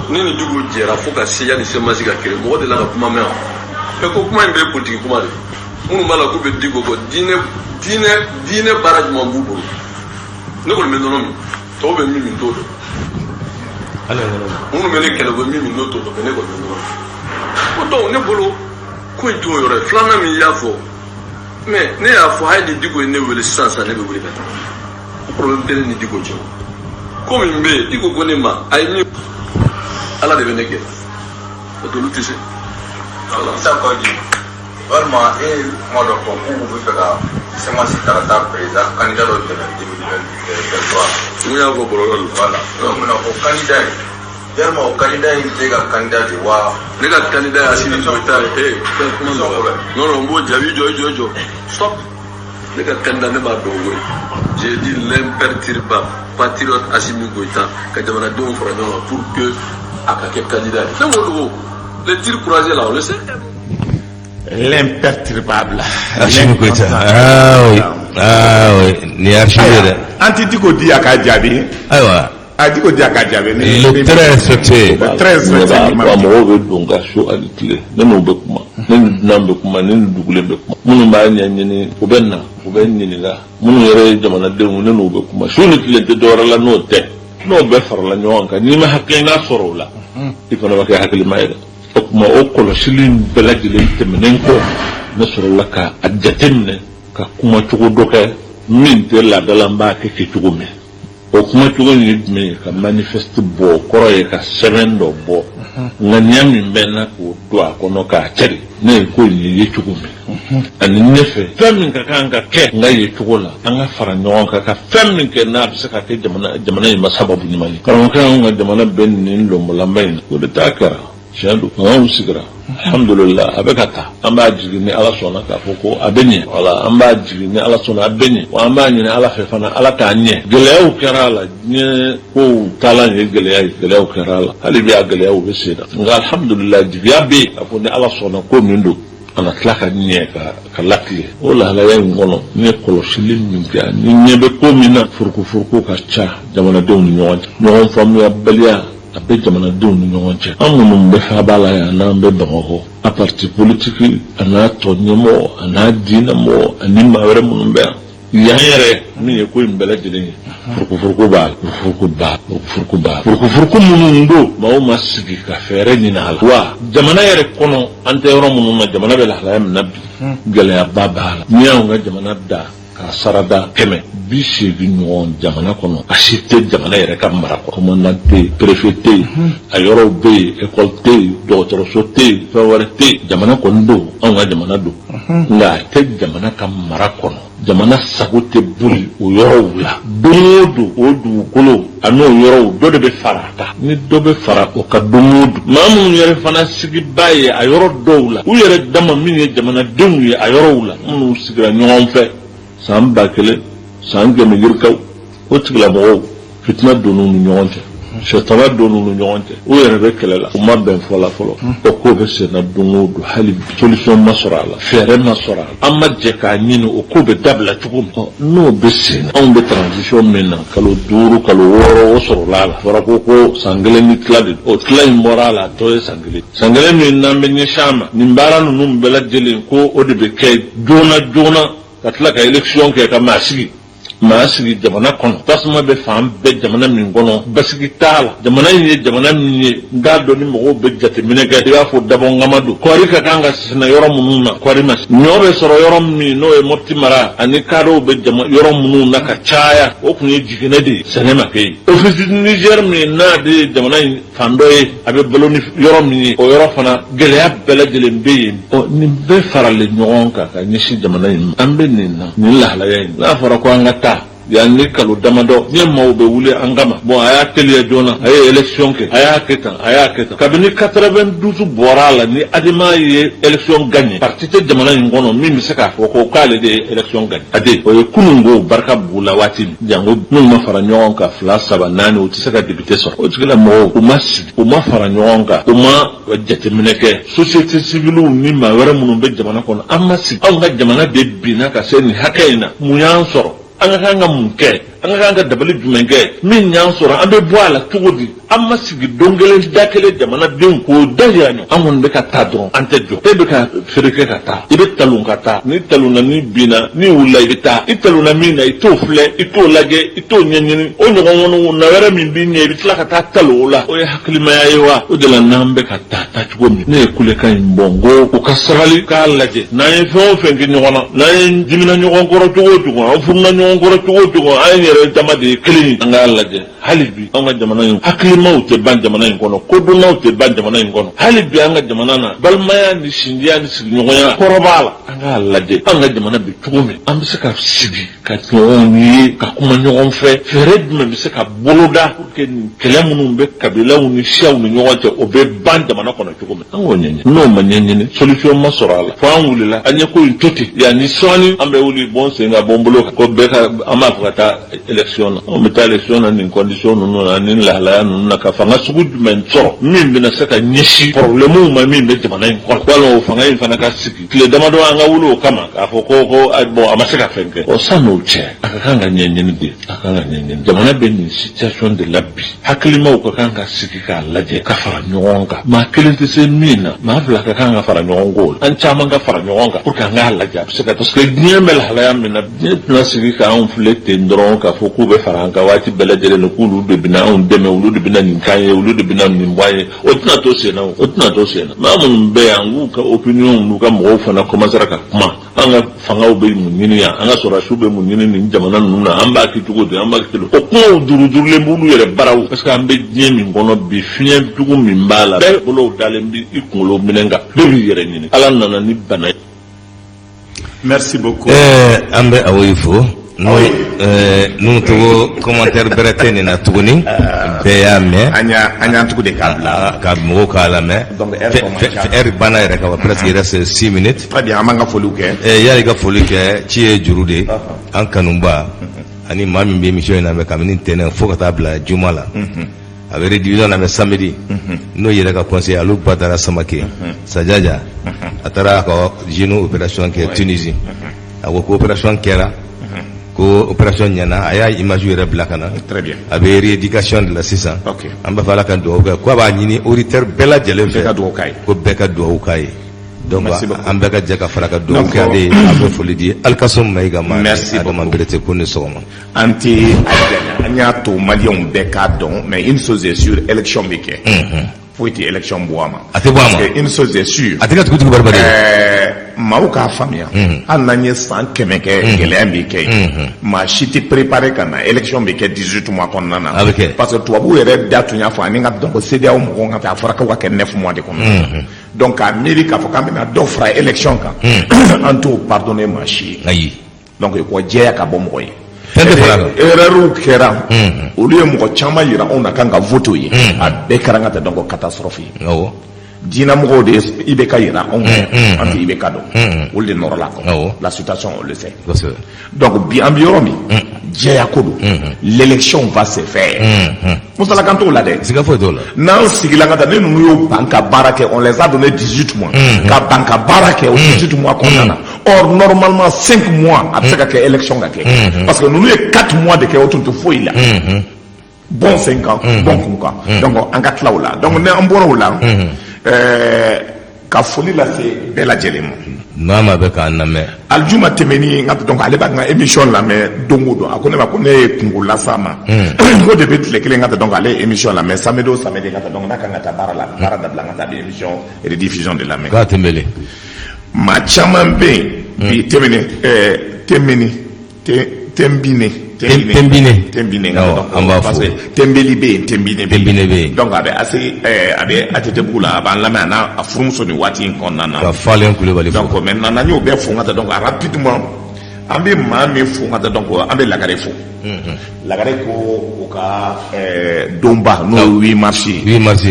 L: Ne ni Diko jɛra fo ka se yanni CMAS ka créer. Mɔgɔ delila ka kuma mɛn wa? Ɛ, ko kuma in bɛɛ ye politiki kuma de. Minnu b'a la k'u bɛ Diko kɔ, diinɛ baara jumɛn b'u bolo? Ne kɔni bɛ nɔnɔ min, tɔw bɛ min min t'o dɔn. Minnu bɛ ne kɛlɛ, u bɛ min min n'o t'o dɔn, mais ne kɔni bɛ nɔnɔ min. Ko donc ne bolo, ko in t'o yɔrɔ ye. Filanan min y'a fɔ, mais ne y'a fɔ, hali ni Diko ye ne wele sisan sisan, ne bɛ wuli ka taa. O problème tɛ ne ni Diko cɛ. Ko min bɛ yen, Diko ko ne ma, a ye min, Ala de bɛ ne gɛn, o t'olu tɛ se.
O: Issa Kaou Djim, walima e ye kuma dɔ fɔ k'u bɛ fɛ ka CMAS ta ka taa président candidat dɔ dɛmɛ 2023.
L: N y'a fɔ bɔlɔlɔ la.
O: Voilà, donc maintenant o candidat in, yalima o candidat in t'e ka candidat de wa?
L: Ne ka candidat ye Assimi Goïta ye. Ee, fɛn kuma nɔgɔya. Non non, n b'o jaabi. Jɔ, jɔ, jɔ, stop. Ne ka candidat, ne b'a dɔn o ye. J'ai dit l'imperturbable patriote Assimi Goïta, ka jamanadenw fara ɲɔgɔn kan pour que a ka kɛ candidat ye. Ne m'o dogo. Les tirs croisés là, on le sait.
D: L'imperturbable.
C: Assimi Goïta. Ah oui. Ah oui. Nin ye archive ye dɛ.
D: An ti Diko di a ka jaabi.
C: Ayiwa.
D: A Diko di a ka jaabi.
C: Le très respecté.
D: Le très respecté.
K: Wa mɔgɔw bɛ don ka so ani tile, ne n'u bɛ kuma, ne ni dunan bɛ kuma, ne ni dugulen bɛ kuma. Minnu b'a ɲɛɲini, u bɛ na, u bɛ ɲininka. Minnu yɛrɛ ye jamanadenw, ne n'u bɛ kuma su ni tile, tɛ dɔwɛrɛ la n'o tɛ. N'o bɛɛ farala ɲɔgɔn kan, n'i ma hakilina sɔrɔ o la, i fana ma kɛ hakilima ye dɛ. O tuma, o kɔlɔsili in bɛɛ lajɛlen tɛmɛnen kɔ, ne sɔrɔla ka a jateminɛ ka kuma cogo dɔ kɛ min tɛ laadala n b'a kɛ kɛcogo min. O kuma cogo in ye jumɛn ye? Ka manifeste bɔ, o kɔrɔ ye ka sɛbɛn dɔ bɔ, ŋaniya min bɛ n na, k'o don a kɔnɔ k'a cɛri. Ne ye ko in ye cogo min ani ne fɛ, fɛn min ka kan ka kɛ n ka ye cogo la, an ka fara ɲɔgɔn kan ka fɛn min kɛ, n'a bɛ se ka kɛ jamana in ma sababu ɲuman ye. Karamɔgɔkɛ, anw ka jamana bɛ nin lɔnbɔlanba in na, o de t'a kɛra. Tiɲɛ don, fangaw sigira, alhamdulillah, a bɛ ka taa. An b'a jigin ni Ala sɔnna k'a fɔ ko a bɛ ɲɛ. Wala an b'a jigin ni Ala sɔnna, a bɛ ɲɛ. Wa an b'a ɲini Ala fɛ fana, Ala k'a ɲɛ. Gɛlɛyaw kɛra a la, diɲɛ kow taalan ye gɛlɛya ye, gɛlɛyaw kɛra a la, hali bi a gɛlɛyaw bɛ sen na. Nka alhamdulillah, jigiya bɛ yen k'a fɔ ni Ala sɔnna, ko min don, a na tila ka ɲɛ ka lakile. O lahalaya in kɔnɔ, ne ye kɔlɔsili min kɛ, ni ɲɛ bɛ ko min na, furukufuruku ka ca jamanadenw ni ɲɔgɔn cɛ, ɲɔgɔn faamuyabaliya a bɛ jamanadenw ni ɲɔgɔn cɛ. An minnu bɛ faaba la yan, n'an bɛ Bamakɔ, a parti politique a n'a tɔ ɲɛmɔgɔ, a n'a diinɛmɔgɔ, ani maa wɛrɛ minnu bɛ yan yan yɛrɛ, min ye ko in bɛɛ lajɛlen ye, furukufuruku b'a la, furukufuruku b'a furukufuruku b'a furukufuruku minnu don, maaw ma sigi ka fɛɛrɛ ɲini a la. Wa jamana yɛrɛ kɔnɔ, an tɛ yɔrɔ minnu na, jamana bɛ lahalaya min na bi, gɛlɛyaba b'a la. N'i y'anw ka jamana da k'a sarada 180 ɲɔgɔn jamana kɔnɔ, a si tɛ jamana yɛrɛ ka mara kɔnɔ. Commandant tɛ yen, préfet tɛ yen, a yɔrɔw bɛ yen, école tɛ yen, dɔgɔtɔrɔso tɛ yen, fɛn wɛrɛ tɛ yen. Jamana kɔni don, anw ka jamana don, nka a tɛ jamana ka mara kɔnɔ. Jamana sago tɛ boli o yɔrɔw la. Don o don, o dugukolo a n'o yɔrɔw, dɔ de bɛ fara a kan, ni dɔ bɛ fara o kan don o don. Maa minnu yɛrɛ fana sigibaa ye a yɔrɔ dɔw la, u yɛrɛ dama min ye jamanadenw ye a yɔrɔw la, minnu sigira ɲɔgɔn fɛ san 1000, san 100 yirikaw, o tigilamɔgɔw, fitina donn'u ni ɲɔgɔn cɛ, sɛtana donn'u ni ɲɔgɔn cɛ, u yɛrɛ bɛ kɛlɛ la, u ma bɛn fɔ la fɔlɔ. O ko bɛ senna don o don, hali solution ma sɔrɔ a la, fɛɛrɛ ma sɔrɔ a la. An ma jɛ k'a ɲini o ko bɛ dabila cogo min, n'o bɛ sen na. Anw bɛ transition min na, kalo 5, kalo 6, o sɔrɔla a la. Fɔra ko san kelen ni tila de, o tila in bɔra a la, a tɔ ye san kelen. San kelen min n'an bɛ ɲɛsin a ma, nin baara ninnu bɛɛ lajɛlen ko o de bɛ kɛ joona joona, ka tila ka élection kɛ, ka maa sigi jamana kɔnɔ. Tasuma bɛ fan bɛɛ jamana min kɔnɔ, basigi t'a la. Jamana in ye jamana min ye, n t'a dɔn ni mɔgɔw bɛ jateminɛ kɛ, i b'a fɔ dabɔnkama don. Kɔɔri ka kan ka sɛnɛ yɔrɔ minnu na, kɔɔri ma. Ɲɔ bɛ sɔrɔ yɔrɔ min, n'o ye Mɔpti mara ani kadɔw bɛ jama yɔrɔ minnu na ka caya, o tun ye jiginɛ de ye, sɛnɛ ma kɛ yen. Office du Niger min n'a de ye jamana in fan dɔ ye, a bɛ balo ni yɔrɔ min ye, o yɔrɔ fana gɛlɛya bɛɛ lajɛlen bɛ yen. Ɔ, nin bɛɛ faralen ɲɔgɔn kan ka ɲɛsin jamana in ma, an bɛ nin na, nin lahalaya in, n'a fɔra ko an ka taa Yan ni kalo damadɔ diɲɛ maaw bɛ wuli an kama bon a y'a teliya joona a ye élection kɛ a y'a kɛ tan a y'a kɛ tan kabini 92 bɔra a la ni Adema ye élection gagné parti tɛ jamana in kɔnɔ min bɛ se k'a fɔ ko k'ale de ye élection gagné a de o ye kununko barika b'u la waati min janko minnu ma fara ɲɔgɔn kan fila saba naani u tɛ se ka député sɔrɔ o tigilamɔgɔw u ma sigi u ma fara ɲɔgɔn kan u ma jateminɛ kɛ société civile ni maa wɛrɛ minnu bɛ jamana kɔnɔ an ma sigi anw ka jamana de binna ka se nin hakɛ in na mun y'an sɔrɔ an ka kan ka mun kɛ an ka kan ka dabali jumɛn kɛ min y'an sɔrɔ an bɛ bɔ a la cogo di an ma sigi don kelen da kelen jamanadenw k'o da yira ɲɔgɔn an kɔni bɛ ka taa dɔrɔn an tɛ jɔ e bɛ ka fereke ka taa i bɛ talon ka taa n'i talonna n'i binna n'i wulila i bɛ taa i talonna min na i t'o filɛ i t'o lajɛ i t'o ɲɛɲini o ɲɔgɔn na wɛrɛ min b'i ɲɛ i bɛ tila ka taa talon o la o ye hakilimaya ye wa o de la n'an bɛ ka taa taacogo min ne ye kulekan in bɔ n ko u ka sabali k'a lajɛ n'an ye fɛn o fɛn kɛ ɲɔgɔn na n'an ye dimina ɲɔgɔn kɔrɔ cogo o cogo an furuna ɲɔgɔn kɔrɔ cogo o cogo an yɛrɛ dama de ye kelen ye an k'a lajɛ hali bi an ka jamana in hakilimaw tɛ ban jamana in kɔnɔ kodɔnnaw tɛ ban jamana in kɔnɔ hali bi an ka jamana na balimaya ni sinjiya ni sigiɲɔgɔnya kɔrɔ b'a la an k'a lajɛ an ka jamana bɛ cogo min an bɛ se ka sigi ka ɲɔgɔn ye ka kuma ɲɔgɔn fɛ fɛɛrɛ jumɛn bɛ se ka boloda pour que nin kɛlɛ minnu bɛ kabilaw ni siyaw ni ɲɔgɔn cɛ o bɛ ban jamana kɔnɔ cogo min an k'o ɲɛɲini n'o ma ɲɛɲini solution ma sɔrɔ a la fo an wulila an ye ko in to ten yanni sɔɔni an bɛ wuli bɔn sen ka bɔ n bolo kan ko bɛɛ ka an b'a fɛ ka taa élection na anw bɛ taa élection na nin condition ninnu na nin lahalaya ninnu na ka fanga sugu jumɛn sɔrɔ min bɛna se ka ɲɛsin problème ma min bɛ jamana in kɔnɔ walima o fanga in fana ka sigi tile damadɔ an ka wuli o kama k'a fɔ ko ko bon a ma se ka fɛn kɛ ɔ san'o cɛ a ka kan ka ɲɛɲini de a ka kan ka ɲɛɲini jamana bɛ nin situation de la bi hakilimaw ka kan ka sigi k'a lajɛ ka fara ɲɔgɔn kan maa kelen tɛ se min na maa fila ka kan ka fara ɲɔgɔn k'o la an caman ka fara ɲɔgɔn kan pour que an k'a lajɛ a bɛ se ka parce que diɲɛ bɛ lahalaya min na diɲɛ tɛna sigi k'anw filɛ ten dɔrɔn k'a fɔ k'u bɛ fara an kan waati bɛɛ lajɛlen na k'olu de bɛna anw dɛmɛ olu de bɛna nin k'an ye olu de bɛna nin bɔ an ye o tɛna to sen na o tɛna to sen na maa minnu bɛ yan k'u ka opinion n'u ka mɔgɔw fana commencera ka kuma an ka fangaw bɛ mun ɲini yan an ka sɔrɔdasiw bɛ mun ɲini nin jamana ninnu na an b'a kɛ cogo di an b'a kɛ cogo di o kumaw duuru duurulen b'olu yɛrɛ baraw parce que an bɛ diɲɛ min kɔnɔ bi fiɲɛ jugu min b'a la bɛɛ bolow dalen bɛ i kunkolo minɛn kan bɛɛ b'i yɛrɛ ɲini ala nana ni bana ye.
D: Merci beaucoup.
C: An bɛ awoyi fo n'o n'u tɔgɔ commentaire bɛrɛ tɛ nin na tuguni bɛɛ y'a mɛn
D: an y'a an y'an tugu de k'a bila
C: ka mɔgɔw k'a lamɛn
D: Donc, heure kɔ man ca.
C: heure banna yɛrɛ ka ban presque il reste 6 minutes
D: très bien an b'an ka foliw kɛ
C: yali ka foli kɛ ci ye juru de ye an kanuba ani maa min bɛ émission in lamɛn kabini ntɛnɛn fo ka taa bila juma la a bɛ rediffusion lamɛn samedi n'o yɛrɛ ka conseiller Alu Badara Samake Sajaja a taara a ka genou opération kɛ Tunisie a ko ko opération kɛra ko opération ɲɛna a y'a image yɛrɛ bila ka na
D: Très bien.
C: a bɛ rééducation de la sisan
D: Ok.
C: an b'a fɛ Ala ka dugawu kɛ ko a b'a ɲini auditeur bɛɛ lajɛlen fɛ
D: Bɛɛ ka dugawu k'a ye.
C: ko bɛɛ ka dugawu k'a ye donc
D: Merci beaucoup.
C: an bɛɛ ka jɛ ka fara ka dugawu
D: Donc,
C: kɛ ale ye an bɛ foli di Alkassoum Mayiga ma
D: Merci
C: Adama
D: beaucoup.
C: Berete ko ni sɔgɔma
D: an tɛ a janya an y'a to maliyɛnw bɛɛ k'a dɔn mais une chose est sûre élection bɛ kɛ foyi tɛ élection bɔ a ma
C: A tɛ bɔ a ma.
D: parce que une chose est sûre
C: a tɛ kɛ tugutugu baribari ye
D: maaw k'a faamuya hali n'an ye san 100 kɛ gɛlɛya bɛ kɛ yen maa si tɛ préparé ka na élection bɛ kɛ 18 mois kɔnɔna na
C: A bɛ kɛ.
D: parce que tubabuw yɛrɛ da tun y'a fɔ ani ka donc CEDEAO mɔgɔw ka taa a fɔra k'u ka kɛ 9 mois de kɔnɔ donc k'a miiri k'a fɔ k'an bɛna dɔ fara élection kan an t'o pardonner maa si ye
C: ayi
D: donc k'o jɛya ka bɔ mɔgɔ ye
C: Fɛn tɛ fara a kan.
D: erreur kɛra olu ye mɔgɔ caman yira anw na kan ka vote ye a bɛɛ kɛra ka taa donc catastrophe ye
C: awɔ
D: diinɛmɔgɔw de ye IBK yira anw na an tɛ IBK dɔn olu de nɔrɔla a kɔ
C: Awɔ.
D: la situation on le sait
C: kosɛbɛ
D: donc bi an bɛ yɔrɔ min jɛya ko don l'élection va se faire Musala kan t'o la dɛ
C: siga foyi t'o la
D: n'an sigila ka taa ni ninnu y'o ban ka baara kɛ on les a donné 18 mois ka ban ka baara kɛ o 18 mois kɔnɔna na or normalement 5 mois a bɛ se ka kɛ élection ka kɛ parce que ninnu ye 4 mois de kɛ o tun tɛ foyi la bon sen kan bon kun kan donc an ka tila o la donc ni an bɔra o la ka foli lase bɛɛ lajɛlen ma
C: maa maa bɛ k'an lamɛn
D: alijuma tɛmɛni n ka donc ale b'a ka émission lamɛn don o don a ko ne ma ko ne ye kungo las'a ma ko depuis tile kelen ka taa donc ale ye émission lamɛn samedi o samedi ka taa donc n'a kan ka taa baara la baara dabila n ka taa a bɛ émission rediffusion de lamɛn
C: k'a tɛmɛlen
D: maa caman bɛ yen bi tɛmɛni tɛmɛni tɛnbine
C: Tɛnbine.
D: tɛnbine
C: Awɔ, an b'a fo.
D: parce que tɛnbeli bɛ yen tɛnbine bɛ yen
C: Tɛnbine bɛ yen.
D: donc a bɛ ase a bɛ ATT bugu la a b'an lamɛn a n'a a furumuso nin waati in kɔnɔna na
C: ka Falen Kulubali fo
D: donc maintenant n'an y'o bɛɛ fo n ka taa donc rapidement An bɛ maa min fo ka taa, donc an bɛ Lagare fo. Lagare ko u ka donba, n'o ye 8 mars ye.
C: 8 mars.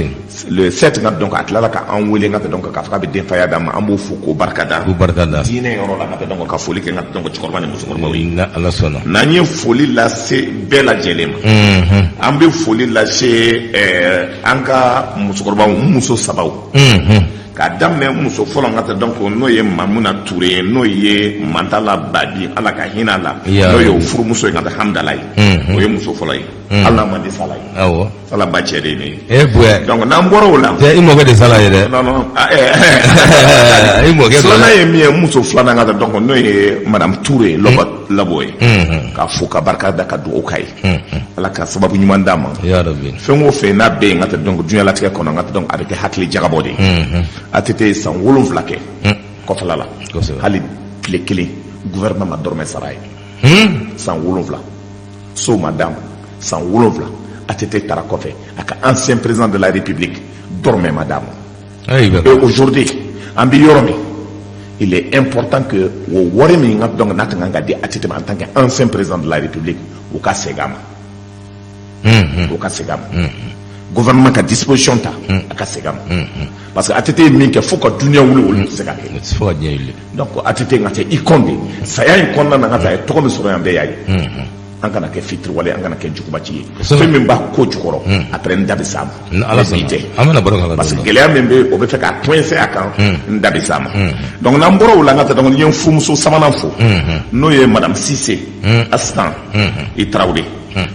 D: Le 7 ka, donc a tilala ka an wele ka taa, donc k'a fɔ k'a bɛ denfaya d'an ma. An b'o fo k'o barika da.
C: K'o barika da.
D: Diinɛ yɔrɔ la ka taa, donc ka foli kɛ ka taa, donc cɛkɔrɔba ni musokɔrɔbaw ye.
C: Ni Ala sɔnna.
D: N'an ye foli lase bɛɛ lajɛlen ma, an bɛ foli lase an ka musokɔrɔbaw, muso sabaw. K'a daminɛ muso fɔlɔ ka taa, donc n'o ye Mamuna Ture ye, n'o ye Mantala Babi, Ala ka hinɛ a la, n'o ye o furumuso ye ka taa Hamdala ye. O ye muso fɔlɔ ye. Hali n'a man di Sala ye. Sala ba cɛ de ye ne ye.
C: E bonya.
D: Donc n'an bɔra o la.
C: I mɔkɛ de Sala ye dɛ.
D: Non non.
C: I mɔkɛ.
D: Filanan ye min ye, muso filanan ka taa, donc n'o ye Madame Ture Lɔbɔ ye. K'a fo ka barika da, ka dugawu k'a ye. Ala ka sababu ɲuman d'a ma. Fɛn o fɛn n'a bɛ yen ka taa, donc diɲɛlatigɛ kɔnɔ ka taa, donc a bɛ kɛ hakili jagabɔ de ye. ATT ye san 7 kɛ kɔfɛla la. Hali tile kelen gouvernement ma dɔrɔmɛ sara ye. San 7, so ma d'a ma. San 7 ATT taara kɔfɛ, a ka ancien président de la République, dɔrɔmɛ ma d'a ma. Et aujourd'hui an bɛ yɔrɔ min, il est important que o wari min ka, donc n'a tun kan ka di ATT ma en tant que ancien président de la République, o ka segin a ma. O ka segin a ma. Gouvernement ka disposition ta, a ka segin a ma. Parce que ATT ye min kɛ, fo ka dunuya wuli, olu tɛ se ka kɛ.
C: Fo ka diɲɛ wuli.
D: Donc ATT ka kɛ icône de ye. Saya in kɔnɔna na, ka taa a ye tɔgɔ min sɔrɔ yan, bɛɛ y'a ye. An kana kɛ fitiriwale, an kana kɛ jugubaci ye. Fɛn min b'a ko jukɔrɔ, après n da bɛ s'a ma.
C: Ala sɔnna. An bɛna baro k'a la.
D: Parce que gɛlɛya min bɛ, o bɛ fɛ ka coincer a kan, n da bɛ s'a ma. Donc n'an bɔra o la, n ka taa, donc n ye n furumuso sabanan fo, n'o ye Madame Cissé Asitan i Tarawele,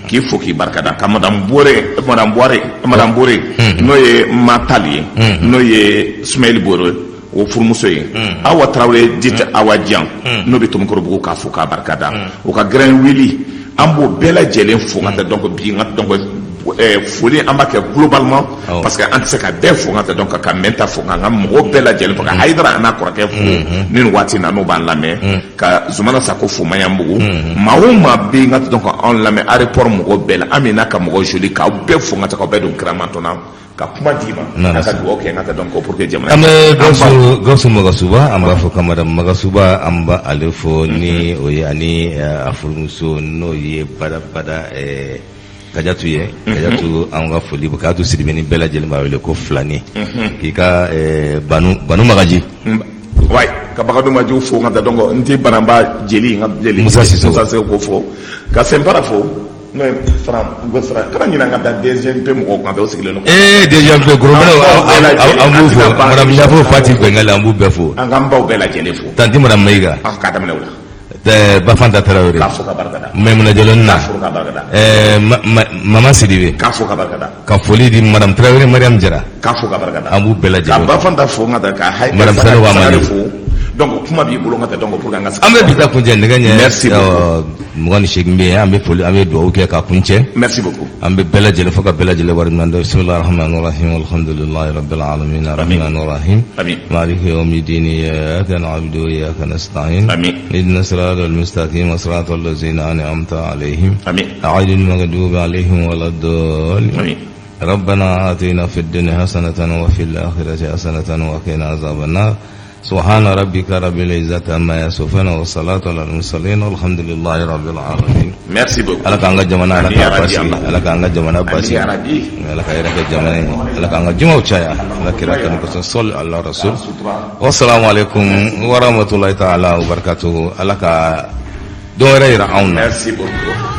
D: k'i fo k'i barika da, ka Madame Bore, Madame Boire, Madame Bore, n'o ye Matali ye, n'o ye Sumayili Bore o furumuso ye, Awa Tarawele dite Awa Jan, n'o bɛ Tomikɔrɔbugu, k'a fo k'a barika da, o ka gɛrɛn wuli. An b'o bɛɛ lajɛlen fo ka taa. Donc bi n ka, donc foli an b'a kɛ globalement, parce que an tɛ se ka bɛɛ fo ka taa. Donc ka Mɛnta fo, ka n ka mɔgɔw bɛɛ lajɛlen fo, ka Hayidara a n'a kɔrɔkɛ fo ni nin waati in na n'o b'an lamɛn, ka Zumana Sako fo Maɲanbugu. Maa o maa bɛ yen ka taa, donc anw lamɛn, aéroport mɔgɔw bɛɛ la, an n'a ka mɔgɔ joli, k'aw bɛɛ fo ka taa, k'aw bɛɛ don kiramatɔ na, ka kuma d'i ma, a ka dugawu kɛ n ka taa, donc pour que jamana.
C: An bɛ Gawusu Magasuba, an b'a fɔ ka Madame Magasuba, an b'a ale fo ni o ye, ani a furumuso n'o ye Badabada Kajatu ye. Kajatu, an ka foli bɛ Kajatu Sidibe, ni bɛɛ lajɛlen b'a wele ko Filani, k'i ka Banu Banu Magaji.
D: Wayi, ka Bagadu Majiw fo ka taa, donc n tɛ Bananba jeli, n ka jeli
C: Musa Sisoko,
D: Musa Sisoko fo, ka Sɛnpara fo, n'o ye Fara Fara, kana ɲinɛ an ka taa DGMP mɔgɔw kan, o sigilen don.
C: Ee, DGMP gros, an b'u fo, Madame Yafo Fati Bɛngali, an b'u bɛɛ fo.
D: An k'an baw bɛɛ lajɛlen fo.
C: Tanti Madame Mayiga.
D: An k'a daminɛ o la.
C: Bafanta Tarawele.
D: K'a fo ka barika da.
C: Maimuna Jalo na.
D: K'a fo ka barika da.
C: Mama Sidibe.
D: K'a fo ka barika da.
C: Ka foli di Madame Tarawele Mariam Jara.
D: K'a fo ka barika da.
C: An b'u bɛɛ lajɛlen.
D: Ka Bafanta fo n ka taa ka Hayi.
C: Madame Sanogo Amadi.
D: fo. Donc kuma b'i bolo n ka taa, donc pour que an ka se.
C: An bɛ bi ta kuncɛ nɛgɛ ɲɛ.
D: Merci beaucoup.
C: 28 bɛ yen, an bɛ foli, an bɛ dugawu kɛ k'a kuncɛ.
D: Merci beaucoup.
C: An bɛ bɛɛ lajɛlen fo ka bɛɛ lajɛlen waleɲuman dɔn. Bisimilahi rahmani rahim, alhamdulilahi rabbil alamin, arrahmani rahim.
D: Amin.
C: Maliki yawmi iyyaka na'budu wa iyyaka nasta'in.
D: Amin.
C: Ihdina siratal mustaqim, siratal ladzina an'amta alaihim.
D: Amin.
C: Ghayril maghdubi alaihim waladdallin.
D: Amin.
C: ربنا آتنا في الدنيا حسنة وفي الآخرة حسنة وقنا عذاب النار. سبحان ربك رب العزة عما يصفون والصلاة على المرسلين والحمد لله رب العالمين.
D: Merci beaucoup.
C: Ala k'an ka jamana, Ala k'a basigi, Ala k'an ka jamana basigi, Ala ka hɛrɛ kɛ jamana ye, Ala k'an ka jumaw caya, Ala kira kanu kosɔn, sɔli ala rasul. Wassalamu alaikum wa rahmatullahi ta'ala wa barakatuhu. Ala ka don wɛrɛ yira anw na.
D: Merci beaucoup.